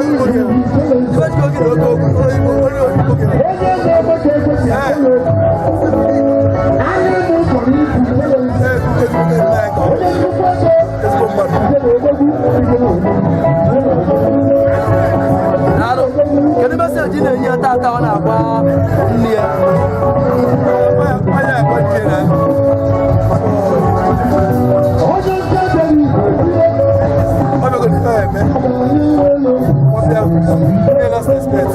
Ezigbo gị na oge okwu onye ozugbo gị na. Ee. Ezigbo mmadụ. Daalụ. Kedu message ị na-enye ya tata ọ na-agwa nne ya? Onye agwa nne na ọ bịagoro ife eme ọ bịa nye last respect.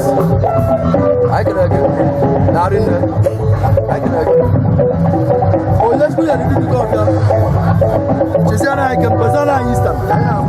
Anyị kelere gị. Daalụ nne. Anyị kelere gị. Onye chukwu ya dị dịka ọbịa. Cheziara anyị kem, gọziara anyị Ista. Ka anyị na-ahụ.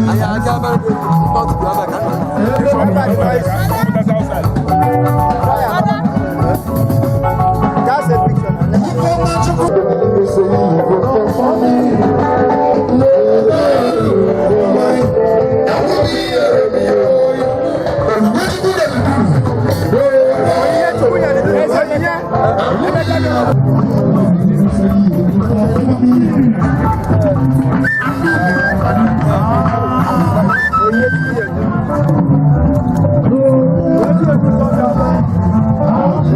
Anyị aga ebe mkpọtụ dị ebe ka nna.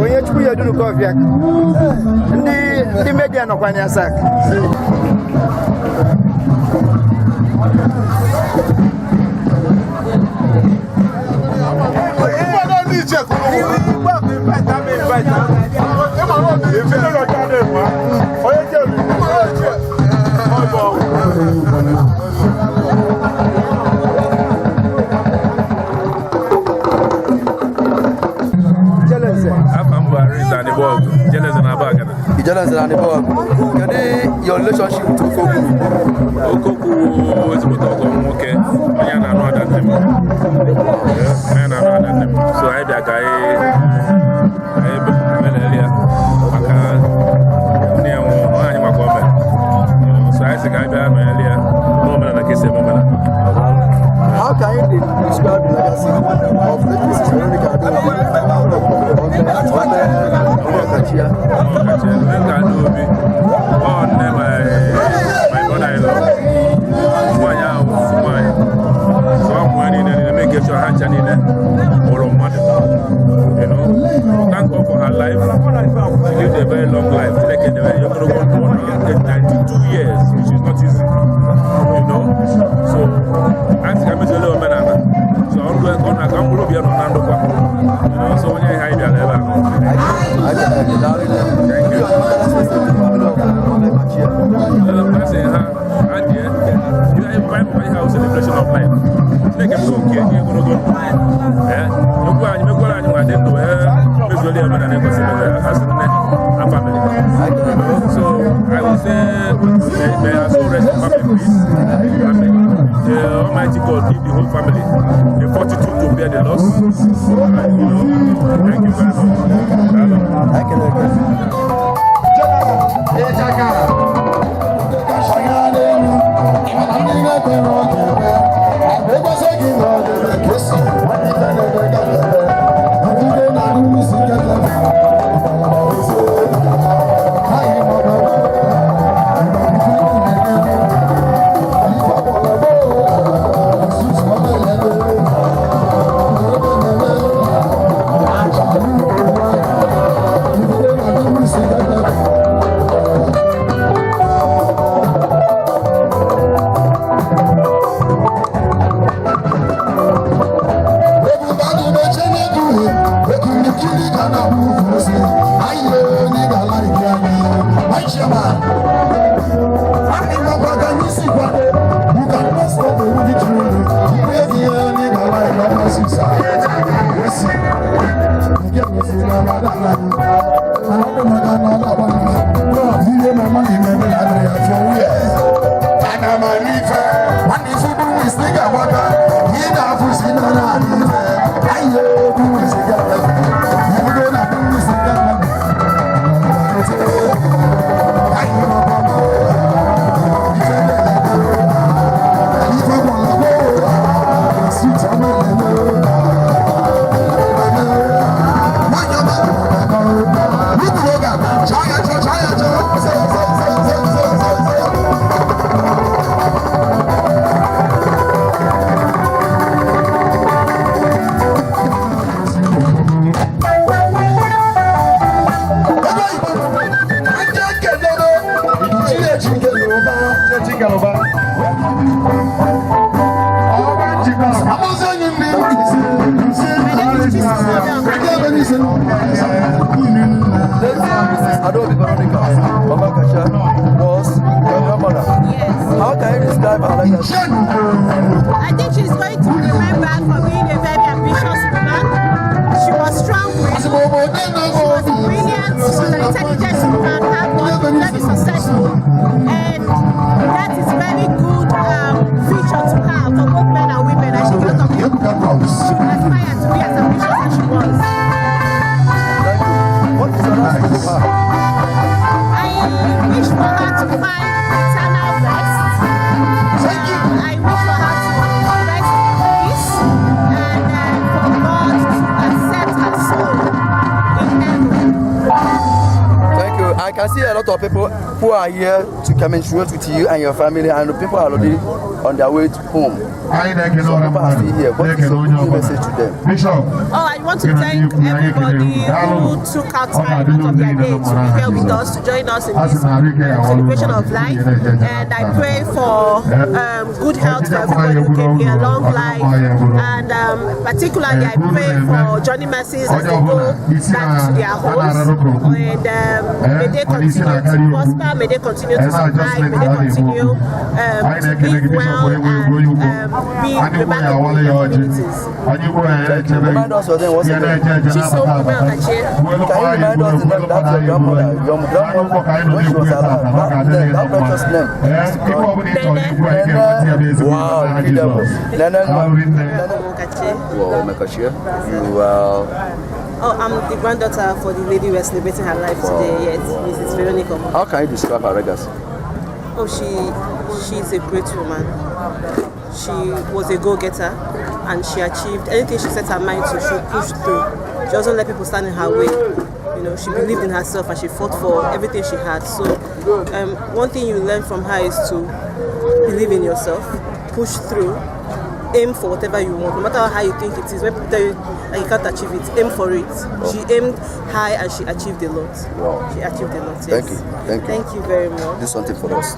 Onye chukwu ya duru kọfịa, ndị media nọkwa na sak. Afa m bụ Arinze Anịbọgụ, Ijeleze na Abagana. Ijeleze na Anịbọgụ. Kedu your relationship with Okokwu? Okokwu ezigbote ọgọ m nwoke, onye a na-anụ ada nne m. Onye a na-anụ ada nne m. So anyị bịa ka anyị melele ya maka nne ya nwụrụ, ọ anyị maka o mere. So anyị sị ka anyị bịa melele ya n'omenala ka esi eme omenala. How can you describe the legacy of late Mrs. Veronica Adaobi Omokachia? Veronica Adaobi, ọ nne my brother-in-law. Nwaanyị ahụ bụ nwaanyị. So ọ mụ ya niile make sure ha ncha niile hụrụ mmadụ. Thank God for her life. She lived a very long life. Chineke debere ya ogologo ndụ, ọ nọ 92 years, which is not easy. So, anyị sị ka mezuole omenala. So ọrụ ọ na-aka mkpụrụ obi ya nọ na ndokwa. So onye ihe anyị bịara ebe a. Thank you. Asị ha ha die ihe anyị ha celebration of life. Chineke bụ oke nye ogologo ndụ. Ee, okwu anyị mekwara anyị nwa dị ndụ wee mezuole omenala ekwesịrị imezi as nne na family. So I will say may her soul rest in perfect peace. And may the Almighty God give the whole family the fortitude to bear the loss. And thank you very much. Hello. Adobe Veronica, Mama Kasha, was your grandmother. Yes. How can you describe her legacy? I think she's going to be remembered for being a very ambitious woman. She was strong. She was brilliant. She was an intelligent woman, hardworking, very successful. And that is very good feature to have for both men and women. And she got of people should aspire to be as ambitious as she was. Thank you. What is your last word for her? I wish for her to find eternal rest. I wish for her to rest in peace and for God to accept her soul in heaven. Thank you. I can see a lot of people who are here to commiserate with you and your family, and the people are already on their way to home. Some people are still here. What is your message to them? Oh, I want to thank everybody who took out time out of their day to be here with us, to join us in this celebration of life. And I pray for good health for everybody who came here, long life. And particularly, I pray for Johnny Mercies as they go back to their homes. And may they continue to prosper, may they continue to survive, may they continue to live well and be remarkable in their communities. Remind us your name once again. Chisom Umeokachi. Can you remind us the name that your grandmother, when she was alive, that name, that precious name? Nene. Wow, incredible. Nene. Umeokachi. Wow, Umeokachi, you are. Oh, I'm the granddaughter for the lady we're celebrating her life today. Yes, Mrs. Veronica. How can you describe her legacy? Oh, she's a great woman. She was a go-getter, and she achieved anything she set her mind to. She pushed through. She doesn't let people stand in her way. You know, she believed in herself and she fought for everything she had. So, one thing you learn from her is to believe in yourself, push through, aim for whatever you want, no matter how you think it is. When people tell you that you can't achieve it, aim for it. Oh. She aimed high and she achieved a lot. Wow. She achieved a lot, yes. Thank you. Thank you. Thank you very much. Do something for us.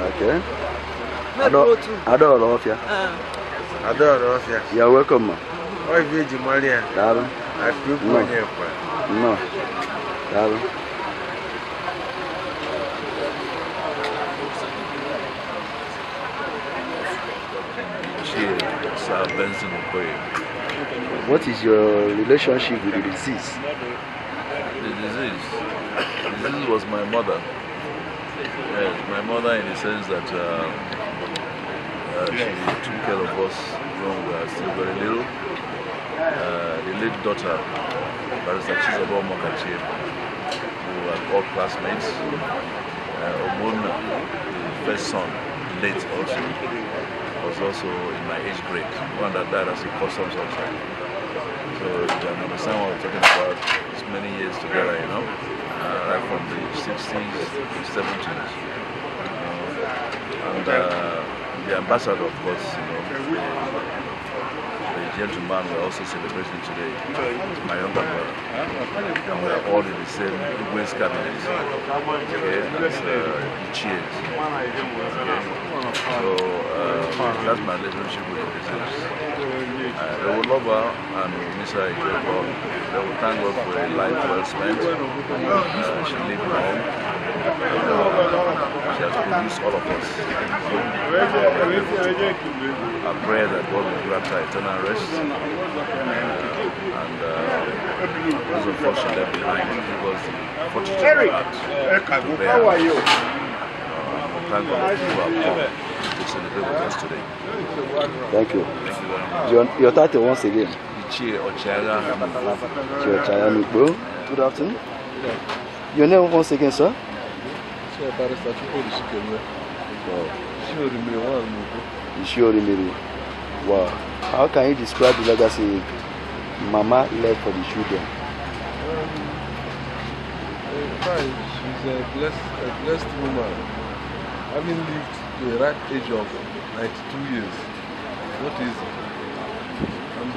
Okay. Adoro Ofia. Adoro Ofia. You're welcome, ma. Daalụ. No. Daalụ. Sir Benson Okoye. What is your relationship with the disease? The disease? The disease was my mother. Yes, my mother in the sense that she took care of us when we were still very little. The late daughter, Barrister Chizoba Omokachie, we were all classmates. Ogbonna, the first son, late also, was also in my age grade, one that died as a customs officer. So you can understand what we're talking about. It's many years together, you know, right from the 60s to the 70s. And the ambassador, of course, you know, the gentleman we're also celebrating today, my younger brother. And we're all in the same Igwe's cabinet, okay, as the chairs. Okay. So that's my relationship with the deceased. They will love her and will miss her in great God. They will thank God for a life well spent. She lived long. She has produced all of us. I pray that God will grant her eternal rest. And those of us she left behind, give us the fortitude of heart to bear. How are you? Thank God who have come to celebrate with us today. Thank you. Thank you very much. Your title once again. Ichie Ochiagha. Ichie Ochiagha Nukpo. Good afternoon. Your name once again, sir? Ichie Orimiri. Wow. How can you describe the legacy Mama left for the children? She's a blessed woman. Having lived to the ripe age of 92 years, not easy. And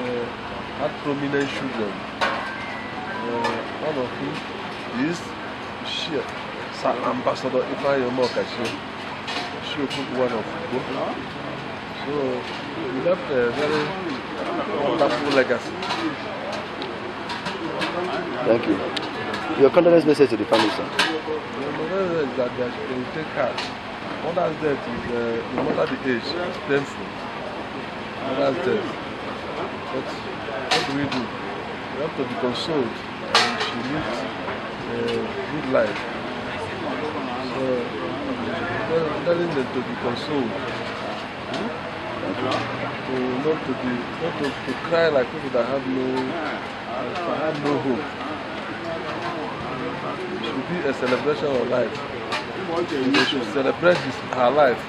had prominent children. One of whom is Sir Ambassador Ifeanyi Omokachie, one of Ugbo. So we left a very wonderful legacy. Thank you. Your condolence message to the family, sir? The condolence is that they will take heart. Mother's death is, no matter the age, it's painful. Mother's death. But what do? We have to be consoled, and she lived a good life. So, telling them to be consoled, to not to cry like people that have no hope. It should be a celebration of life. They should celebrate her life.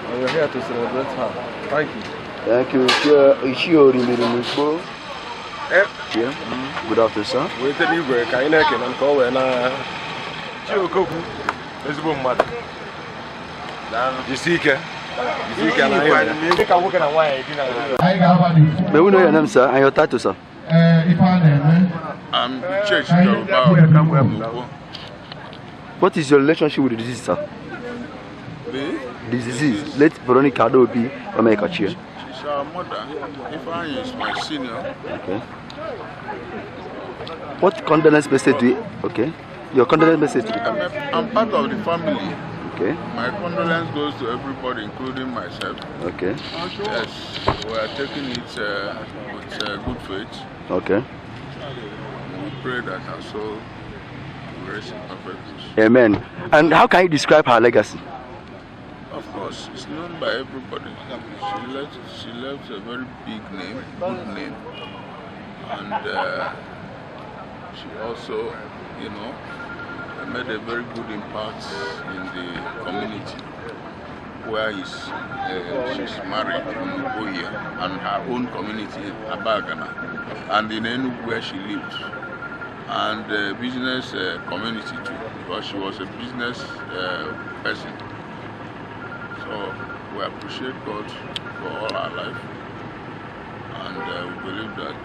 And we're here to celebrate her. Thank you. Thank you. Ichie Orimiri Nukpo. Yeah. Good afternoon, sir. May we know your name, sir, and your title, sir? I'm Church Yoruba. What is your relationship with the disease, sir? The disease. Late Veronica Adaobi Omekachie. She's our mother. Ifeanyi is my senior. Okay. What condolence message do you... Okay. Your condolence message to the family. I'm part of the family. Okay. My condolence goes to everybody, including myself. Okay. Yes, we are taking it with good faith. Okay. We pray that her soul will rest in perfect peace. Amen. And how can you describe her legacy? Of course, it's known by everybody. She left a very big name, good name, and she also, you know, made a very good impact in the community where she's married in Obohia and her own community, Abagana, and in Enugu where she lived, and the business community too, because she was a business person. So we appreciate God for all our life, and we believe that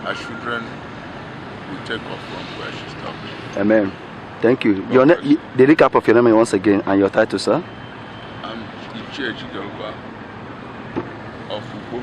our children will take off from where she stopped. Amen. Thank you. Your the recap of your name once again and your title, sir. I'm Ichie Chidelba of Ukpo.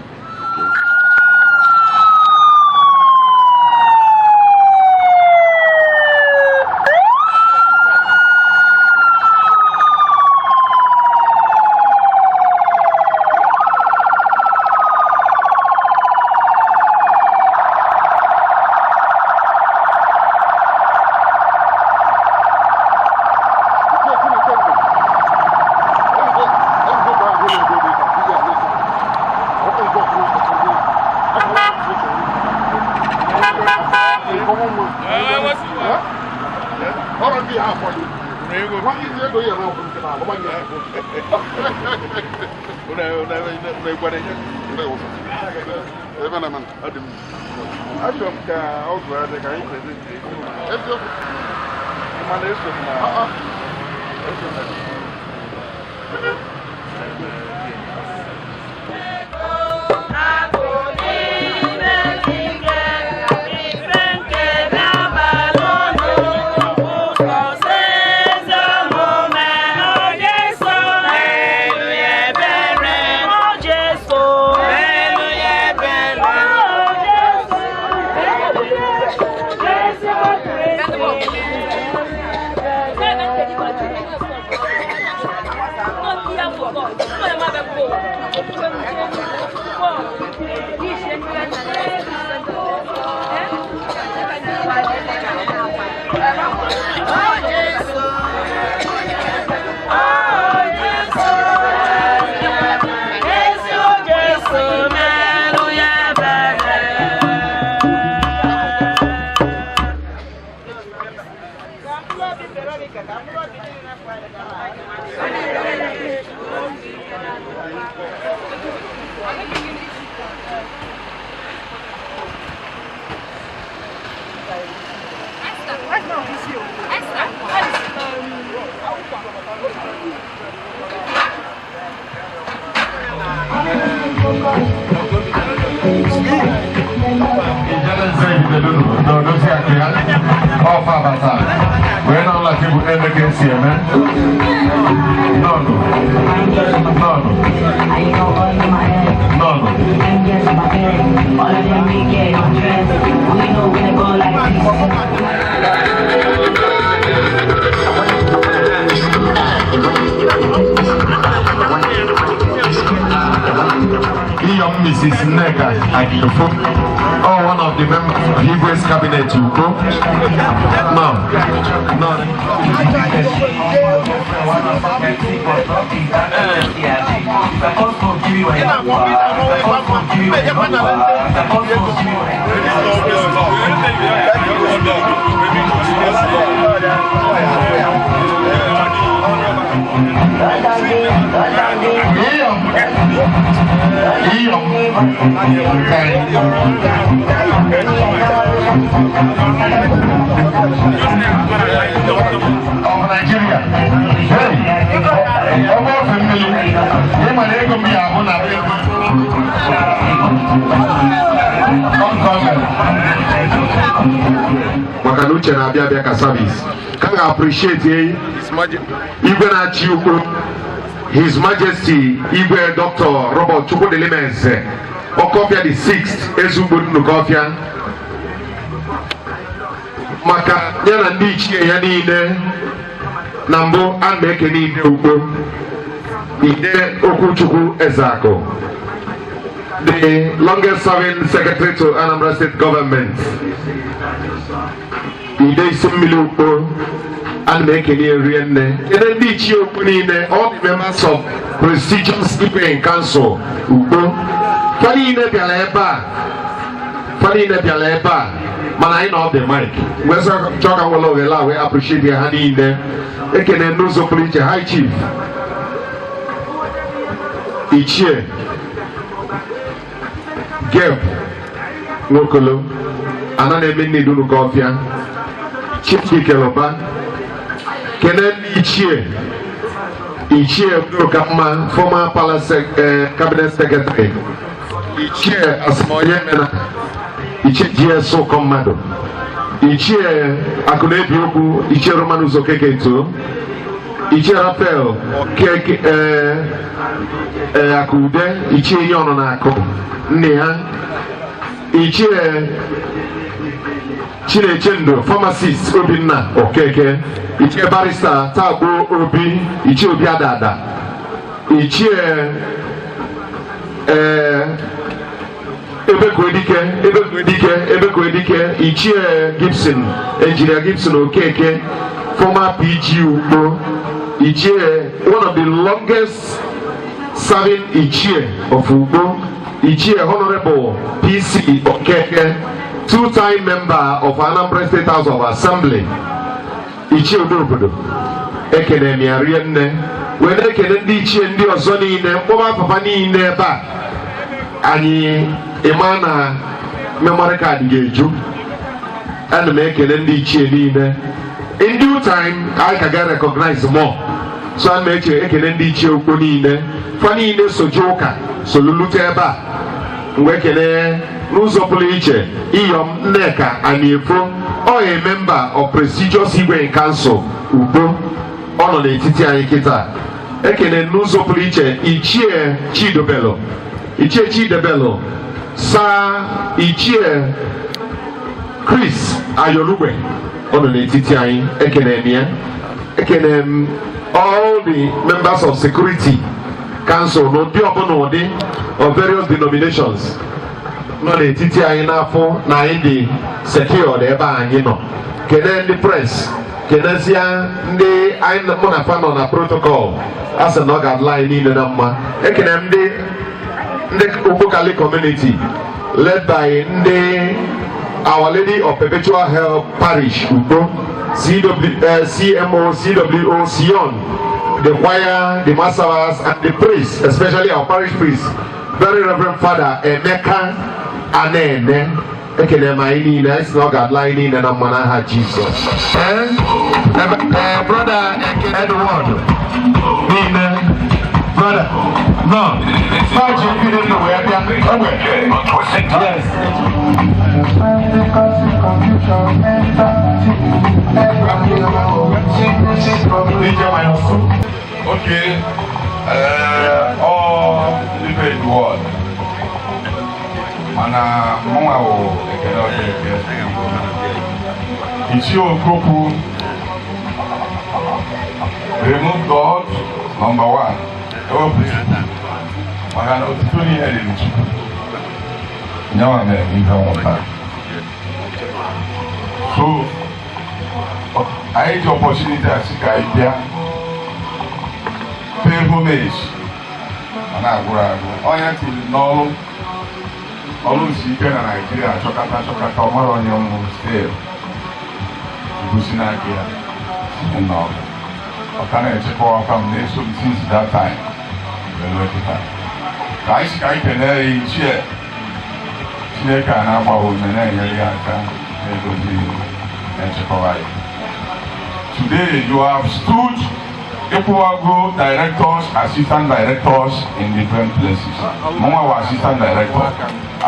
Achọrọ m ka ọgwụ adị ka anyị prezentị eziokwu mana eso m na eso m na. Mrs. Nneka Akifo, or one of the members of Igwe's cabinet, Ukpo. No, no. Of Nigeria. Hey, ọmọ family, ị mara ego m ya ahụ na maka na uche na-abịa abịa ka service ka m ga-appreciate igwe na-achị ukwu His Majesty Igwe Dr. Robert Chukwudilimeze Okofia the 6th Ezugbo Nnukọfịa maka ya na ndị ichie ya niile na mbụ a na-ekene ide ugbo ide Okwuchukwu Ezeakụ, the longest serving secretary to Anambra State Government, ide isi mmiri ukpo a na-ekene rie nne kene ndị ichie okwu niile, all the members of prestigious Igwe Council ukpo fa niile bịara ebe a Fa niile bịara ebe a, mana anyị na ọ dị mic wee chọọ ka nwere ohere a wee appreciate ha niile. Ekene n'ụzọ pụrụ iche High Chief Ichie Geb Nwokolo ana na-eme nne Dunukọfịa, Chief Ikeloba, kene ndị ichie, Ichie Udokamma, former palace cabinet secretary, Ichie Asmoye Mena, Ichie GS Ụkọmmadụ, Ichie Akụnaebi Okwu, Ichie Romanus Okeketo, Ichie Raphael Okeke Akude, Ichie Ihe Ọnụ na Akụ nne ya, Ichie Chinechendo, pharmacist Obinna Okeke, Ichie barrister Tagbo Obi, Ichie Obi Adada, Ichie Ebekwedike, Ebekwedike, Ebekwedike, Ichie Gibson, Engineer Gibson Okeke, former PG Ugbo, Ichie, one of the longest serving Ichie of Ugbo, Ichie Honorable PC Okeke, two-time member of Anambra State House of Assembly, Ichie Odobodo, ekene m ya rie nne, wee na-ekene ndị ichie ndị ọzọ niile, mkpọba papa niile ebe a. Anyị ịma na memory card ga-eju. Ana m ekele ndị ichie niile. In due time, I ka ga recognize more. So ana m eche ekele ndị ichie ukwu niile. Fa niile soje ụka solulute ebe a. Mgbe ekele n'ụzọ pụrụ iche Iyom Nneka Aniefo, ọ a member of prestigious Igwe Council Ugbo, ọ nọ n'etiti anyị kịta. Ekele n'ụzọ pụrụ iche Ichie Chidobelo, Ichie Chidebelo, Saa Ichie Chris Ayolugbe, ọ nọ n'etiti anyị. Ekele m ya. Ekele m all the members of security council n'ụdị ọbụla, ụdị of various denominations nọ n'etiti anyị n'afọ na anyị dị secured ebe a anyị nọ. Kene ndị press, kenezie ndị anyị mụ na fa nọ na protocol. A sị na ọ ga-adịla anyị niile na mma. Ekene m ndị Ogbokali community led by ndị Our Lady of Perpetual Help Parish Ugbo, CW, CMO, CWO, Sion, the choir, the masters, and the priests, especially our parish priest, Very Reverend Father Emeka Anene. Ekele m anyị niile, anyị sị na ọ ga-adịla anyị niile na mma n'aha Jizọs. Brother Edward niile, brother, no, Faji mmiri ndụ wee bịa, ogbe, yes. DJ minus two. Okay. All ife word. Mana mụnwa wụ Ekene Okeke. Ichie Okokwu, remove God number one. Ewepụ Chukwu. Maka na otuto niile dịrị Chukwu. Nyanwa mere ihe nwụta. So, anyị ji opportunity a sị ka anyị bịa pay homage ma na-agwụrụ agwụ. Onye tiri n'ọrụ ọrụ si ike na Naịjirịa achọkata achọkata ọ mara onye nwụrụ still gosi n'aka ya si n'ọrụ. Ọ ka na-echekwa m na-eso m since that time wee ruo kịta. Ka anyị si ka anyị kelee ya ichie Chineke a na-agba ume na-enyere ya aka na-edozi na-echekwa ya. Today you have stood Equago directors, assistant directors in different places. Mụnwa was assistant director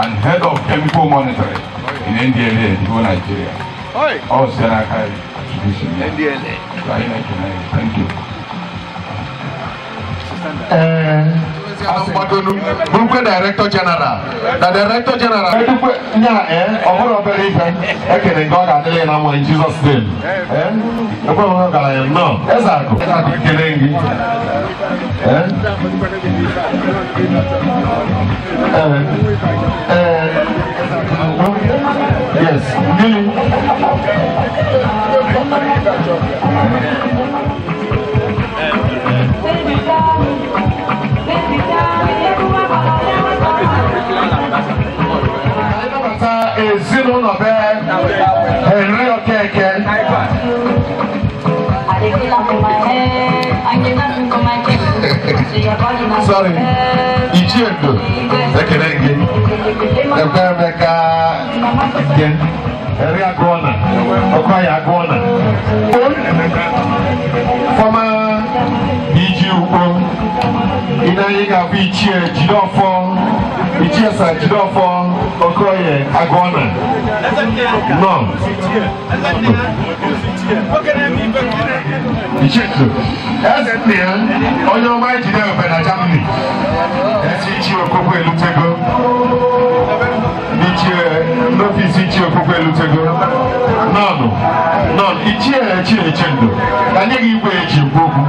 and head of chemical monitoring in NDLA, Igbo Nigeria. All site n'aka ya Chukwu si nye. So anyị na-ekele ya. Thank you. Bụrụkwe director general na director general edukwe nya ọ bụrụ obere ife ekele nke ọ ga-adịrị ya na mma in Jesus name. Ekwe m gara ya nnọọ. Eze akụ, eze akụ, ekele gị. Yes, mmiri. Okeke. Sorry, Ichie Ndo, ekele gị. Ekwemeka nke Eri Agụọna, Okoye Agụọna. Former DG Ukpo, ị na-anyị ga-abụ Ichie Jideọfọ, Ichie Sir Jideọfọ Okoye Agụọna. Nọ. Ichie Ndo, eze nne ya, onye ọma ejide ofe na Germany. Ezi Ichie Okokwu elutego. Ichie n'ọfịs Ichie Okokwu elutego. Nọnụ, nọnụ, Ichie Chineche Ndo, ka nye gị igwe eji ekwu okwu.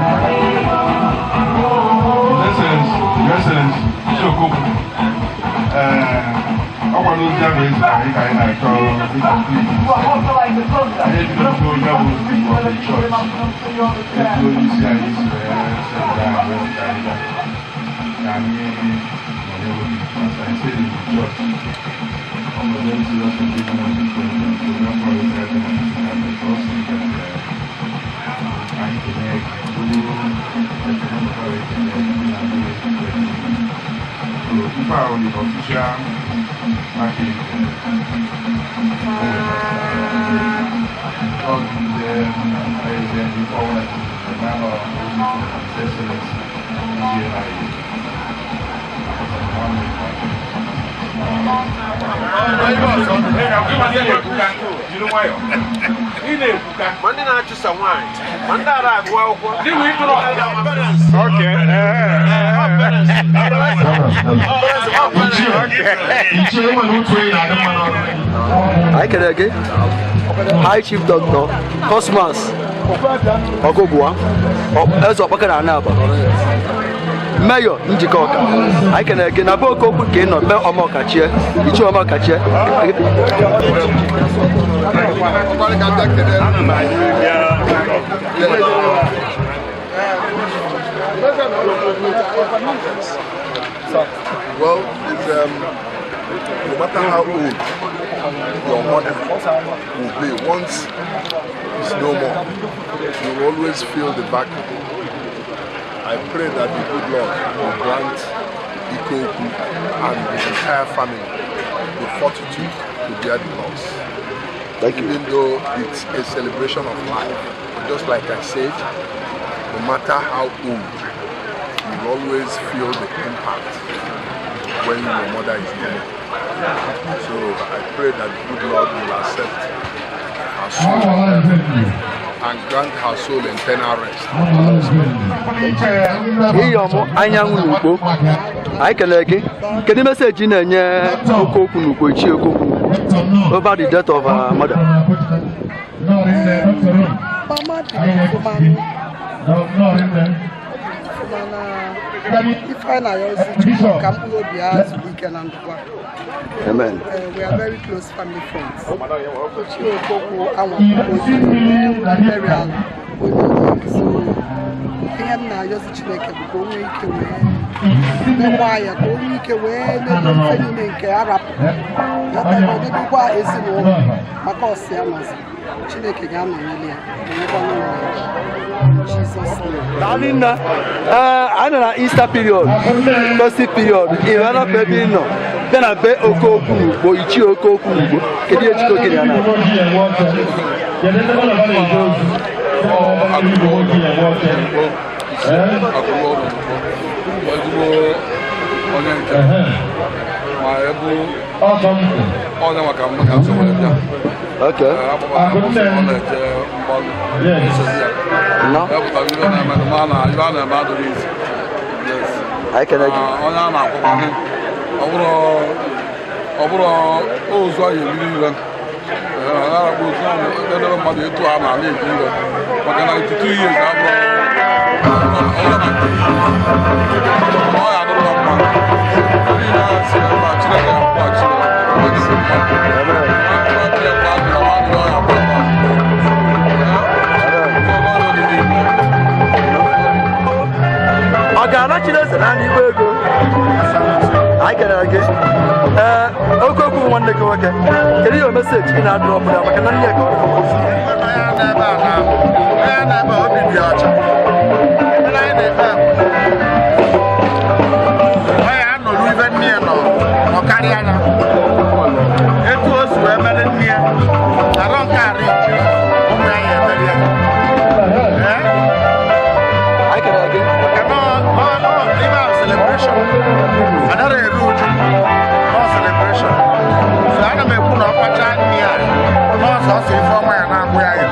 Your Excellency, Ichie Okokwu, ọ gwara ozi ahụ ezi anyị ka anyị na-achọ ịkọmpliti. Anyị ebidogo onye bụ of the church. Etu onye isi anyị si wee send anyị wee ka anyị bịa. Ka anyị nọnyere gị. As I said in the church, on a very serious occasion of the church, so therefore we try to manage to also that anyị kene bụrụ ekene mụtara ekene ndị na-adị. So ife ahụ dị official package all the president all the man of His Excellency GNI. Ma ndị na-achụsa nwaanyị, ma ndị ara agụ akwụkwọ. Ichie enwere otu onye na-adị mma n'ọrụ. Anyị kelere gị, High Chief Doctor Cosmas Ọgụgụa, Eze Ọkpakara Anaba, Mayor Njikọ Ọka. Anyị kelere gị na be Okokwu ka ị nọ be Ọmọkachie, Ichie Ọmọkachie. Well, it's, no matter how old your mother will be, once it's no more, you will always feel the vacuum. I pray that the good Lord will grant Ikoku and the entire family the fortitude to bear the loss. Thank you. Even though it's a celebration of life, just like I said, no matter how old, you will always feel the impact when your mother is no more. So I pray that the good Lord will accept her soul and grant her soul eternal rest. Iyom Anyanwụ n'Ukpo, anyị kelere gị. Kedu message ị na-enye Okokwu n'Ukpo, Ichie Okokwu n'Ukpo, over the death of her mother? Mama dị ọfụma na ife anyị na-ayọzi Chukwu ka mkpụrụ obi ya zuru ike na ndokwa. Amen. We are very close family friends. Ichie Okokwu anwakwago burial onye so ihe m na-ayọzi Chineke bụ ka o nwee ike wee mekwa ya, ka o nwee ike wee mebe ife niile nke a rapụrụ nedokwa ezinụlọ maka ọsị ya nọzi. Chineke ga-anọnyere ya, nọnyekwa n'ụlọ ya. Jesus name. Daalụ nna. Anyị nọ na Easter period, festive period. Ị hụla ebe ị nọ bịa na be Okokwu n'Ukpo, Ichie Okokwu n'Ukpo. Kedu ihe jikọ gị na ya na? Onye nke ma ebu onye maka m ka nsogbu bịa. Okay. Ọ na-eje mgbalụ esozi ya. Ya pụtara ibe na-eme ma na ibe a na-eme adịghị izi. Yes. Anyị kelere gị. Onye a na-akwụkwọ ọ bụrụ ozu ahụ eriri ire na-akpọ ozu ahụ edebe mmadụ etu a na na-eji ire maka na 82 years abụrụ ọ ya adịrọ mma. Ndị na-asị ebe a Chineke akwụkwọ Ọ ga-ana Chineke naanị igbe ego. Anyị kelere gị. Ee, Okokwu nwanne gị nwoke, kedu your Message ị na-adrop ya maka na nne ka ọ na-akwazi. Onye na-ebe obi dị ọcha, ekpere anyị na-ekpe bụ ọ ya anọrụ ibe nne ya nọ nọ karịa ya etu o si wee mere nne ya arụ nke arụ ije ụmụ ya ya emere ya. Maka na ibe ahụ celebration adara eru uju nọ celebration, so ana m ekwu na ọkpacha nne ya n'ọsọ ọsọ ife ọma ya na-agbụ ya ya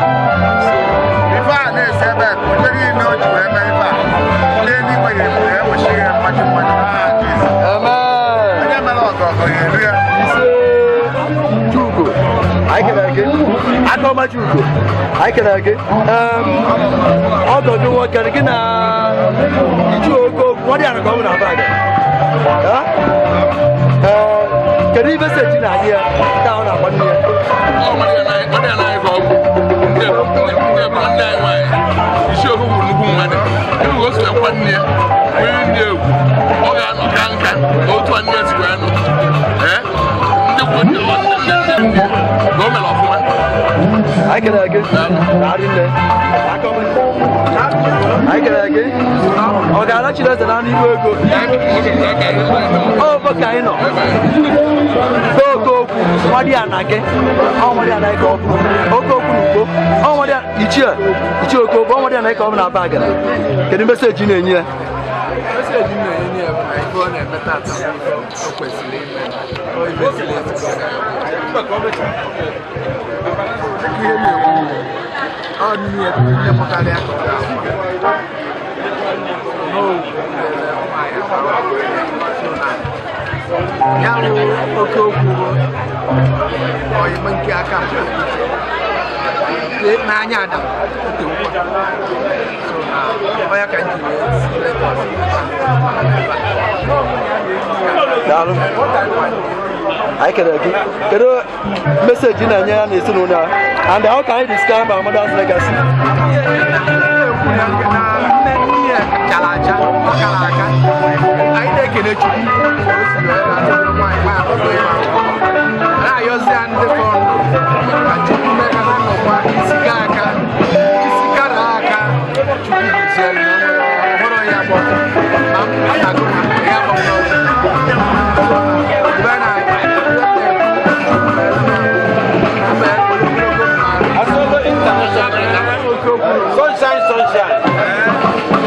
ife a na-esi ebe a ka onye niile o ji wee mee ife a ndị eluigwe ya ebu ya ewechiri ya mmaji mmaji n'aha Jizọs. Onye mere ọgọ ọgọ ya eru ya. Chugo, anyị kelere gị. Aka ọma Chugo, anyị kelere gị. Ọgọ gị nwoke gị na Ichie Okokwu, ọ dị ara ka ọ bụ na Abaga. Kedu ife seji na-adị ya taa ọ na-akwa nne ya? Ọ dị anaghị ka ọ bụ nne nwanne anyị nwaanyị. Ichie Okokwu nnukwu mmadụ ebe o si ekwa nne ya nwere ndị egwu ọ ga-anọ ka nka na otu nne si wee nọ. Ndị kwu ndị nne na o mere ọfụma. Anyị kelere gị. Narị nne. Anyị kelere gị. Ọ ga-ara Chineke na n'igwe ego. Ọ bụ ka anyị nọ. Okokwu nwadị ana gị. Ọ nwadị ana ka ọ bụ. Okokwu na Ukpo. Ọ nwadị Ichie Ichie Okokwu, ọ nwadị ana ka ọ bụ na Abaga. Kedu message ị na-enye ya? Message m na-enye ya bụ na ife ọ na-eme tata bụ ife o kwesịrị ime. Ọ ife ziri ezi ka ọ na-eme. Dịka ihe na-ekwu, ọ nne nne mụtara ya ka ọ ga-akwa. Ya bụ oke okwu bụ ọyịma nke aka n'anya Adam otewukwa. So na ọ ya ka m ji wee si Lagos. Daalụ. Anyị kelere gị. Kedu message ị na-enye ya na ezinụlọ ya? And how can you describe our mother's legacy? Na nne nne ya chara aja, ọ kara aka. Anyị na-ekele Chukwu ka o si wee na-atụ nwaanyị nwaanyị ọzọ ịma akwụkwọ. Na-ayọzi ya ndị fọrọ ndụ ka Chukwu mee ka ha nọkwa isi gaa aka, isi kara aka. Chukwu gozie ya, hụrụ ya bụ ma m na-agụ ma ya bụ mgbe na Sunshine, sunshine.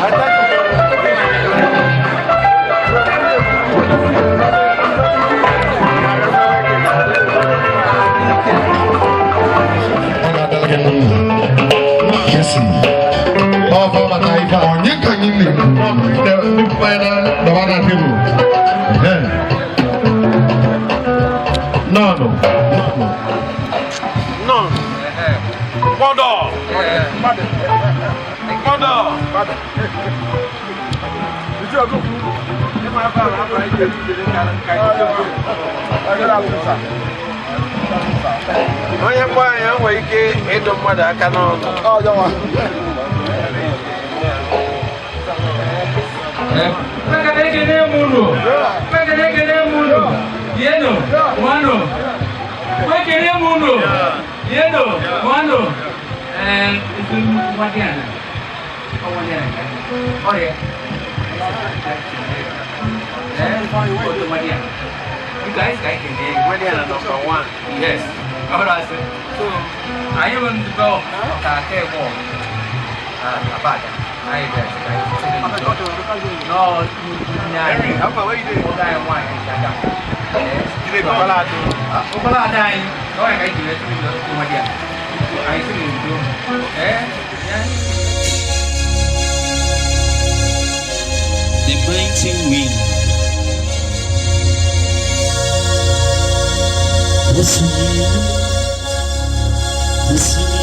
Onye ka anyị na-ekwu ndị na dọba na tebụl. Nọnụ. Nọ. Mmadụ. Mmadụ. Onye mgbe anyị enwere ike ịdụ mmadụ aka n'ọnụ. You guys can Nwadiana number one. Yes. All right. So I even develop a Abaga. I no, The mighty wind. Listen, listen.